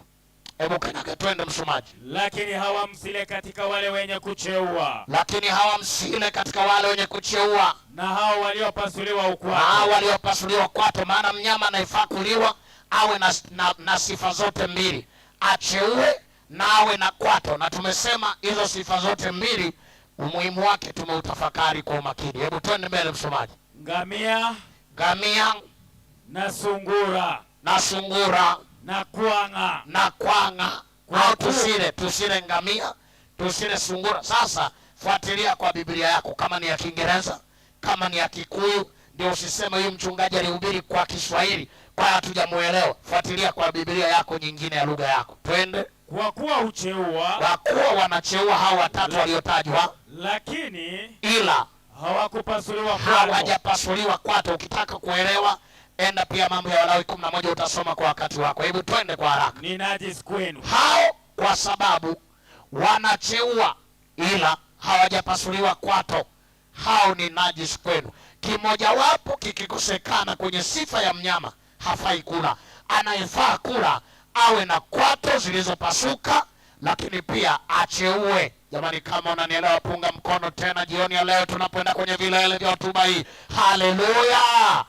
Hebu kanyaga, twende msomaji.
Lakini hawa msile katika wale wenye kucheua,
Lakini hawa msile katika wale wenye kucheua,
na hao waliopasuliwa
na hao
ukwato,
waliopasuliwa kwato. Maana mnyama anayefaa kuliwa awe na sifa zote mbili, acheue na awe na kwato. Na tumesema hizo sifa zote mbili umuhimu wake tumeutafakari kwa umakini. Hebu twende mbele msomaji.
Ngamia
Ngamia
na sungura
na sungura
na kwang'a,
na kwang'a, au tusile ngamia, tusile sungura. Sasa fuatilia kwa Biblia yako, kama ni ya Kiingereza, kama ni ya Kikuyu, ndio usiseme huyu mchungaji alihubiri kwa Kiswahili, kwa hatujamuelewa. Fuatilia kwa Biblia yako nyingine ya lugha yako. Twende.
Kwa kuwa hucheua,
Kwa kuwa wanacheua hao watatu waliotajwa,
lakini
ila
hawakupasuliwa kwato.
hawajapasuliwa kwato. Ukitaka kuelewa, enda pia Mambo ya Walawi 11 utasoma kwa wakati wako. Hebu twende kwa haraka.
Ni najisi kwenu.
Hao kwa sababu wanacheua ila hawajapasuliwa kwato, hao ni najisi kwenu. Kimojawapo kikikosekana kwenye sifa ya mnyama, hafai kula. Anayefaa kula awe na kwato zilizopasuka, lakini pia acheue. Jamani, kama unanielewa, punga mkono tena jioni ya leo tunapoenda kwenye vilele vya hotuba hii. Haleluya!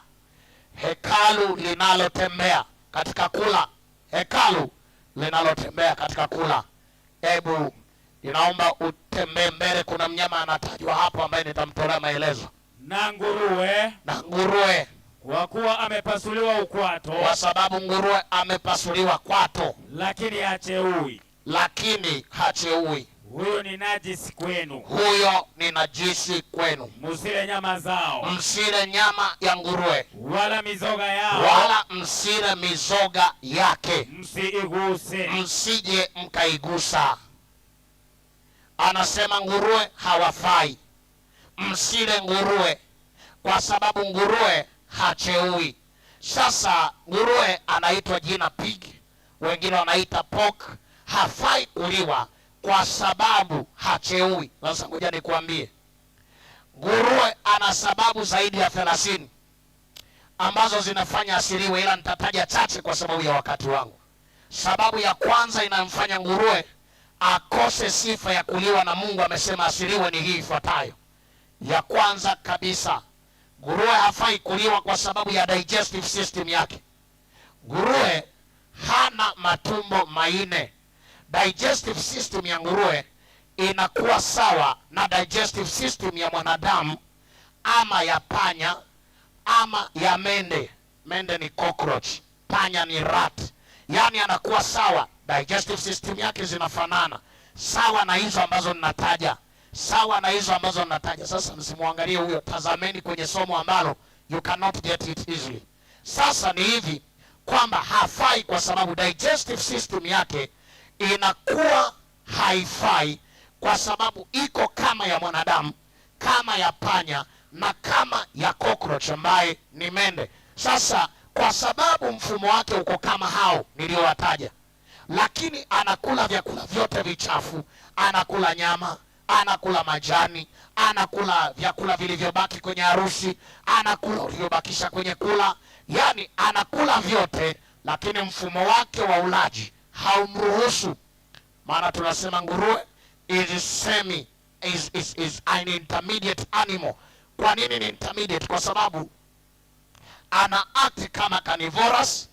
Hekalu linalotembea katika kula, hekalu linalotembea katika kula. Hebu ninaomba utembee mbele. Kuna mnyama anatajwa hapo ambaye nitamtolea maelezo.
Na nguruwe,
Na nguruwe,
kwa kuwa amepasuliwa ukwato,
kwa sababu nguruwe amepasuliwa kwato,
lakini hacheui,
lakini hacheui,
huyo ni najisi kwenu.
Huyo ni najisi kwenu.
Musile nyama zao,
Msile nyama ya nguruwe,
wala mizoga yao
wala msile mizoga yake,
msiiguse.
Msije mkaigusa. Anasema nguruwe hawafai, msile nguruwe kwa sababu nguruwe hacheui. Sasa nguruwe anaitwa jina pig, wengine wanaita pork, hafai kuliwa kwa sababu hacheui. Sasa ngoja nikuambie, nguruwe ana sababu zaidi ya 30 ambazo zinafanya asiliwe, ila nitataja chache kwa sababu ya wakati wangu. Sababu ya kwanza inayomfanya nguruwe akose sifa ya kuliwa na Mungu amesema asiliwe ni hii ifuatayo. Ya kwanza kabisa, nguruwe hafai kuliwa kwa sababu ya digestive system yake. Nguruwe hana matumbo manne. Digestive system ya nguruwe inakuwa sawa na digestive system ya mwanadamu ama ya panya ama ya mende. Mende ni cockroach, panya ni rat. Yaani anakuwa sawa, digestive system yake zinafanana sawa na hizo ambazo ninataja, sawa na hizo ambazo ninataja. Sasa msimwangalie huyo, tazameni kwenye somo ambalo you cannot get it easily. Sasa ni hivi kwamba hafai kwa sababu digestive system yake inakuwa haifai, kwa sababu iko kama ya mwanadamu, kama ya panya na kama ya cockroach ambaye ni mende. Sasa kwa sababu mfumo wake uko kama hao niliowataja, lakini anakula vyakula vyote vichafu, anakula nyama, anakula majani, anakula vyakula vilivyobaki kwenye harusi, anakula ulivyobakisha kwenye kula, yani anakula vyote, lakini mfumo wake wa ulaji haumruhusu. Maana tunasema nguruwe is semi is an intermediate animal. Kwa nini ni intermediate? Kwa sababu ana act kama carnivorous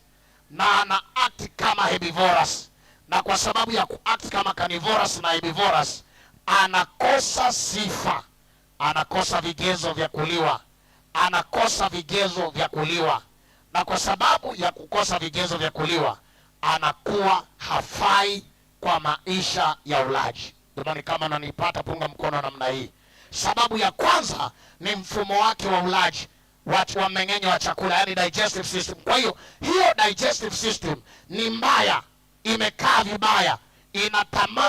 na ana act kama herbivorous, na kwa sababu ya kuact kama carnivorous na herbivorous anakosa sifa, anakosa vigezo vya kuliwa, anakosa vigezo vya kuliwa, na kwa sababu ya kukosa vigezo vya kuliwa anakuwa hafai kwa maisha ya ulaji. Jamani, kama nanipata punga mkono namna hii. Sababu ya kwanza ni mfumo wake wa ulaji wa mmeng'enyo wa chakula, yani digestive system. Kwa hiyo hiyo digestive system ni mbaya, imekaa vibaya,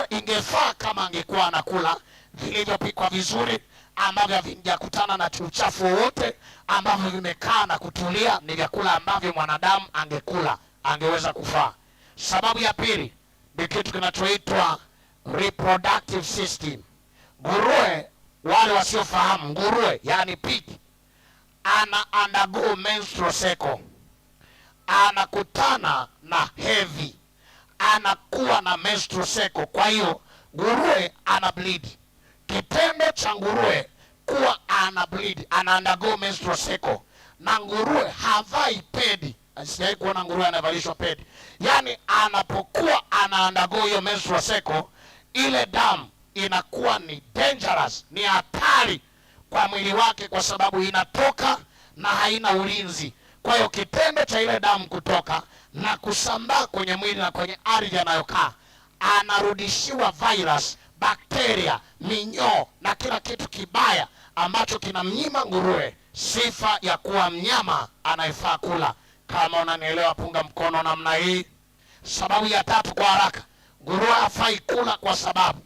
ingefaa kama angekuwa anakula vilivyopikwa vizuri, ambavyo havijakutana na uchafu wowote, ambavyo vimekaa na kutulia, ni vyakula ambavyo mwanadamu angekula angeweza kufaa. Sababu ya pili ni kitu kinachoitwa reproductive system. Nguruwe, wale wasiofahamu, nguruwe yani pig ana undergo menstrual cycle, anakutana na hedhi, anakuwa na menstrual cycle. Kwa hiyo nguruwe ana bleed. Kitendo cha nguruwe kuwa ana bleed, ana undergo menstrual cycle, na nguruwe havai pedi. Sijawahi kuona nguruwe anavalishwa pedi. Yani anapokuwa ana undergo hiyo menstrual cycle, ile damu inakuwa ni dangerous, ni hatari kwa mwili wake, kwa sababu inatoka na haina ulinzi. Kwa hiyo kitendo cha ile damu kutoka na kusambaa kwenye mwili na kwenye ardhi anayokaa, anarudishiwa virus, bakteria, minyoo na kila kitu kibaya ambacho kinamnyima nguruwe sifa ya kuwa mnyama anayefaa kula. Kama unanielewa, punga mkono namna hii. Sababu ya tatu kwa haraka, nguruwe hafai kula kwa sababu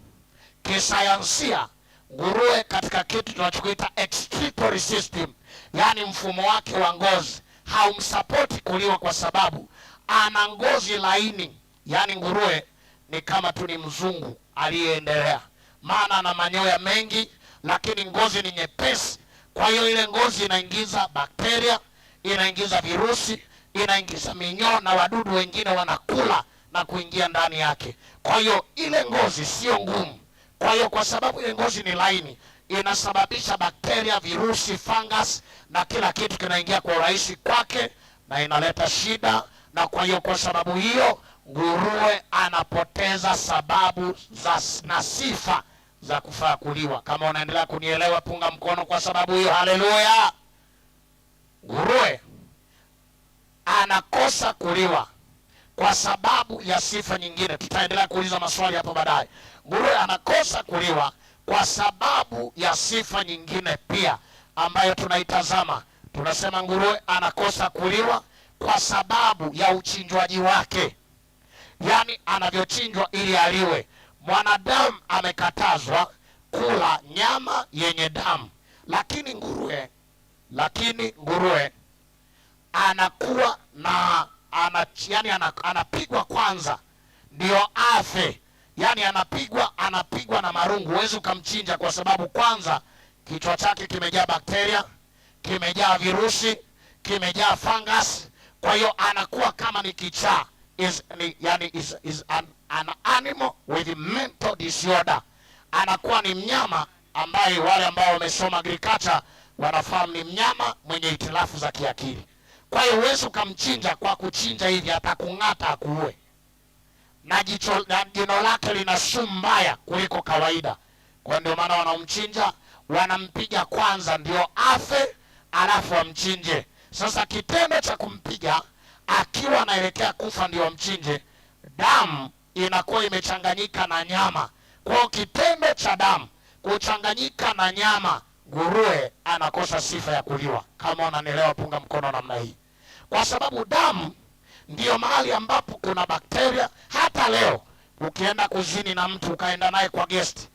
kisayansia nguruwe katika kitu tunachokiita excretory system, yaani mfumo wake wa ngozi haumsapoti kuliwa kwa sababu ana ngozi laini. Yaani nguruwe ni kama tu ni mzungu aliyeendelea, maana ana manyoya mengi, lakini ngozi ni nyepesi. Kwa hiyo ile ngozi inaingiza bakteria, inaingiza virusi, inaingiza minyoo na wadudu wengine wanakula na kuingia ndani yake. Kwa hiyo ile ngozi sio ngumu. Kwa hiyo kwa sababu ile ngozi ni laini, inasababisha bakteria, virusi, fungus na kila kitu kinaingia kwa urahisi kwake na inaleta shida. Na kwa hiyo kwa sababu hiyo nguruwe anapoteza sababu za na sifa za kufaa kuliwa. Kama unaendelea kunielewa, punga mkono kwa sababu hiyo. Haleluya! Nguruwe anakosa kuliwa kwa sababu ya sifa nyingine. Tutaendelea kuuliza maswali hapo baadaye. Nguruwe anakosa kuliwa kwa sababu ya sifa nyingine pia ambayo tunaitazama. Tunasema nguruwe anakosa kuliwa kwa sababu ya uchinjwaji wake, yaani anavyochinjwa ili aliwe. Mwanadamu amekatazwa kula nyama yenye damu, lakini nguruwe anakuwa na ana, yani anapigwa kwanza ndio afe, yani anapigwa na marungu. Huwezi ukamchinja kwa sababu kwanza kichwa chake kimejaa bakteria, kimejaa virusi, kimejaa fungus. Kwa hiyo anakuwa kama ni kichaa, yani is an animal with mental disorder. Anakuwa ni mnyama ambaye wale ambao wamesoma agriculture wanafahamu ni mnyama mwenye hitilafu za kiakili. Kwa hiyo huwezi ukamchinja kwa kuchinja hivi, atakung'ata akuue, na jicho na jino lake lina sumu mbaya kuliko kawaida. Kwa ndio maana wanamchinja, wanampiga kwanza ndio afe, alafu wamchinje. Sasa kitendo cha kumpiga akiwa anaelekea kufa ndio wamchinje, damu inakuwa imechanganyika na nyama. Kwa hiyo kitendo cha damu kuchanganyika na nyama, nguruwe anakosa sifa ya kuliwa. Kama unanielewa, punga mkono namna hii, kwa sababu damu ndiyo mahali ambapo kuna bakteria. Hata leo ukienda kuzini na mtu ukaenda naye kwa guest,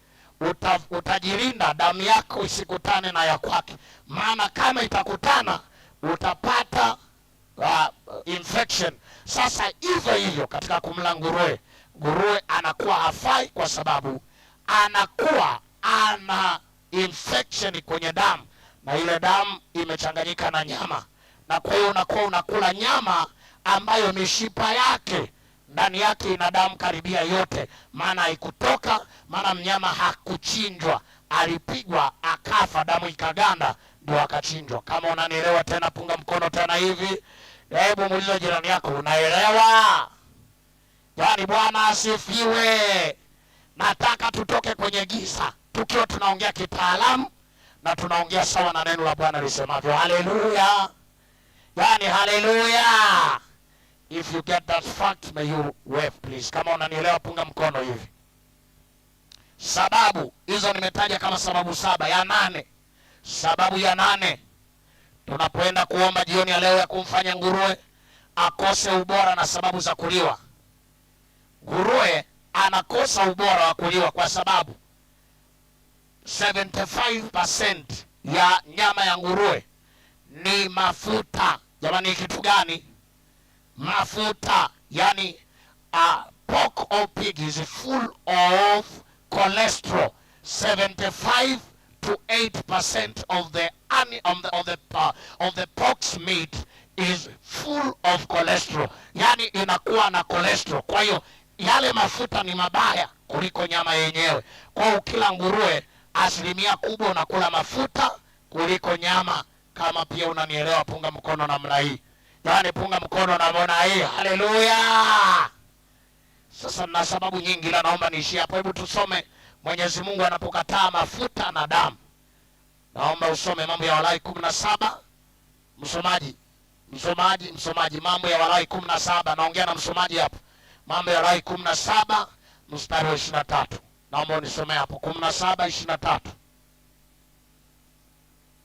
utajilinda damu yako isikutane na ya kwake, maana kama itakutana utapata infection. Sasa hivyo hivyo katika kumla nguruwe, nguruwe anakuwa hafai kwa sababu anakuwa ana infection kwenye damu, na ile damu imechanganyika na nyama, na kwa hiyo unakuwa unakula nyama ambayo mishipa yake ndani yake ina damu karibia yote, maana haikutoka, maana mnyama hakuchinjwa, alipigwa akafa, damu ikaganda, ndio akachinjwa. Kama unanielewa tena, punga mkono tena hivi. Hebu muulize jirani yako, unaelewa? Yaani, Bwana asifiwe. Nataka tutoke kwenye giza tukiwa tunaongea kitaalamu na tunaongea sawa na neno la Bwana lisemavyo. Haleluya! Yaani, haleluya! If you get that fact, may you wave please. Kama unanielewa, punga mkono hivi. Sababu ya nne, Sababu hizo nimetaja kama sababu 7. Ya 8, sababu ya 8 tunapoenda kuomba jioni ya leo ya kumfanya nguruwe akose ubora na sababu za kuliwa. Nguruwe anakosa ubora wa kuliwa kwa sababu 75% ya nyama ya nguruwe ni mafuta. Jamani, kitu gani? Mafuta. Yani pork or pig is full of cholesterol. 75 to 8% of the of the pork's meat is full of cholesterol. Yani inakuwa na cholesterol. Kwa hiyo yale mafuta ni mabaya kuliko nyama yenyewe. Kwa hiyo ukila nguruwe asilimia kubwa unakula mafuta kuliko nyama. Kama pia unanielewa, punga mkono namna hii. Yaani punga mkono namna hii. Haleluya. Sasa na sababu nyingi, ila naomba niishie hapo. Hebu tusome Mwenyezi Mungu anapokataa mafuta na damu. Naomba usome Mambo ya Walawi 17. Msomaji, msomaji, msomaji, Mambo ya Walawi 17. Naongea na msomaji hapo. Mambo ya Walawi 17 mstari wa 23. Naomba unisomee hapo 17:23.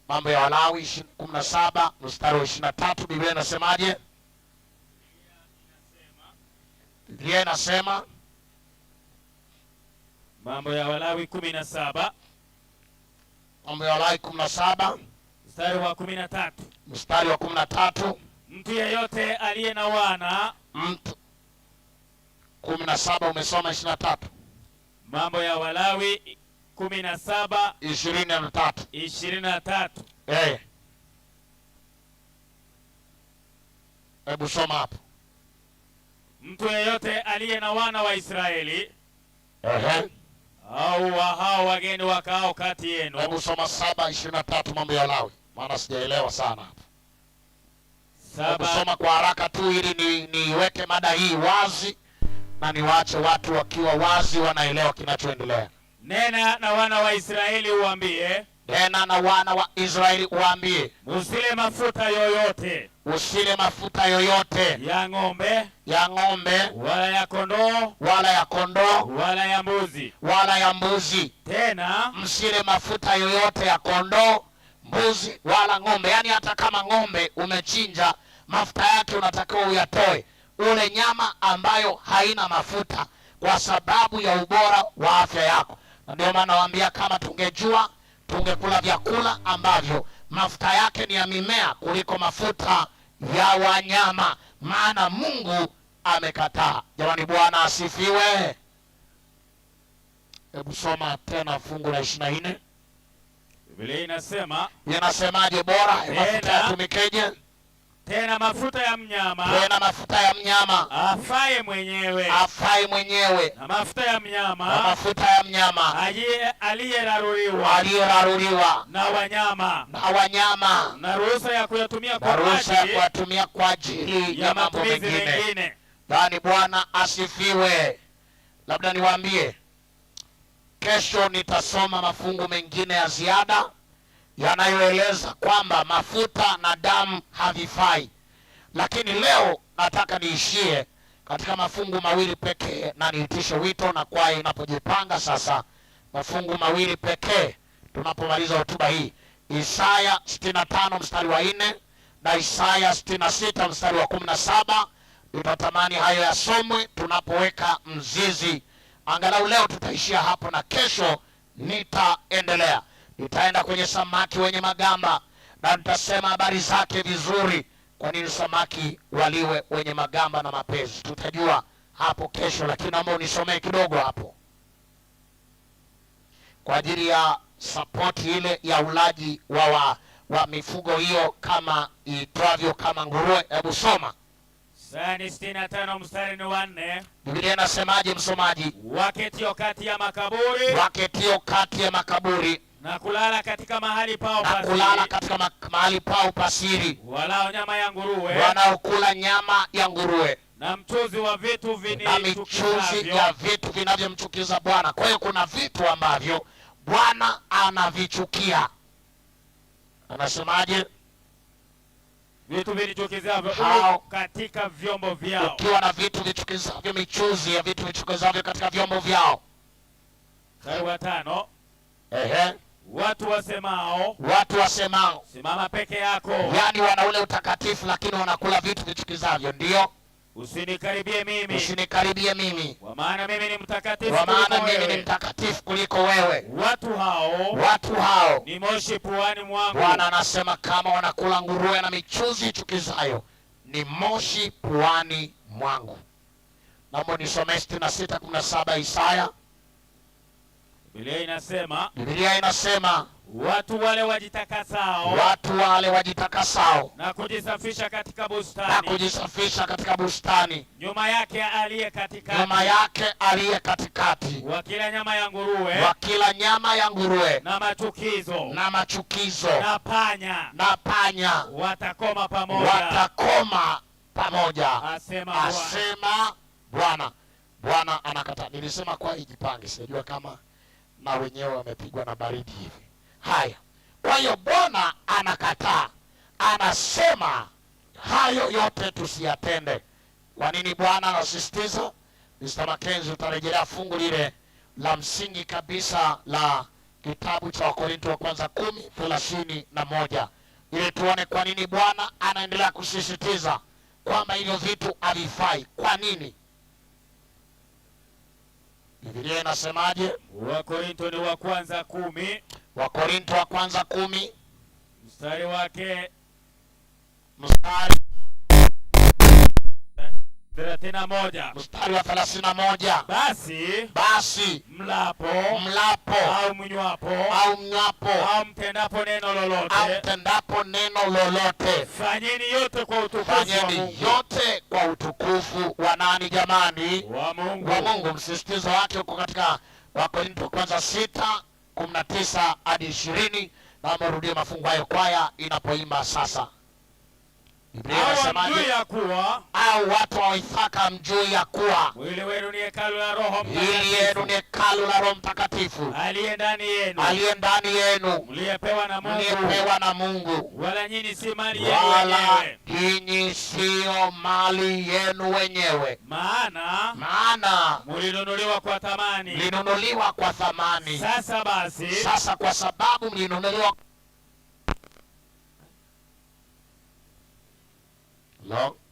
Mambo ya Walawi 17 mstari wa 23. Biblia inasemaje? Biblia inasema
Mambo ya Walawi 17
Mambo ya Walawi 17
mstari wa 13.
Mstari wa 13.
Mtu yeyote aliye na wana,
Mtu 17 umesoma 23.
Mambo ya Walawi 17
23.
23.
Hebu soma hapo.
Mtu yeyote aliye na wana wa Israeli au wa hao wageni wakaao kati yenu.
Hebu soma 7:23 Mambo ya Walawi, maana sijaelewa sana hapo. Hebu
7.
soma kwa haraka tu ili niweke mada hii wazi na niwaache watu wakiwa wazi wanaelewa kinachoendelea.
Nena na wana wa Israeli uambie,
Nena na wana wa Israeli uambie,
usile mafuta yoyote
usile mafuta yoyote
ya ng'ombe
ya ng'ombe
wala ya kondoo
wala ya kondoo
wala ya mbuzi.
wala ya mbuzi.
Tena
msile mafuta yoyote ya kondoo, mbuzi wala ng'ombe. Yani hata kama ng'ombe umechinja, mafuta yake unatakiwa uyatoe. Ule nyama ambayo haina mafuta kwa sababu ya ubora wa afya yako. Na ndio maana nawaambia kama tungejua tungekula vyakula ambavyo mafuta yake ni ya mimea kuliko mafuta ya wanyama, maana Mungu amekataa. Jamani, Bwana asifiwe. Hebu soma tena fungu la 24.
Biblia inasema,
Inasemaje? Bora mafuta
Tena.
yatumikeje?
Tena mafuta ya mnyama
Tena mafuta ya mnyama
afaye mwenyewe,
afaye mwenyewe,
na mafuta ya
na
mnyama
mafuta ya mnyama
aliyeraruliwa
aliyeraruliwa
na wanyama,
na wanyama,
na ruhusa ya kuyatumia
na
kwa
ruhusa ya
ajili
kuyatumia kwa ajili
ya
ya mambo
matumizi
mengine.
mengine.
Yaani Bwana asifiwe. Labda niwaambie, kesho nitasoma mafungu mengine ya ziada yanayoeleza kwamba mafuta na damu havifai, lakini leo nataka niishie katika mafungu mawili pekee na niitishe wito na kwaya inapojipanga sasa, mafungu mawili pekee tunapomaliza hotuba hii. Isaya 65 mstari wa 4 na Isaya 66 mstari wa 17. Tutatamani hayo yasomwe tunapoweka mzizi. Angalau leo tutaishia hapo na kesho nitaendelea. Nitaenda kwenye samaki wenye magamba na nitasema habari zake vizuri. Kwa nini samaki waliwe wenye magamba na mapezi? Tutajua hapo kesho, lakini naomba unisomee kidogo hapo kwa ajili ya support ile ya ulaji wa mifugo hiyo kama iitwavyo kama nguruwe. Hebu soma.
Isaya 65 mstari ni wa 4.
Biblia inasemaje msomaji?
Waketio kati ya makaburi,
Waketio kati ya makaburi,
na kulala katika mahali pao
na
pasiri,
kulala katika mahali pao pasiri,
walao nyama ya nguruwe,
wanaokula nyama ya nguruwe,
na mchuzi wa vitu
na michuzi ya vitu vinavyomchukiza Bwana. Kwa hiyo kuna vitu ambavyo Bwana anavichukia. Anasemaje?
Vitu vilichukizavyo
Hao
katika vyombo vyao.
Ukiwa na vitu vichukizavyo, michuzi ya vitu vichukizavyo katika vyombo vyao.
Mstari wa 5.
Ehe.
Watu wasemao,
Watu wasemao,
simama peke yako,
yaani wana ule utakatifu lakini wanakula vitu vichukizavyo. Ndio.
Usinikaribie mimi,
Usinikaribie mimi,
kwa maana mimi ni mtakatifu
kwa maana
kuliko
mimi ni
wewe.
mtakatifu kuliko wewe.
Watu hao
Watu hao,
ni moshi puani mwangu.
Bwana anasema kama wanakula nguruwe na michuzi ichukizayo, ni moshi puani mwangu. Naomba nisomee 66:17 Isaya.
Biblia inasema,
Biblia inasema
watu wale wajitakasao
watu wale wajitakasao
na kujisafisha katika
na
bustani,
kujisafisha katika bustani,
nyuma yake aliye katikati,
nyuma yake aliye katikati,
wakila nyama ya nguruwe
wakila nyama ya nguruwe
na machukizo
na machukizo
na panya,
na panya,
watakoma pamoja,
watakoma pamoja,
asema Bwana.
asema Bwana. Bwana anakataa. Nilisema kwa ijipange, sijajua kama na wenyewe wamepigwa na baridi hivi. Haya, kwa hiyo Bwana anakataa, anasema hayo yote tusiyatende. Kwa nini Bwana anasisitiza? Mr. Mackenzie, utarejelea fungu lile la msingi kabisa la kitabu cha Wakorinto wa kwanza 10:31, ili tuone kwa nini Bwana anaendelea kusisitiza kwamba hivyo vitu havifai. Kwa nini? Biblia inasemaje?
Wakorinto ni wa kwanza 10,
Wakorinto wa kwanza 10
mstari wake
mstari
31.
Mstari wa 31.
Basi
Basi
mlapo
mlapo
au mnywapo
au mnywapo
au mtendapo neno
au
lolote,
mtendapo neno lolote,
fanyeni yote kwa utukufu wa
fanyeni
Mungu.
yote kwa utukufu wa nani jamani?
Wa Mungu.
Wa Mungu. Msisitizo wake uko katika Wakorinto kwanza 6:19 hadi 20. Na mrudie mafungu hayo kwaya inapoimba sasa. Biblia
Au
inasemaje?
hamjui ya kuwa
Au watu wa Ithaka mjui ya kuwa
mwili wenu ni hekalu la Roho
hili yenu ni
Mtakatifu
hekalu la Roho Mtakatifu
aliye ndani yenu,
aliye ndani yenu,
mliyepewa na Mungu,
mliyepewa na Mungu,
wala nyinyi si mali yenu
wala
wenyewe,
nyinyi siyo mali yenu wenyewe,
maana
maana
mlinunuliwa kwa thamani.
mlinunuliwa kwa thamani.
Sasa basi
Sasa kwa sababu mlinunuliwa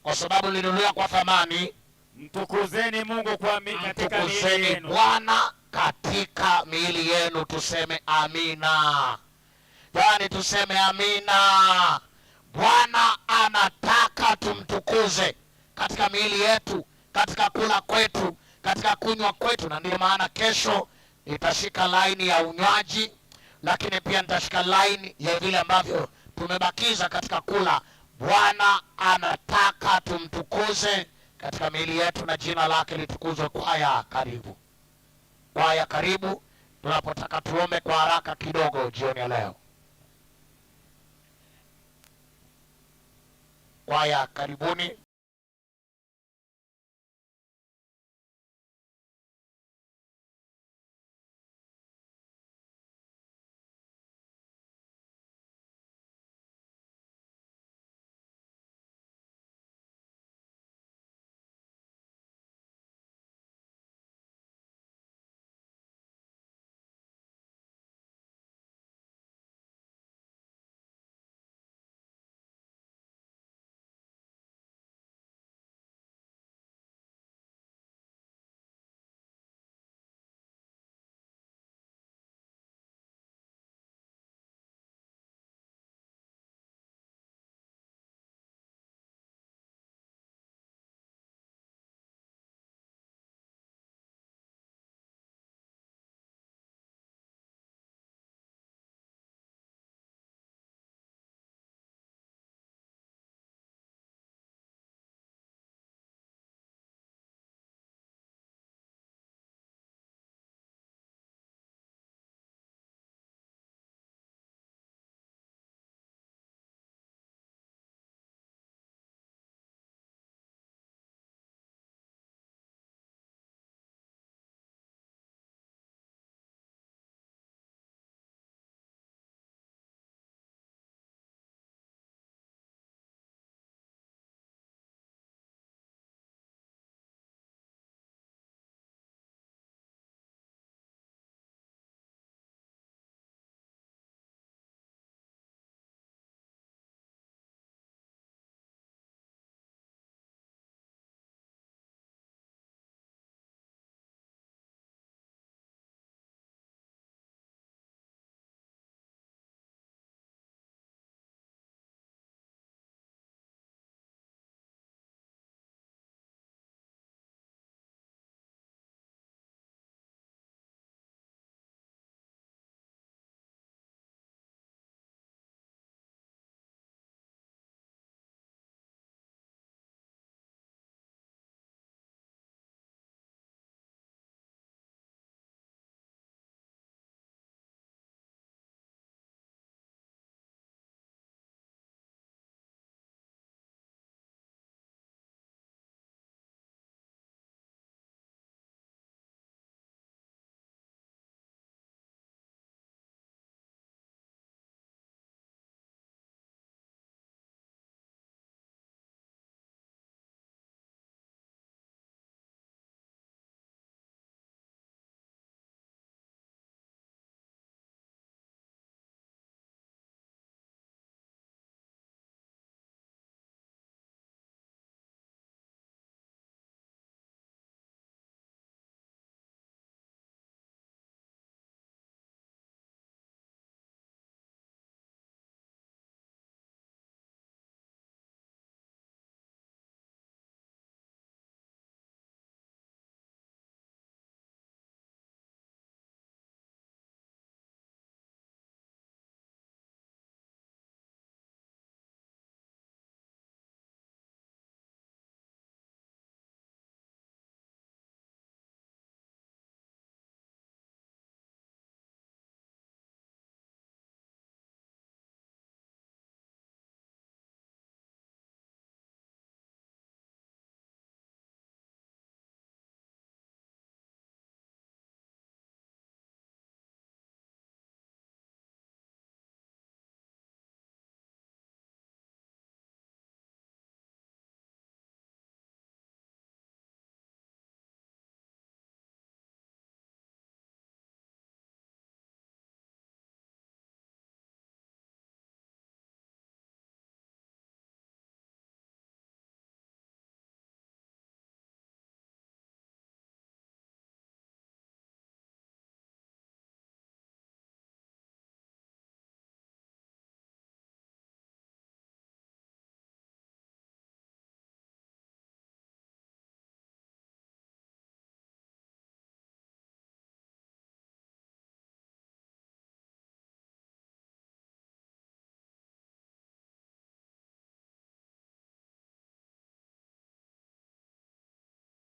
kwa sababu mlinunuliwa kwa thamani,
mtukuzeni Mungu kwa katika miili
mtukuzeni
yenu.
Bwana katika miili yenu. Tuseme amina. Yaani tuseme amina. Bwana anataka tumtukuze katika miili yetu, katika kula kwetu, katika kunywa kwetu. Na ndio maana kesho nitashika laini ya unywaji, lakini pia nitashika laini ya vile ambavyo tumebakiza katika kula. Bwana anataka tumtukuze katika miili yetu na jina lake litukuzwe. Kwaya karibu, kwaya karibu, tunapotaka tuombe kwa haraka kidogo jioni ya leo. Kwaya karibuni.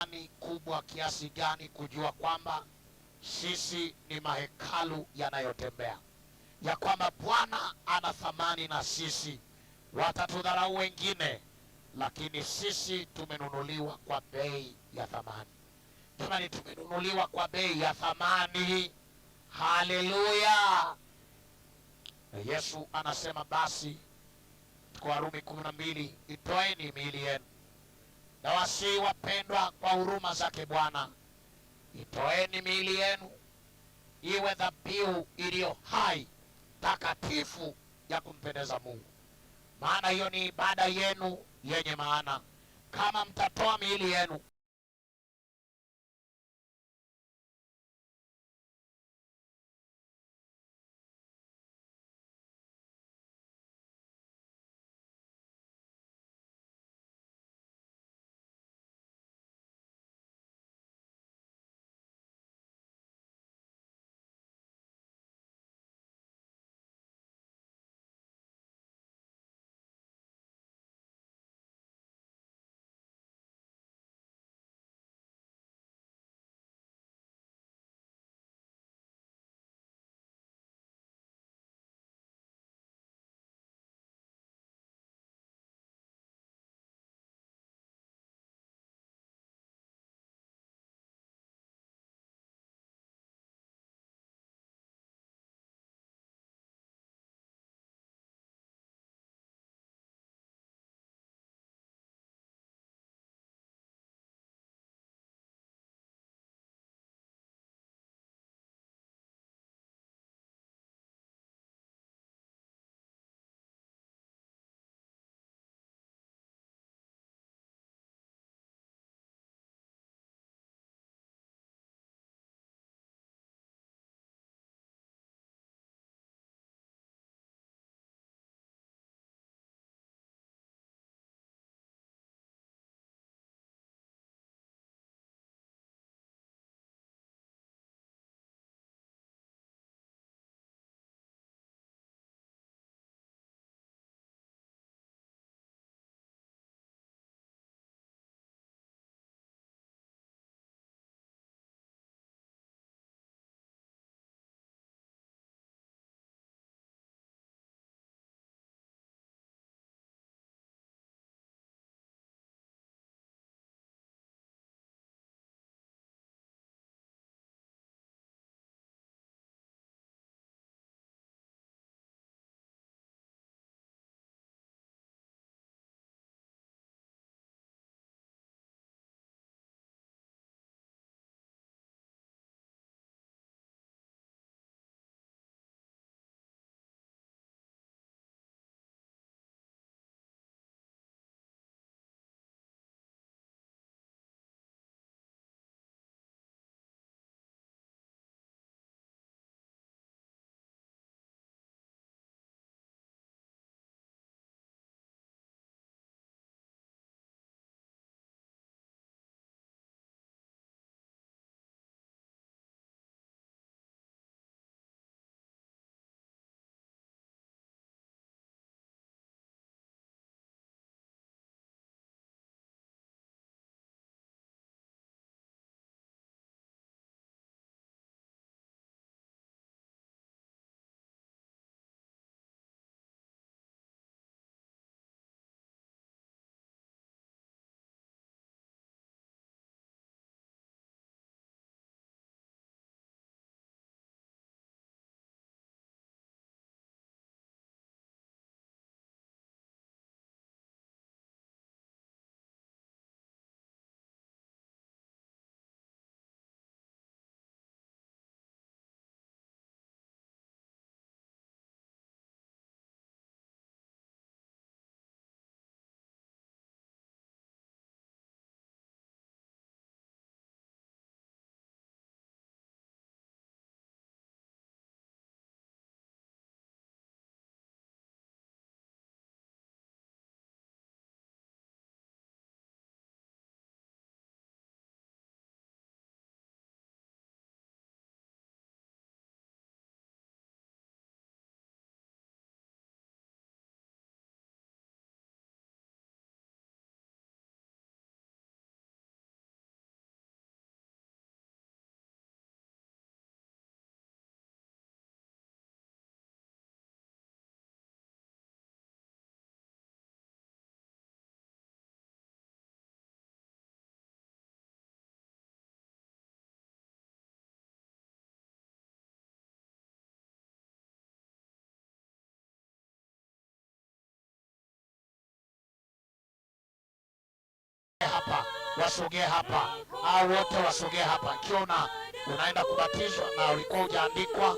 Ni kubwa kiasi gani kujua kwamba sisi ni mahekalu yanayotembea, ya kwamba Bwana ana thamani na sisi. Watatudharau wengine, lakini sisi tumenunuliwa kwa bei ya thamani. Jamani, tumenunuliwa kwa bei ya thamani. Haleluya! Na Yesu anasema basi kwa Warumi 12, itoeni miili yenu na wasihi wapendwa, kwa huruma zake Bwana, itoeni miili yenu iwe dhabihu iliyo hai, takatifu, ya kumpendeza Mungu, maana hiyo ni ibada yenu yenye maana. Kama mtatoa miili yenu Hapa, wasogee hapa, au wote wasogee hapa. Ikiwa unaenda kubatizwa na ulikuwa hujaandikwa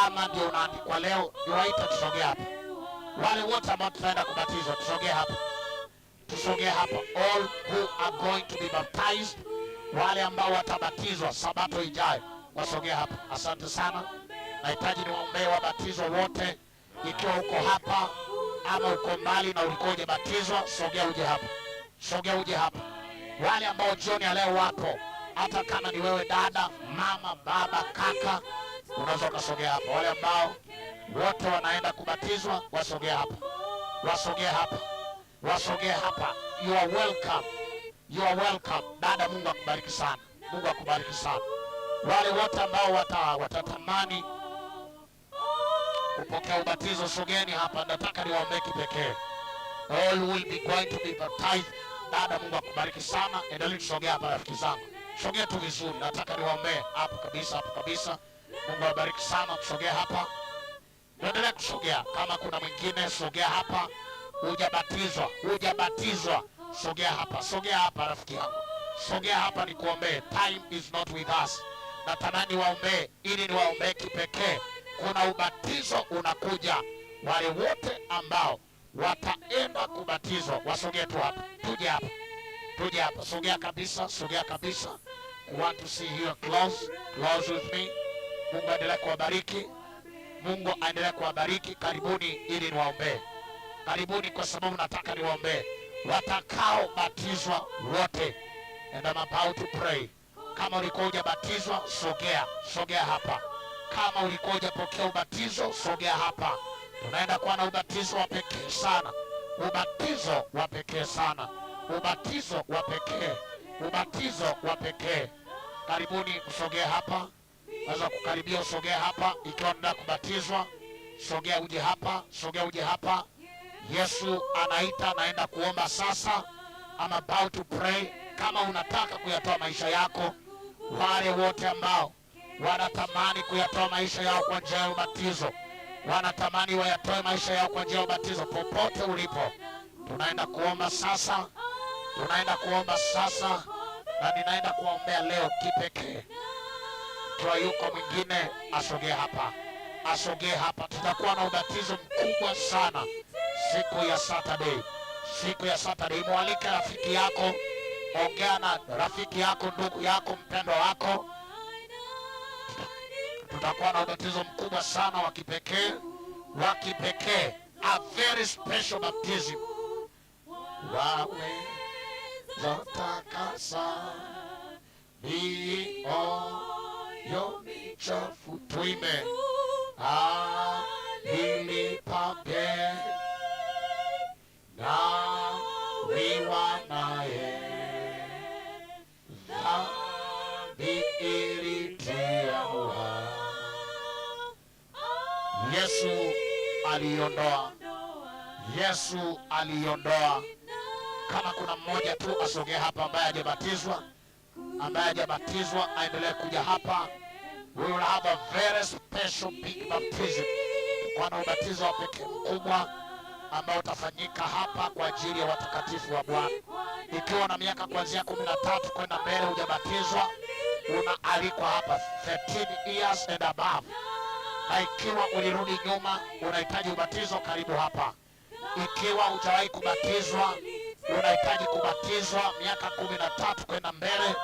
ama ndio unaandikwa leo, niwaita tusogee hapa. Wale wote ambao tutaenda kubatizwa, tusogee hapa, tusogee hapa. All who are going to be baptized, wale ambao watabatizwa sabato ijayo, wasogee hapa. Asante sana. Nahitaji niwaombee wabatizwa wote. Ikiwa uko hapa ama uko mbali na ulikuwa hujabatizwa, sogea uje hapa, sogea uje hapa. Wale ambao jioni ya leo wapo, hata kama ni wewe dada, mama, baba, kaka, unaweza ukasogea hapa. Wale ambao wote wanaenda kubatizwa wasogee hapa, wasogee hapa, wasogee hapa. You are welcome, you are welcome. Dada, Mungu akubariki sana, Mungu akubariki sana. Wale wote ambao watatamani kupokea ubatizo, sogeni hapa, nataka niwaombee kipekee. All will be going to be baptized. Dada, Mungu akubariki sana. Endelea kusogea hapa, rafiki zangu, sogea tu vizuri, nataka niwaombee hapo kabisa, hapo kabisa. Mungu awabariki sana. Tusogee hapa, tuendelee kusogea. Kama kuna mwingine, sogea hapa. Hujabatizwa, hujabatizwa, sogea hapa, sogea hapa rafiki yangu, sogea hapa nikuombee. Time is not with us. Natamani waombee ili niwaombee kipekee. Kuna ubatizo unakuja. Wale wote ambao wataenda kubatizwa wasogee tu hapa, tuje hapa, tuje hapa, sogea kabisa, sogea kabisa. We want to see you close, close with me. Mungu aendelee kuwabariki, Mungu aendelee kuwabariki. Karibuni ili niwaombee, karibuni kwa sababu nataka niwaombee watakaobatizwa wote. And I'm about to pray. Kama ulikuwa hujabatizwa, sogea, sogea hapa. Kama ulikuwa hujapokea ubatizo, sogea hapa. Tunaenda kuwa na ubatizo wa pekee sana, ubatizo wa pekee sana, ubatizo wa pekee, ubatizo wa pekee. Karibuni, msogee hapa. Naweza kukaribia, usogee hapa. Ikiwa unataka kubatizwa, sogea uje hapa, sogea uje hapa. Yesu anaita, naenda kuomba sasa. I'm about to pray. Kama unataka kuyatoa maisha yako, wale wote ambao wanatamani kuyatoa maisha yao kwa njia ya ubatizo, wanatamani wayatoe maisha yao kwa njia ya ubatizo, popote ulipo, tunaenda kuomba sasa, tunaenda kuomba sasa, na ninaenda kuwaombea leo kipekee. Ikiwa yuko mwingine asogee hapa, asogee hapa. Tutakuwa na ubatizo mkubwa sana siku ya Saturday, siku ya Saturday. Mwalike rafiki yako, ongea na rafiki yako, ndugu yako, mpendwa wako. Tutakuwa na ubatizo mkubwa sana wa kipekee, wa kipekee, a very special baptism. Waweza takasa mioyo michafu, tuimbe alilipa bei na wiwa naye dhambi ilitia uhai. Yesu aliondoa, Yesu aliondoa. Kama kuna mmoja tu asogee hapa ambaye hajabatizwa, ambaye hajabatizwa aendelee kuja hapa. We will have a very special big baptism. Kwa na ubatizo wa pekee mkubwa ambao utafanyika hapa kwa ajili ya watakatifu wa Bwana. Ikiwa na miaka kuanzia 13 kwenda mbele hujabatizwa, unaalikwa hapa, 13 years and above. Na ikiwa ulirudi nyuma unahitaji ubatizo, karibu hapa. Ikiwa hujawahi kubatizwa unahitaji kubatizwa miaka 13 kwenda mbele,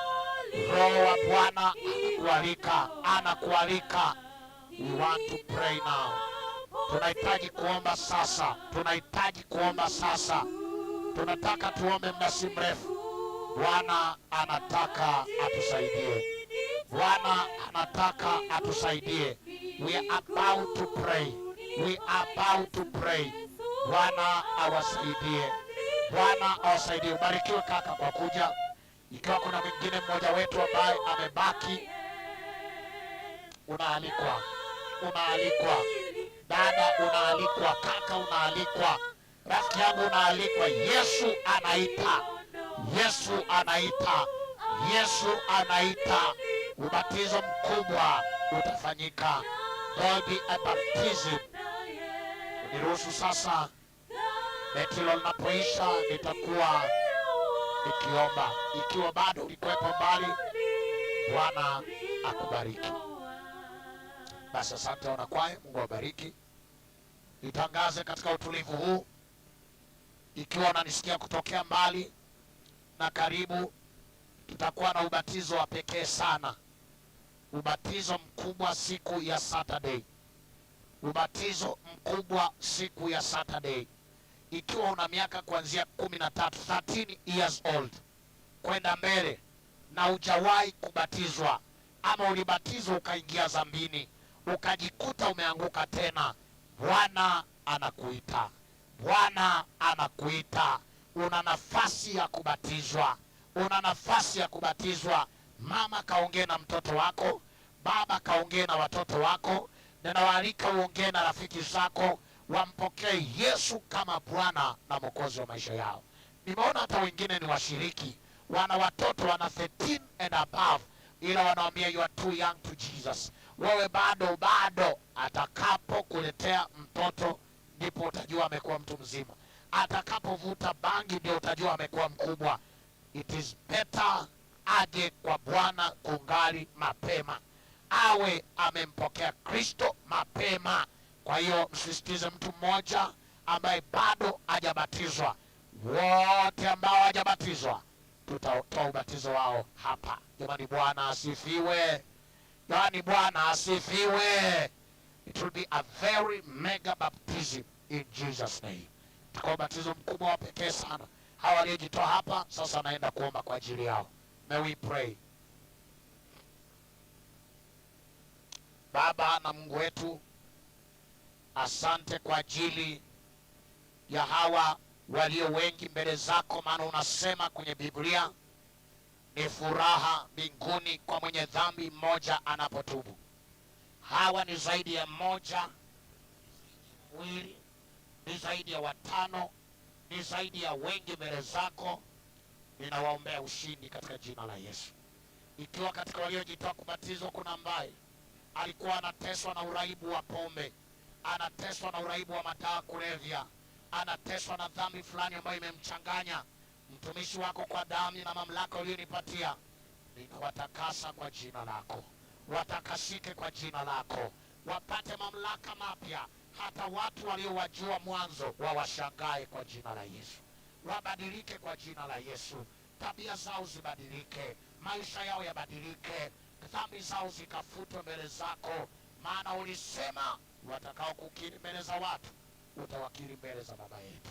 Roho wa Bwana anakualika, anakualika. We want to pray now. Tunahitaji kuomba sasa, tunahitaji kuomba sasa. Tunataka tuombe muda si mrefu. Bwana anataka atusaidie. Bwana anataka atusaidie. We are about to pray. We are about to pray. Bwana awasaidie. Bwana awasaidie. Ubarikiwe kaka kwa kuja. Ikiwa kuna mwingine mmoja wetu ambaye amebaki, unaalikwa, unaalikwa. Dada unaalikwa, kaka unaalikwa, rafiki yangu unaalikwa. Yesu anaita, Yesu anaita, Yesu anaita. Ubatizo mkubwa utafanyika. There will be a baptism. Niruhusu sasa, betilo linapoisha nitakuwa nikiomba. Ikiwa bado ulikuwepo mbali, Bwana akubariki. Basi asante wanakwaya, Mungu awabariki. Nitangaze katika utulivu huu, ikiwa unanisikia kutokea mbali na karibu, tutakuwa na ubatizo wa pekee sana, ubatizo mkubwa siku ya Saturday, ubatizo mkubwa siku ya Saturday. Ikiwa una miaka kuanzia 13, 13 years old kwenda mbele na hujawahi kubatizwa ama ulibatizwa ukaingia dhambini ukajikuta umeanguka tena, Bwana anakuita, Bwana anakuita. Una nafasi ya kubatizwa, una nafasi ya kubatizwa. Mama kaongee na mtoto wako, baba kaongee na watoto wako, ninawaalika uongee na rafiki zako, wampokee Yesu kama Bwana na Mwokozi wa maisha yao. Nimeona hata wengine ni washiriki, wana watoto wana 13 and above, ila wanawambia you are too young to Jesus, wewe bado bado. Atakapokuletea mtoto ndipo utajua amekuwa mtu mzima, atakapovuta bangi ndio utajua amekuwa mkubwa. It is better aje kwa Bwana kungali mapema, awe amempokea Kristo mapema. Kwa hiyo msisitize mtu mmoja ambaye bado hajabatizwa. Wote ambao hawajabatizwa tutatoa ubatizo wao hapa. Jamani, Bwana asifiwe! Jamani, Bwana asifiwe! It will be a very mega baptism in Jesus name. Itakuwa ubatizo mkubwa wa pekee sana. Hawa waliojitoa hapa sasa naenda kuomba kwa ajili yao. May we pray. Baba na Mungu wetu, asante kwa ajili ya hawa walio wengi mbele zako, maana unasema kwenye Biblia ni furaha mbinguni kwa mwenye dhambi mmoja anapotubu. Hawa ni zaidi ya mmoja, wawili, ni zaidi ya watano, ni zaidi ya wengi mbele zako. Ninawaombea ushindi katika jina la Yesu. Ikiwa katika waliojitoa kubatizwa kuna ambaye alikuwa anateswa na uraibu wa pombe, anateswa na uraibu wa madawa kulevya, anateswa na dhambi fulani ambayo imemchanganya, mtumishi wako kwa damu na mamlaka uliyonipatia, ninawatakasa kwa jina lako, watakasike kwa jina lako, wapate mamlaka mapya, hata watu waliowajua mwanzo wawashangae kwa jina la Yesu, wabadilike kwa jina la Yesu, tabia zao zibadilike, maisha yao yabadilike, dhambi zao zikafutwe mbele zako, maana ulisema watakao kukiri mbele za watu utawakiri mbele za Baba yetu,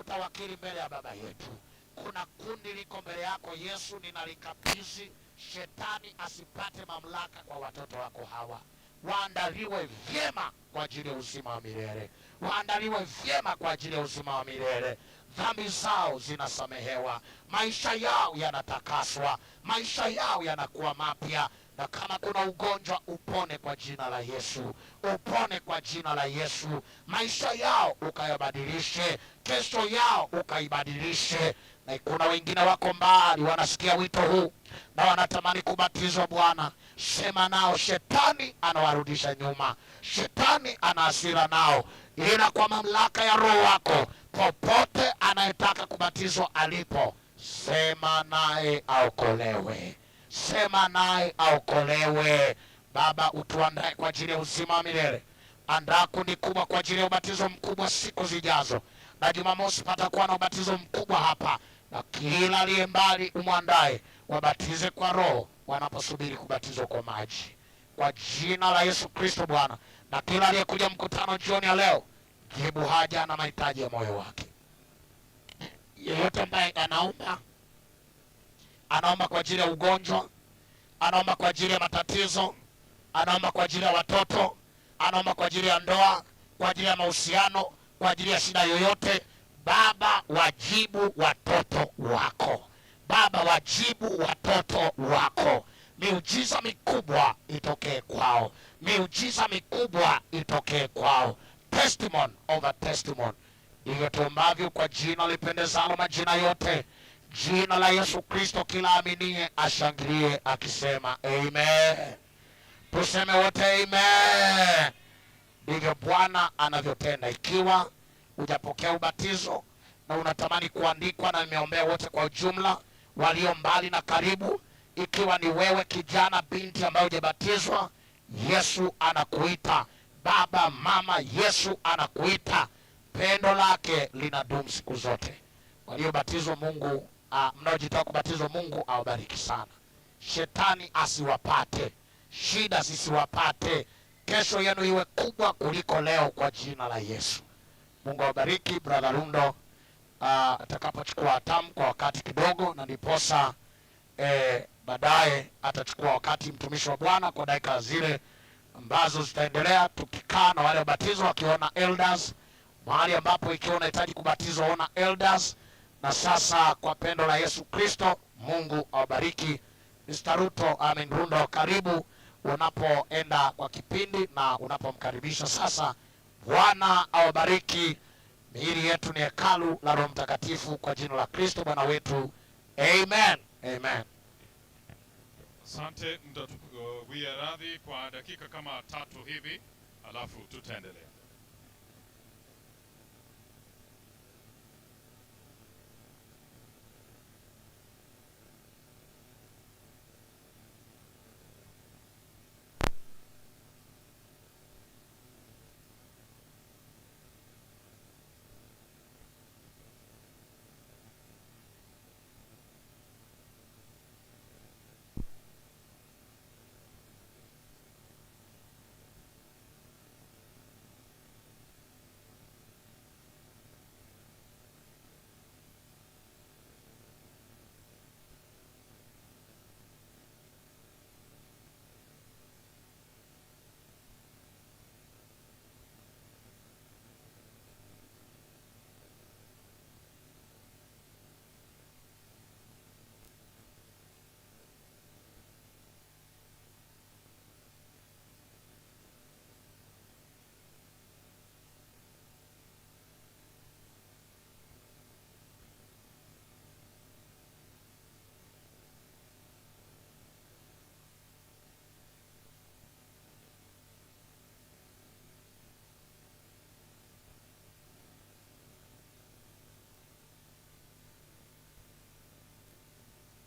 utawakiri mbele ya Baba yetu. Kuna kundi liko mbele yako Yesu, ninalikabidhi shetani asipate mamlaka kwa watoto wako hawa. Waandaliwe vyema kwa ajili ya uzima wa milele, waandaliwe vyema kwa ajili ya uzima wa milele. Dhambi zao zinasamehewa, maisha yao yanatakaswa, maisha yao yanakuwa mapya. Na kama kuna ugonjwa upone kwa jina la Yesu, upone kwa jina la Yesu. Maisha yao ukayabadilishe, kesho yao ukaibadilishe. Na kuna wengine wako mbali, wanasikia wito huu na wanatamani kubatizwa. Bwana, sema nao. Shetani anawarudisha nyuma, shetani ana hasira nao, ila kwa mamlaka ya Roho wako, popote anayetaka kubatizwa alipo, sema naye aokolewe, sema naye aokolewe. Baba, utuandae kwa ajili ya uzima wa milele. Andaa kundi kubwa kwa ajili ya ubatizo mkubwa siku zijazo, na Jumamosi patakuwa na ubatizo mkubwa hapa, na kila aliye mbali umwandae, wabatize kwa Roho wanaposubiri kubatizwa kwa maji, kwa jina la Yesu Kristo Bwana. Na kila aliyekuja mkutano jioni ya leo, jibu haja na mahitaji ya moyo wake. Yeyote ambaye anaomba, anaomba kwa ajili ya ugonjwa, anaomba kwa ajili ya matatizo, anaomba kwa ajili ya watoto, anaomba kwa ajili ya ndoa, kwa ajili ya mahusiano, kwa ajili ya shida yoyote, Baba, wajibu watoto wako. Baba, wajibu watoto wako. Miujiza mikubwa itokee kwao, miujiza mikubwa itokee kwao, testimony over testimony. Hivyo tuombavyo kwa jina lipendezalo majina yote, jina la Yesu Kristo, kila aminie ashangilie akisema amen. Tuseme wote amen. Ndivyo Bwana anavyotenda. Ikiwa hujapokea ubatizo na unatamani kuandikwa, na nimeombea wote kwa ujumla, Walio mbali na karibu, ikiwa ni wewe kijana, binti ambaye hujabatizwa, Yesu anakuita. Baba, mama, Yesu anakuita. Pendo lake linadumu siku zote. Waliobatizwa Mungu, mnaojitoa kubatizwa, Mungu awabariki sana. Shetani asiwapate, shida zisiwapate, kesho yenu iwe kubwa kuliko leo kwa jina la Yesu. Mungu awabariki. Brother Rundo atakapochukua hatamu kwa wakati kidogo, na ndiposa baadaye atachukua wakati mtumishi wa Bwana kwa dakika zile ambazo zitaendelea, tukikaa na wale wabatizwa wakiona elders mahali ambapo ikiwa unahitaji kubatizwa ona elders. Na sasa kwa pendo la Yesu Kristo, Mungu awabariki. Mr. Ruto, I mean Rundo, karibu unapoenda kwa kipindi na unapomkaribisha sasa. Bwana awabariki. Miili yetu ni hekalu la Roho Mtakatifu kwa jina la Kristo Bwana wetu. Amen. Amen.
Asante, mtatuwia radhi kwa dakika kama 3 hivi, alafu tutaendelea.